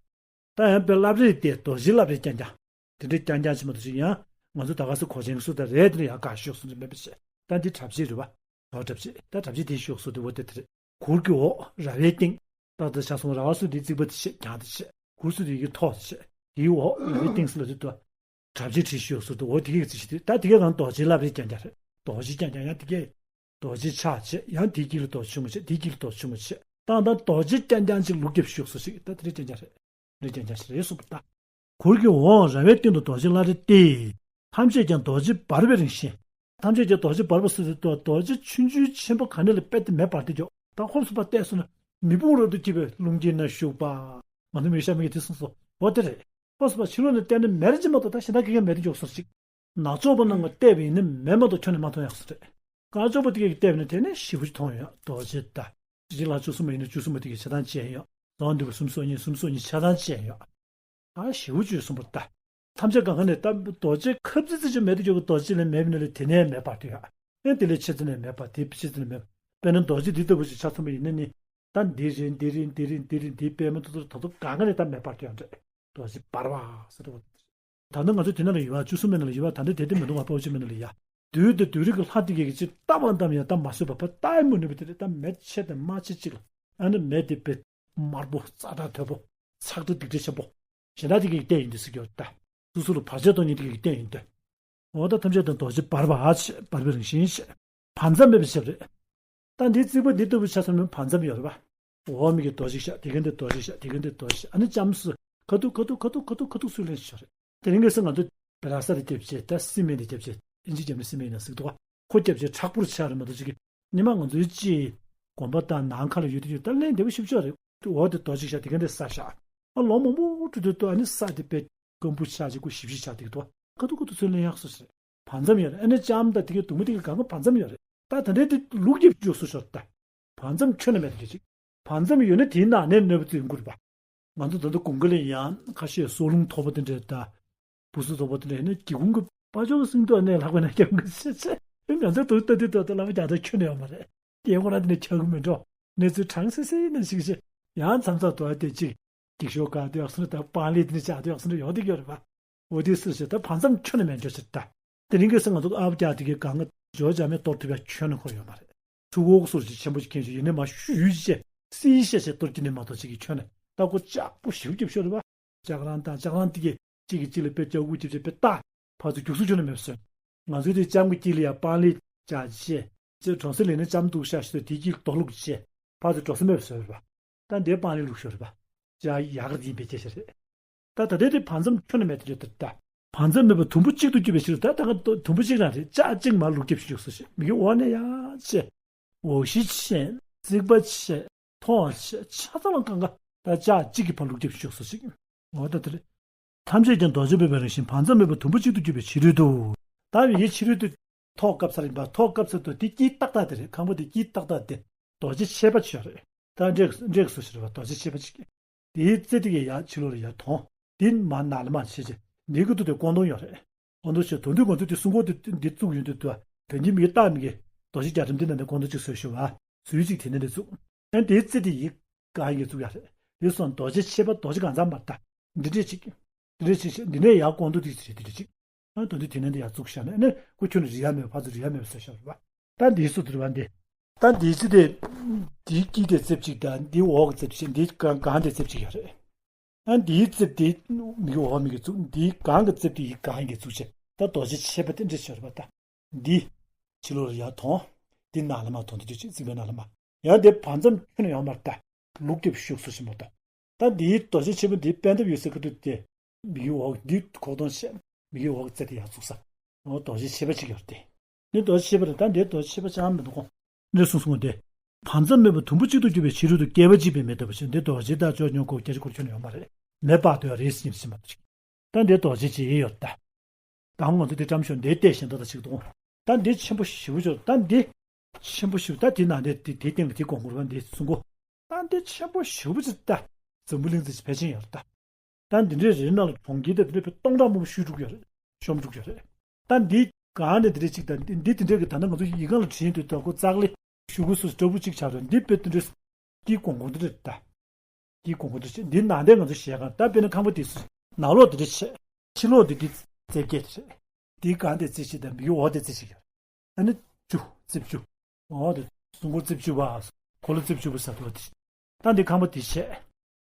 ད་ཡང་དཔེ་བླ་རེ་དེ་རྡོ་རྗེ་བླ་རེ་རྐྱང་རྐྱང་། དེ་འདྲའི་རྐྱང་རྐྱང་ཅིག་མ་གཏོགས་ཅིག་ཡང་ང་ཚོ་ད་ག་སེ་གོ་ཆེན་སུ་ད་རེད་དེ་ཡང་ག་ཤོག་སོ་འདྲ་མེད་པ་ཞེས། ད་འདི་གྲབས་ཅན་རེད་བ། རྡོ་གྲབས་ཅན། ད་གྲབས་ཅན་དེ་ཤོག་སོ་དེ་འོ་དེ་དེ་རེད། གུར་གྱི་འོག་ར་བའི་སྟེང་། ད་ད་ཆ་སོང་ར་བ་སུ་དེའི་རྩིག་པ་དེ་བཤད། གྱང་དེ་བཤད། གུར་སུ་དེ་ཡི་ཐོག་དེ་བཤད། དེའི་འོག་ར་བའི་སྟེང་སུ་ལ་དེ་ད། གྲབས་ཅན་དེ་ཤོག་སོ་དེ་འོ་དེ་གའི་རྩིག་ཞིག་དེ། ད་དེ་གའི་གང་རྡོ་རྗེ་བླ་རེ་རྐྱང་རྐྱང་རེད། རྡོ་རྗེ་རྐྱང་རྐྱང་ཡང་དེ་གའི། རྡོ་རྗེ་ཕྱག་བྱས། ཡང་དེའི་དཀྱིལ་ལ་རྡོ་རྗེ་ཆུང་ངུ་བྱས། དེའི་དཀྱིལ་ལ་རྡོ་རྗེ་ཆུང་ངུ་བྱས། ད་ད་རྡོ་རྗེ་རྐྱང་རྐྱང་ཅིག་ལུག་རྒྱབ་ཤོག་སོ་ཞིག་ད་དེ་རེ་རྐྱང་རྐྱང་རེད། རེ་རྐྱང་རྐྱང་ཞིག་རེད་གསུངས་པ་ལྟ། གུར་གྱི་འོག་ར་བའི་སྟེང་དུ་རྡོ་རྗེ་བླ་རེ་སྟེ། ཐམས་ཅད་ཀྱང་རྡོ་རྗེ་འབར་བའི་རང་བཞིན། ཐམས་ཅད་ཀྱང་རྡོ་རྗེ་འབར་བ་ཟེར་དུས་རྡོ་རྗེ་ཆུང་ཆུང་ཆེན་པོ་ག་ནས་ལ་དཔེ་དེ་མེ་འབར་ཏེ་འཇོག་ད་ཧོབ་སུ་ཕར་བལྟས་སོང་ན་མེ་དཔུང་རབ་ཏུ་འཁྱིལ་བའི་ཀླུང་དཀྱིལ་ན་བཞུགས་པ། ང་ཚོ་མི་ཤ་མི་གི་དེ་གསུངས་སོ། འོ་དེ་རེད། ཧོབ་སུ་ཕར་ཕྱི་ལོགས་ནས་བལྟས་ན་མེ་རེ་ཅིག་མ་གཏོགས་ད་གཞན་དག་གི་མེ་དེ་འཇོག་སོང་ཞིག་ནག་ཕྱོགས་པ་རྣམས་ཀྱིས་བལྟས་པ་ཡིན་ན་མེ་མ་གཏོགས་ཁྱོན་ནས་མ་མཐོང་ཡག་སོ་རེད། དཀར་ཕྱོགས་པ་དེ་གས་ཀྱིས་བལྟས་པ་ཡིན་ན་དེ་ནས་ཞེ་པོ་ཅིག་མཐོང་ཡོང་། རྡོ་རྗེ་ད། སྤྱི་ལ་བཅུ་གསུམ་པ་ཡིན་ན་བཅུ་གསུམ་པ་དེ་གས་ཆ་ཚང་བཅད་ཡོང་། རྫོང་འདུས་པ་སུམ་སོ་གཉིས་སུམ་སོ་གཉིས་ཆ་ཚང་བཅད་ཡོང་། ཨ་ཞེ་པོ་ཅིག་གསུངས་པ་ད། ཐམས་ཅད་གང་ག་ནས་ད་རྡོ་རྗེ་ཁབ་ཙི་ཙི་ཅིག་མེད་དུ་འཇོག་གི་རྡོ་རྗེ་ལས་མེད་པ་ནས་ལས་དེ་ནས་མེ་འབར་དུ་ཡོད། ཨེ་དེ་ལས་ཆེ་ཙི་ནས་མེ་འབར། དེ་ཆེ་ཙི་ནས་མེ། དཔེར་ན་རྡོ་རྗེ་འདི་ལྟ་བུ་ཞིག་ཆ་མཚོན་པ་ཡིན་ན་ནི། ད་འདི་རེད་འདི་རེད་འདི་རེད་འདི་རེད་འདི་དཔེ་མི་ཐུབ་ཐུབ་ད་དུང་གང་ག་ནས་ད་མེ་འབར་དུ་ཡོད་རེད། རྡོ་རྗེ་འབར་བ་ཟེར་བ། ད་ནི་ང་ཚོ་དེ་ནང་ལ་ཡོད་པ་བཅུ་གསུམ་པའི་ནང་ལ་ཡོད་པ་ད་འདི་དེ་དེ་མི་འདུག་བ། དཔའ་བོ་ཆེན་མོའི་ནང་ལ་ཡ། བདུད་དང་བདུད་རིགས་ཀྱི་ལྷ་དེ་གས་ཀྱི་ཅིག་ལྟ་བ་ཙམ་ཡང་ད་མ་བཟོད་པ་ཕར་ལྟ་ཡི་མི་ནུས་པ་དེ་རེད། ད་མེ་ཆེ་དང་དམག་ཆེ་གཅིག་ལ་ཨ་ནི་མེ་དེ་དཔེ་དམར་པོ་ཙག་སྒྲ་དོད་པོ་ཚག་སྒྲ་སྡིག་སྒྲ་ཆེན་པོ་གཞན་དག་དེ་གས་ཀྱི་ལྟས་ཡིན་དུས་ཟེར་གྱི་ཡོད་ད། སོ་སོ་ལ་བར་ཆད་གཏོང་མཁན་དེ་གས་ཀྱི་ལྟས་ཡིན་དུས། འོ་ད་ཐམས་ཅད་དང་རྡོ་རྗེ་འབར་བ་ཆེ་འབར་བའི་རང་བཞིན་ཆེ། བར་མཚམས་མེད་པའི་ཞབས་རེད། ད་འདིའི་རྩིག་པ་འདི་ལྟ་བུ་ཆ་ཚང་མའི་བར་མཚམས་ཡོད་རེད་པ། འོག་མིག་གི་རྡོ་ཞིག་བཞག་དེ་ག་འདི་རྡོ་ཞིག་བཞག་དེ་ག་འདི་རྡོ་ཞིག་ཨ་ནི་ལྕམ་སུ་ཁ་ཐུག་ཁ་ཐུག་ཁ་ཐུག་ཁ་ཐུག་ཁ་ཐུག་སུས་ལེན་ཤོར་རེད། དེ་རིང་ཁ་སང་ང་ཚོ་བེ་ར་ས་དེ་རྒྱབ་བྱས་ད་སི་མེན་དེ་རྒྱབ་བྱས་ཨིན་ཇི་རྒྱབ་ནས་སི་མེན་ཡིན་ན་ཟེར་གི་འདུག་ག་ཁོ་རྒྱབ་བྱས་མཁྲེགས་པོར་ཆགས་རེད་མ་གཏོགས་ཅིག་གི་ཉི་མ་ང་ཚོའི་ཅི་དགོན་པ་དང་ནང་ཁ་ལ་ཡོད་དུས་ད་ལན་བདེ་པོ་ཞིབ་ཆོག་རེད། འོག་དེ་རྡོ་ཞིག་བཞག་དེ་ག་འདི་ས་བཞག་ཨ་ལོ་མང་པོ་འགྲོ་དུས་ད་ཨ་ནི་ས་དེ་དཔེ་སྐམ་པོ་ཆགས་ཅིག་ཁོ་ཞིབ་ཞིབ་ཆགས་དེ་གི་འདུག་ག་ཁ་ཐུག་ཁ་ཐུག་སུས་ལེན་ཡག་སོ་ཟེར། བར་མཚམས་ཡོད་རེད། ཨ་ནི་ལྕམ་དང་དེ་གའི་གདུང་མ་དེ་གའི་སྒང་ག་བར་མཚམས་ཡོད་རེད། ད་ད་ལྟའི་དེ་ལུག་རྒྱབ་ཀྱི་སོ་ཤོར་ད། བར་མཚམས་ཁྱོན་ནས་མེད་དེ་ཅིག་བར་མཚམས་ཡོད་ན་དེའི་ནང་ནས་གནོད་པ་ཚུད་ཡོང་གི་རེད་པ། ང་ཚོ་ད་ལྟ་དགུན་ཁ་ལ་ཡང་ཁ་ཤས་སྲོག་རླུང་ཐོག་པ་དེ་འདྲས་ད། བུ་སུ་ཐོག་པ་དེ་འདྲས་ནས་སྒེའུ་ཁུང་གི་པ་ཅོག་གི་སྲིན་ཐོག་ནས་ལྷག་པ་ན་རྒྱབ་གི་ཤེས་ཤེས། ཨེ་ང་ཚོ་དུ་ལྟ་དུས་ད་ལྟ་ལབ་རྒྱག་ད་ཁྱོན་ནས་ཡོད་མ་རེད། རྒྱལ་ཁོ་རང་དེ་ནས་ཆགས་གི་མི་འགྲོ། གནས་ཚུལ་གྲང་སི་སི་ནས་ཤིག་ཤིག་ཡང་མཚམས་མཚམས་དུ་བ་དེ་ཅིག་འགྱིག་ཤོག་ག་དེ་ཡག་སོང་ད་པང་ལེ་དེ་ནས་ཆགས་དེ་ཡག་སོང་ད་ཡོང་དེ་གི་རེད་པ། འོ་དེ་སུ་ཞིག་ད་བར་མཚམས་ཁྱོན་ནས་མེད་འགྲོ་ཟེར་ད། དེ་རིང་གི་སང་ང་ཚོ་ཨ་བ་རྒྱག་དེ་གའི་སྒང་ག་ཇོ་ཇ་མེ་གཏོར་ཐུབ་ཡ་ཁྱོན་ནས་ཁོ་ཡོད་མ་རེད། ཚུར་འོག་སོར་ཅིག་ཆེན་པོ་ཅིག་ཁེངས་ཤིག་ཡིན་ནས་མ་ཤུ་ཡུས་ཅིག་བྱས་སི་ཡི་ཤ་ཤ་གཏོར་གྱི་ནས་མ་གཏོགས་ཅིག་གི་ཁྱོན་ནས་ད་ཁོ་ལྕགས་པོ་ཞིབ་རྒྱབ་ཤོར་རེད་པ། ལྕགས་རང་དང་ལྕགས་རང་དེ་གའི་ གཅིག་གིས་གཅིག་ལ་དཔེ་ལྕག་སྒུག་ཅིག་བྱས་དཔེ་བཏགས། ཕར་ཚུར་རྒྱུག་སུ་ཁྱོན་ནས་མེད་པ་བཟོས། ང་ཚོའི་དེ་ལྕམ་གྱི་དཀྱིལ་ལ་ཡ་པང་ལེབ་བྱས་བྱས། ཅེས་གྲོང་གསེབ་ལས་ནས་ལྕམ་འདུག་ཤག་ཤི་དུས་དེའི་དཀྱིལ་རྡོ་བླུགས་བྱས། ཕར་ཚུར་འགྲོ་ས་མེད་པ་བཟོས་རེད་པ། ད་འདིའི་པང་ལེབ་བླུགས་ཤོག་རེད་པ། ཅ་ཡག་གི་ཡིན་པའི་སྐད་ཆ་རེད། ད་ད་ལྟའི་དེ་བར་མཚམས་ཁྱོན་ནས་མེད་དེ་རེད་ད། བར་མཚམས་མེད་པ་དུམ་བུ་གཅིག་ཏུ་གྱུར་པའི་ཕྱིར། ད་ད་ག་དུམ་བུ་གཅིག་རང་རེད། ལྕགས་གཅིག་མར་བླུགས་རྒྱབ་བཞུགས་སོ་ཞེས། མི་གི་འོག་ནས་ཡར་བྱས། འོག་གཞི་བྱས། རྩིག་པ་བྱས། ཐོག་བྱས། ཆ་ཚང་ལ་གང་ག་ད་ལྕགས་གཅིག་གིས་ཕར་བླུགས་རྒྱབ་བཞུགས་སོ་ཞེས། འོ་ད་དེ་རེད། ཐམས་ཅད་ཀྱང་རྡོ་རྗེ་འབེབས་པའི་རང་བཞིན། བར་མཚམས་མེད་པ་དུམ་བུ་གཅིག་ཏུ་གྱུར་པའི་ཕྱི་རོལ་དུ། ད་ཡི་གེ་ཕྱི་རོལ་དུ་ཐོག་བཀབ་ས་ཡིན་པ། ཐོག་བཀབ་ས་དུ་དེ་དཀྱིལ་ཏག་ཏག་དེ་རེད། ཁང་པ་དེ་དཀྱིལ་ཏག་ཏག་དེ་རྡོ་རྗེ་ཕྱེད་པ་ཆགས་རེད། ད་འགྲིག་འགྲིག་སོ་ཞེས་རེད་པ། རྡོ་རྗེ་ཕྱེད་པ་གཅིག་དེའི་རྩེ་དེ་གའི་ཡར་ཕྱི་ལོགས་ལ་ཡར་དོང་། དེ་མར་ནང་ལ་མར་བྱས་བྱས། འདིའི་སྐུ་ཐོག་དེ་སྐོར་དོང་ཡོད་རེད། སྐོར་དོང་བྱས། དོན་དུ་ང་ཚོས་དེ་སྲུང་འཁོར་དེ་འདི་བཙུགས་ཡོང་དུས་དུ་དོན་གྱི་མི་གི་རྟགས་མི་གི་རྡོ་རྗེ་རྒྱ་གྲམ་དེ་ནང་ནས་སྐོར་དོང་གཅིག་བཟོས་ཤོག་པ། ཟུར་གཅིག་དེ་ནས་འདི་བཙུགས། ཨ་ནི་དེའི་རྩེ་དེ་ཡི་གེ་གང་ཡིན་གྱི་བཙུགས་ཡ་རེད། དེ་སོང་རྡོ་རྗེ་ཕྱེད་པ། རྡོ་རྗེ་གང་ཚང་མར་ལྟ། འདི་འདྲས་ཅིག་འདི་འདྲས་ཅིག་འདི་ནས་ཡར་སྐོར་དོང་དེ་ཅིག་རེད། འདི་འདྲས་ཅིག་ཨ་ནི་དོན་དུ་དེ་ནས་འདི་ཡར་བཙུགས་བཞག་ནས། ཨ་ནི་ཁོ་ཁྱོན་ནས་རིལ་ཡ་མེད་པ་ཕར་ཚུར་རིལ་ཡ་མེད་པ་བཟོས་བཞག་རེད་པ། ད་འདིའི་སུ་དེ་རེད་པ་འདི། ད་འདིའི་རྩེ་དེ། འདིའི་དཀྱིལ་དེ་རྩེ་གཅིག་དང་། འདིའི་འོག་གི་རྩེ་དེ་བྱས། འདིའི་སྒང་སྒང་དེ་རྩེ་གཅིག་ཡོད་རེད། ཨ་འདིའི་རྩེ་དེ་མི་གི་འོག་མི་གི་བཙུགས། འདིའི་སྒང་གི་རྩེ་དེ་ཡི་གེ་གང་ཡིན་གྱི་བཙུགས་བྱས། ད་རྡོ་རྗེ་ཕྱེད་པ་དེ་འདྲས་ཤོར་བ་ད། འདི་ཕྱི་ལོགས་ལ་ཡར་དོང་། འདི་ནང་ལ་མར་དོང་། འདི་འདྲས་ཅིག་རྩིག་པའི་ནང་ལ་མར། ཡང་དེ་བར་མཚམས་ཁྱོན་ནས་ཡོང་མར་ལྟ། ལུག་རྒྱབ་བཞུགས་སོ་ཞེས་མ་གཏོགས། ད་འདིའི་རྡོ་རྗེ་ཕྱེད་པ་འདིའི་པད་འདབ་ཡོད་སའི་ཁ་ཐུག་དེ། མི་གི་འོག་འདི་ཁོག་དོང་བྱས། མི་གི་འོག་རྩེ་དེ་ཡར་བཙུགས་ས། འོ་རྡོ་རྗེ་ཕྱེད་པ་གཅིག་ཡོད་རེད་དེ། འདི་རྡོ་རྗེ་ཕྱེད་པ་རེད། ད་འདི་རྡོ་རྗེ་ཕྱེད་པ་ཅང་མི་འདུག་གོ། འདི་གསུངས་སོང་སྟེ། བར་མཚམས་མེད་པ་དུམ་བུ་གཅིག་ཏུ་གྱུར་པའི་ཕྱི་རོལ་དུ། བསྐལ་པ་གཅིག་པའི་མེ་ལྟ་བུ་ཞིག་འདི་རྡོ་རྗེ་དང་ཅོག་ཉོ་གོ་རྒྱ་ཆེ་སྐོར་ཁྱོན་ནས་ཡོད་མ་རེད། མེ་སྤར་དུ་ཡང་རེས་ཉིན་ཕྱིན་པ་ཞིག་ད་འདི་རྡོ་རྗེ་ཅིག་ཡོད་ད། ད་ང་ཚོ་འདི་བཀྲམ་ཤོག་འདི་བལྟས་ཤིང་ཏོག་ཏག་ཅིག་འདུག་ད་འདི་ཆེན་པོ་ཞེ་པོ་ཅིག་ད་འདི་ཆེན་པོ་ཞེ་པོ། ད་འདི་ནང་འདི་འདི་འདི་སྟེང་གི་འདི་གོང་གུར་བ་འདི་གསུང་གོ་ད་འདི་ཆེན་པོ་ཞེ་པོ་ཅིག་ད་འཛམ་བུ་གླིང་འདི་ཕལ་ཆེར་ཡོད་ད། ད་འདི་འདྲའི་རི་ནང་ལ་གྲོང་ཁྱེར་དང་འདི་འདྲའི་དཔེ་སྟོང་ཕྲག་མང་པོ་བཞུགས་འགྲོ་གི་ཡོད་རེད། བཤམས་འགྲོ་གི་ཡོད་རེད། ད་འདི་གང་ནས་འདི་འདྲའི་གཅིག་དང་འདི་འདི་འདི་འདྲའི་གི་ད་ནི་ང་ཚོ་ཡིག་སྒང་ལ་བྲིས་ཡོང་དུས་ད་ཁོ་ཙག་ལེ་ཤུ་གུ་སུ་སྤྲ་བོ་གཅིག་ཆགས་རེད། འདི་དཔེ་འདི་འདྲའི་དཀྱིལ་གོང་གོང་འདི་རེད་ད། དཀྱིལ་གོང་གོང་འདི་བྱས། འདི་ནང་དེ་ང་ཚོ་ཞལ་ཁང་། ད་དཔེར་ན་ཁང་པ་འདི་སུ་ནང་ལོགས་འདི་འདྲའི་བྱས། ཕྱི་ལོགས་འདི་འདི་རྩེ་བརྒྱད་དེ་རེད། འདི་གང་དེ་རྩེ་གཅིག་དང་མི་གི་འོག་དེ་རྩེ་གཅིག་ཡོད། ཨ་ནི་བཅུ་རྩིབས་བཅུ། འོ་དེ་སྲུང་འཁོར་རྩིབས་བཅུ་པ། འཁོར་ལོ་རྩིབས་བཅུ་པ་ཟེར་དུས་དེ། ད་འདི་ཁང་པ་འདི་བྱས།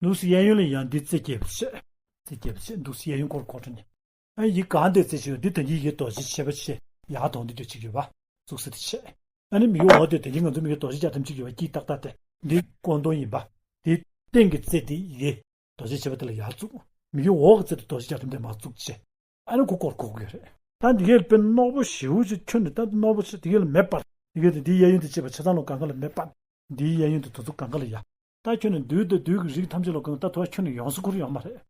ནུབ་སུ་གཡས་གཡོན་ལ་ཡང་འདི་རྩེ་བརྒྱད་པ་བྱས། རྩེ་བརྒྱད་པ་བྱས། འདུག་སུ་གཡས་གཡོན་སྐོར་སྐོར་བྲོ་ནས། ཨ་ཡི་གང་དེ་རྩེ་བྱས་ཡོད། འདི་ད་གིན་ཡི་གེ་རྡོ་རྗེ་ཕྱེད་པ་བྱས། ཡར་དོང་འདི་འདྲ་ཅིག་ཡོད་པ། བཙུགས་ས་དེ་བྱས། ཨ་ནི་མི་གི་འོག་དེ་ད་གིན་ང་ཚོ་མི་གི་རྡོ་རྗེ་རྒྱ་གྲམ་ཅིག་ཡོད་པ། དཀྱིལ་ཏག་ཏག་དེ། འདི་སྐོར་དོང་ཡིན་པ། དེ་སྟེང་གི་རྩེ་དེ་ཡི་གེ་རྡོ་རྗེ་ཕྱེད་པ་དེ་ལ་ཡར་བཙུགས། མི་གི་འོག་གི་རྩེ་དེ་རྡོ་རྗེ་རྒྱ་གྲམ་དེ་མར་བཙུགས་བྱས། ཨ་ནི་ཁོ་སྐོར་སྐོར་གྱི་ཡོད་རེད། ད་འདི་གའི་དཔེ་རྣོ་པོ་ཞེ་པོ་ཅིག་ཁྱོན་ནས་ད་རྣོ་པོ་ཆེ། འདི་གའི་ལ་མེ་སྤར། འདི་གའི་དེ་འདིའི་གཡས་གཡོན་དེ་བྱས་པ་ཆ་ཚང་ལ་གང་ག་ལ་མེ་སྤར། འདིའི་གཡས་གཡོན་དེ་དེ་ཚོ་གང་ག་ལ་ཡ། ད་ཁྱོན་ནས་བདུད་དང་བདུད་ཀྱི་རིགས་ཐམས་ཅད་ལ་གང་ག་ད་དུ་ཁྱོན་ནས་ཡོངས་སུ་ཁུར་ཡོང་མ་རེད།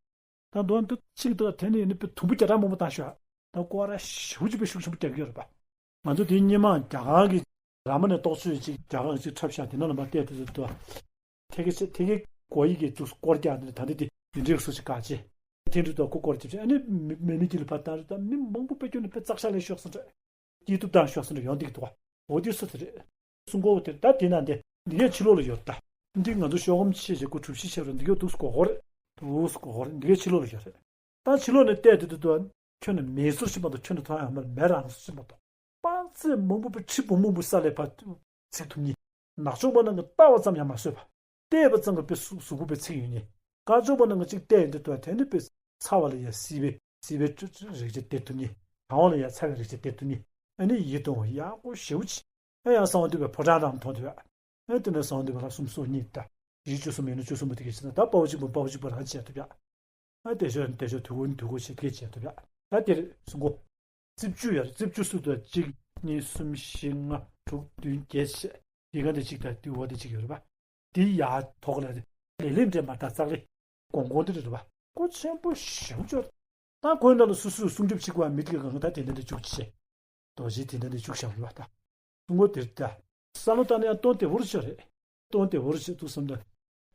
ད་མདོར་ན་འདི་གཅིག་ད་དེ་ནས་ཡིན་ན་དཔེ་དུམ་བུ་བརྒྱ་ཕྲག་མང་པོ་བཏང་ཤོག་ད་སྐོར་ར་ཞེ་པོ་ཅིག་དཔེ་ཤུགས་ཆེན་པོ་རྒྱག་གི་ཡོད་རེད་པ། ང་ཚོ་དེའི་སྔོན་མ་རྒྱ་གར་གྱི་ར་མ་ཎའི་རྟོགས་བརྗོད་ཅིག་རྒྱ་གར་ཅིག་འཁྲབ་ཤག་དེ་ནང་ལ་མར་བལྟས་དུས་དུ། ཐེ་གེ་ཆེ་ཐེ་གེ་གོ་ཡི་གེ་བཙུགས་སྐོར་རྒྱག་ནས། ད་འདི་དེ་འདི་འདྲའི་སུ་ཞིག་ག་ཅེ། ཐེངས་འདྲི་དུ་ཁོ་སྐོར་ཅིབ་ཅེ། ཨ་ནི་མི་མི་མི་གྱི་ལ་ཕར་བཏང་རེད། ད་མི་མང་པོ་དཔེ་སྐྱོན་ནས་དཔེ་བཙག་ཤག་ལས་ཤོག་ཟེར་འདྲ། སྐྱིད་སྡུག་བཏང་ཤོག་ཟེར་འདྲ་ཡོང་འདུག་གི་འདུག་འོ་དེ་སུ་དེ་རེད། སྲུང་འཁོར་དེ་ད་དེ་ན་འདི་འདི་གའི་ཕྱི་ལོགས་ལ་ཡོད་རེད། ད་འདི་ང་ཚོ་ཤོག་སྒམ་ཆེ་ཆེ་ཁོ་གྲུ་བཞི་ཆེ་རུ་འདི་གའི་འདུག་སྐོར་གོ་རེད། འདུག་སྐོར་གོ་རེད། འདི་གའི་ཕྱི་ལོགས་ལ་ཡོད་རེད། ད་ཕྱི་ལོགས་ནས་བལྟས་དུས་དུ་དུ་ཁྱོན་ནས་མེ་སོར་ཞིག་མ་གཏོགས་ཁྱོན་ནས་མཐོང་ཡ་མ་རེད། མེ་རང་སོར་ཞིག་མ་གཏོགས། པང་ཚེ་མང་པོ་པའི་ཁྲི་འབུམ་མང་པོ་ས་ལས་ཕར་ཚིག་ཐུབ་ཉིད། ནག་ཕྱོགས་པ་རྣམས་ཀྱིས་བལྟ་བ་ཙམ་ཡང་མ་བཟོད་པ། བལྟས་པ་ཙམ་གྱིས་དཔེ་གཟུགས་གཟུགས་པོ་དཔེ་ཚིག་ཡོད་ཉིད། དཀར་ཕྱོགས་པ་རྣམས་ཀྱིས་གཅིག་བལྟས་ཡོང་དུས་དུ་དེ་ནི་དཔེ་ཚ་བ་ལ་ཡ་བསིལ་བའི་བསིལ་བའི་རིགས་ཅིག་སྟེར་ཐུབ་ཉིད། གྲང་བ་ལ་ཡ་ཚ་བའི་རིགས་ཅིག་སྟེར་ཐུབ་ཉིད། ཨ་ནི་ཡིད་དུ་འོང་ཡག་པོ་ཞེ་པོ་ཅིག་ཨ་ཡང་གསང་བ་འདུས་པའི་ཕོ་བྲང་རང་མཐོང་ཐུབ་ཡ། ཨ་དེ་ནས་གསང་བ་འདུས་པ་ལ་གསུམ་སོ་གཉིས་ད། བཞི་བཅུ་གསུམ་ཡིན་ན་བཅུ་གསུམ་པོ་དེ་གས་ཕྱིན་ན་ད་དཔའ་བོ་གཅིག་པུ་དཔའ་བོ་གཅིག་པུ་རང་བྱས་ཐུབ་ཡ། ཨ་དེ་ཤོད་དེ་ཤོད་དུས་འཁོར་དུས་འཁོར་བྱེད་མཁན་བྱས་ཐུབ་ཡ། ད་དེར་གསུང་གོ། རྩིབས་བཅུ་ཡོད་རེད། རྩིབས་བཅུ་སུ་དང་གཅིག་གཉིས་གསུམ་བཞི་ལྔ་དྲུག་བདུན་བརྒྱད་བྱས། དེ་ག་དེ་གཅིག་དང་དེ་འོག་དེ་གཅིག་ཡོད་རེད་པ། དེ་ཡར་ཐོག་ལ་ལེ་ལེ་འདྲེ་མ་ད་ཙག་ལེ་གོང་གོང་དེ་རེད་པ། ཀོ་ཆེན་པོ་ཞེ་པོ་ཅིག་ད་ཁོའི་ནང་ལ་སུ་སུ་སྲུང་སྐྱོབ་བྱེད་དགོས་པ་མི་དེ་ག་གང་ད་དེ་འདྲ་འདྲ་བཅུག་བྱས། རྡོ་རྗེ་དེ་འདྲ་འདྲ་བཅུག་བཞག་རེད་པ་ད། སྲུང་འཁོར་དེར་ད། ས་ལོ་ད་ནི་ཡང་སྟོང་དེ་བོར་ཤོར་རེད། སྟོང་དེ་བོར་ཤོར་འདུག་བསམ་ད།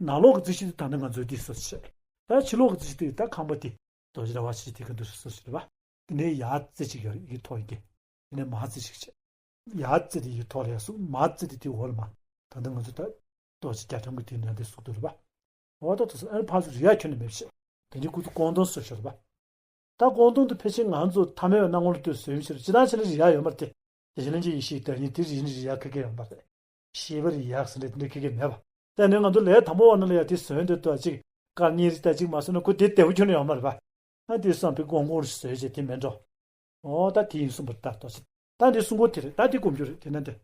ནང་ལོགས་ཀྱི་རྩིབས་ཤིག་དེ་ད་ནི་ང་ཚོའི་དེ་སོ་ཆེ། ད་ཕྱི་ལོགས་ཀྱི་རྩིབས་ཤིག་དེ་ད་ཁང་པ་དེ། རྡོ་རྗེ་ར་བ་ཆེ་དེ་ག་འདུག་སོ་ཆེ་རེད་པ། དེ་ནས་ཡར་རྩེ་གཅིག་ཡོད་རེད། ཡིག་ཐོག་ཡིན་གྱི། དེ་ནས་མར་རྩེ་གཅིག་བྱས། ཡར་རྩེ་དེ་ཡིག་ཐོག་ལ་ཡར་སུ་མར་རྩེ་དེ་དེ་འོག་ལ་མར། ད་ལྟ་ང་ཚོ་ད། རྡོ་རྗེ་རྒྱ་གྲམ་གྱི་དེ་ནས་དེ་སུ་འདུག་རེད་པ། འོ་ད་དུ་སོ་ཨ་ནི་ཕར་ཚུར་རིལ་ཡ་ཁྱོན་ནས་མེད་པ་བྱས། དེ་ནས་ཁོ་ཚོ་སྐོར་དོང་སོ་ཤོར་རེད་པ། ད་སྐོར་དོང་དུ་ཕལ་ཆེར་ང་ཚོ་ཐ་མལ་བའི་སྣང་ངོར་ལྟོས་བཟོས་ཡོད་ཕྱིར་སྤྱིར་བཏང་ཆ་ལ་རིལ་ཡ་ཡོད་མ་རེད་དེ། དེ་བཞིན་ལྷན་ཅིག་ཡེ་ཤེས་བདག་ཉིད་དེ་རིལ་ནི་རིལ་ཡ་ཁ་སྐད་ཡོད་མ་རེད། ཤེས་པ་རིལ་ཡ་ཟེར་ནས་དེ་འདྲ་ཁ་སྐད་མེད་པ། ད་ནི་ང་ཚོ་ལས་དང་པོ་བ་ན་ལ་ཡ་དེ་བཟོས་འདོད་དུ་ཅིག་དཀར་གཉེར་རིལ་ད་ཅིག་མ་བཟོས་ན་ཁོ་དེ་བདེ་པོ་ཁྱོན་ནས་ཡོད་མ་རེད་པ། ཨ་དེ་བསམ་པའི་སྒོང་སྒོང་རེ་བཟོས་བྱས་དེ་མེད་འགྲོ། ཨོ་ད་དེ་ཡིན་གསུངས་པ་རེད། ད་ཏོག་ཙམ་ད་འདི་གསུང་གོ་དེ་རེད། ད་འདི་སྒོམ་རྒྱུ་རེད། དེ་ན་འདི་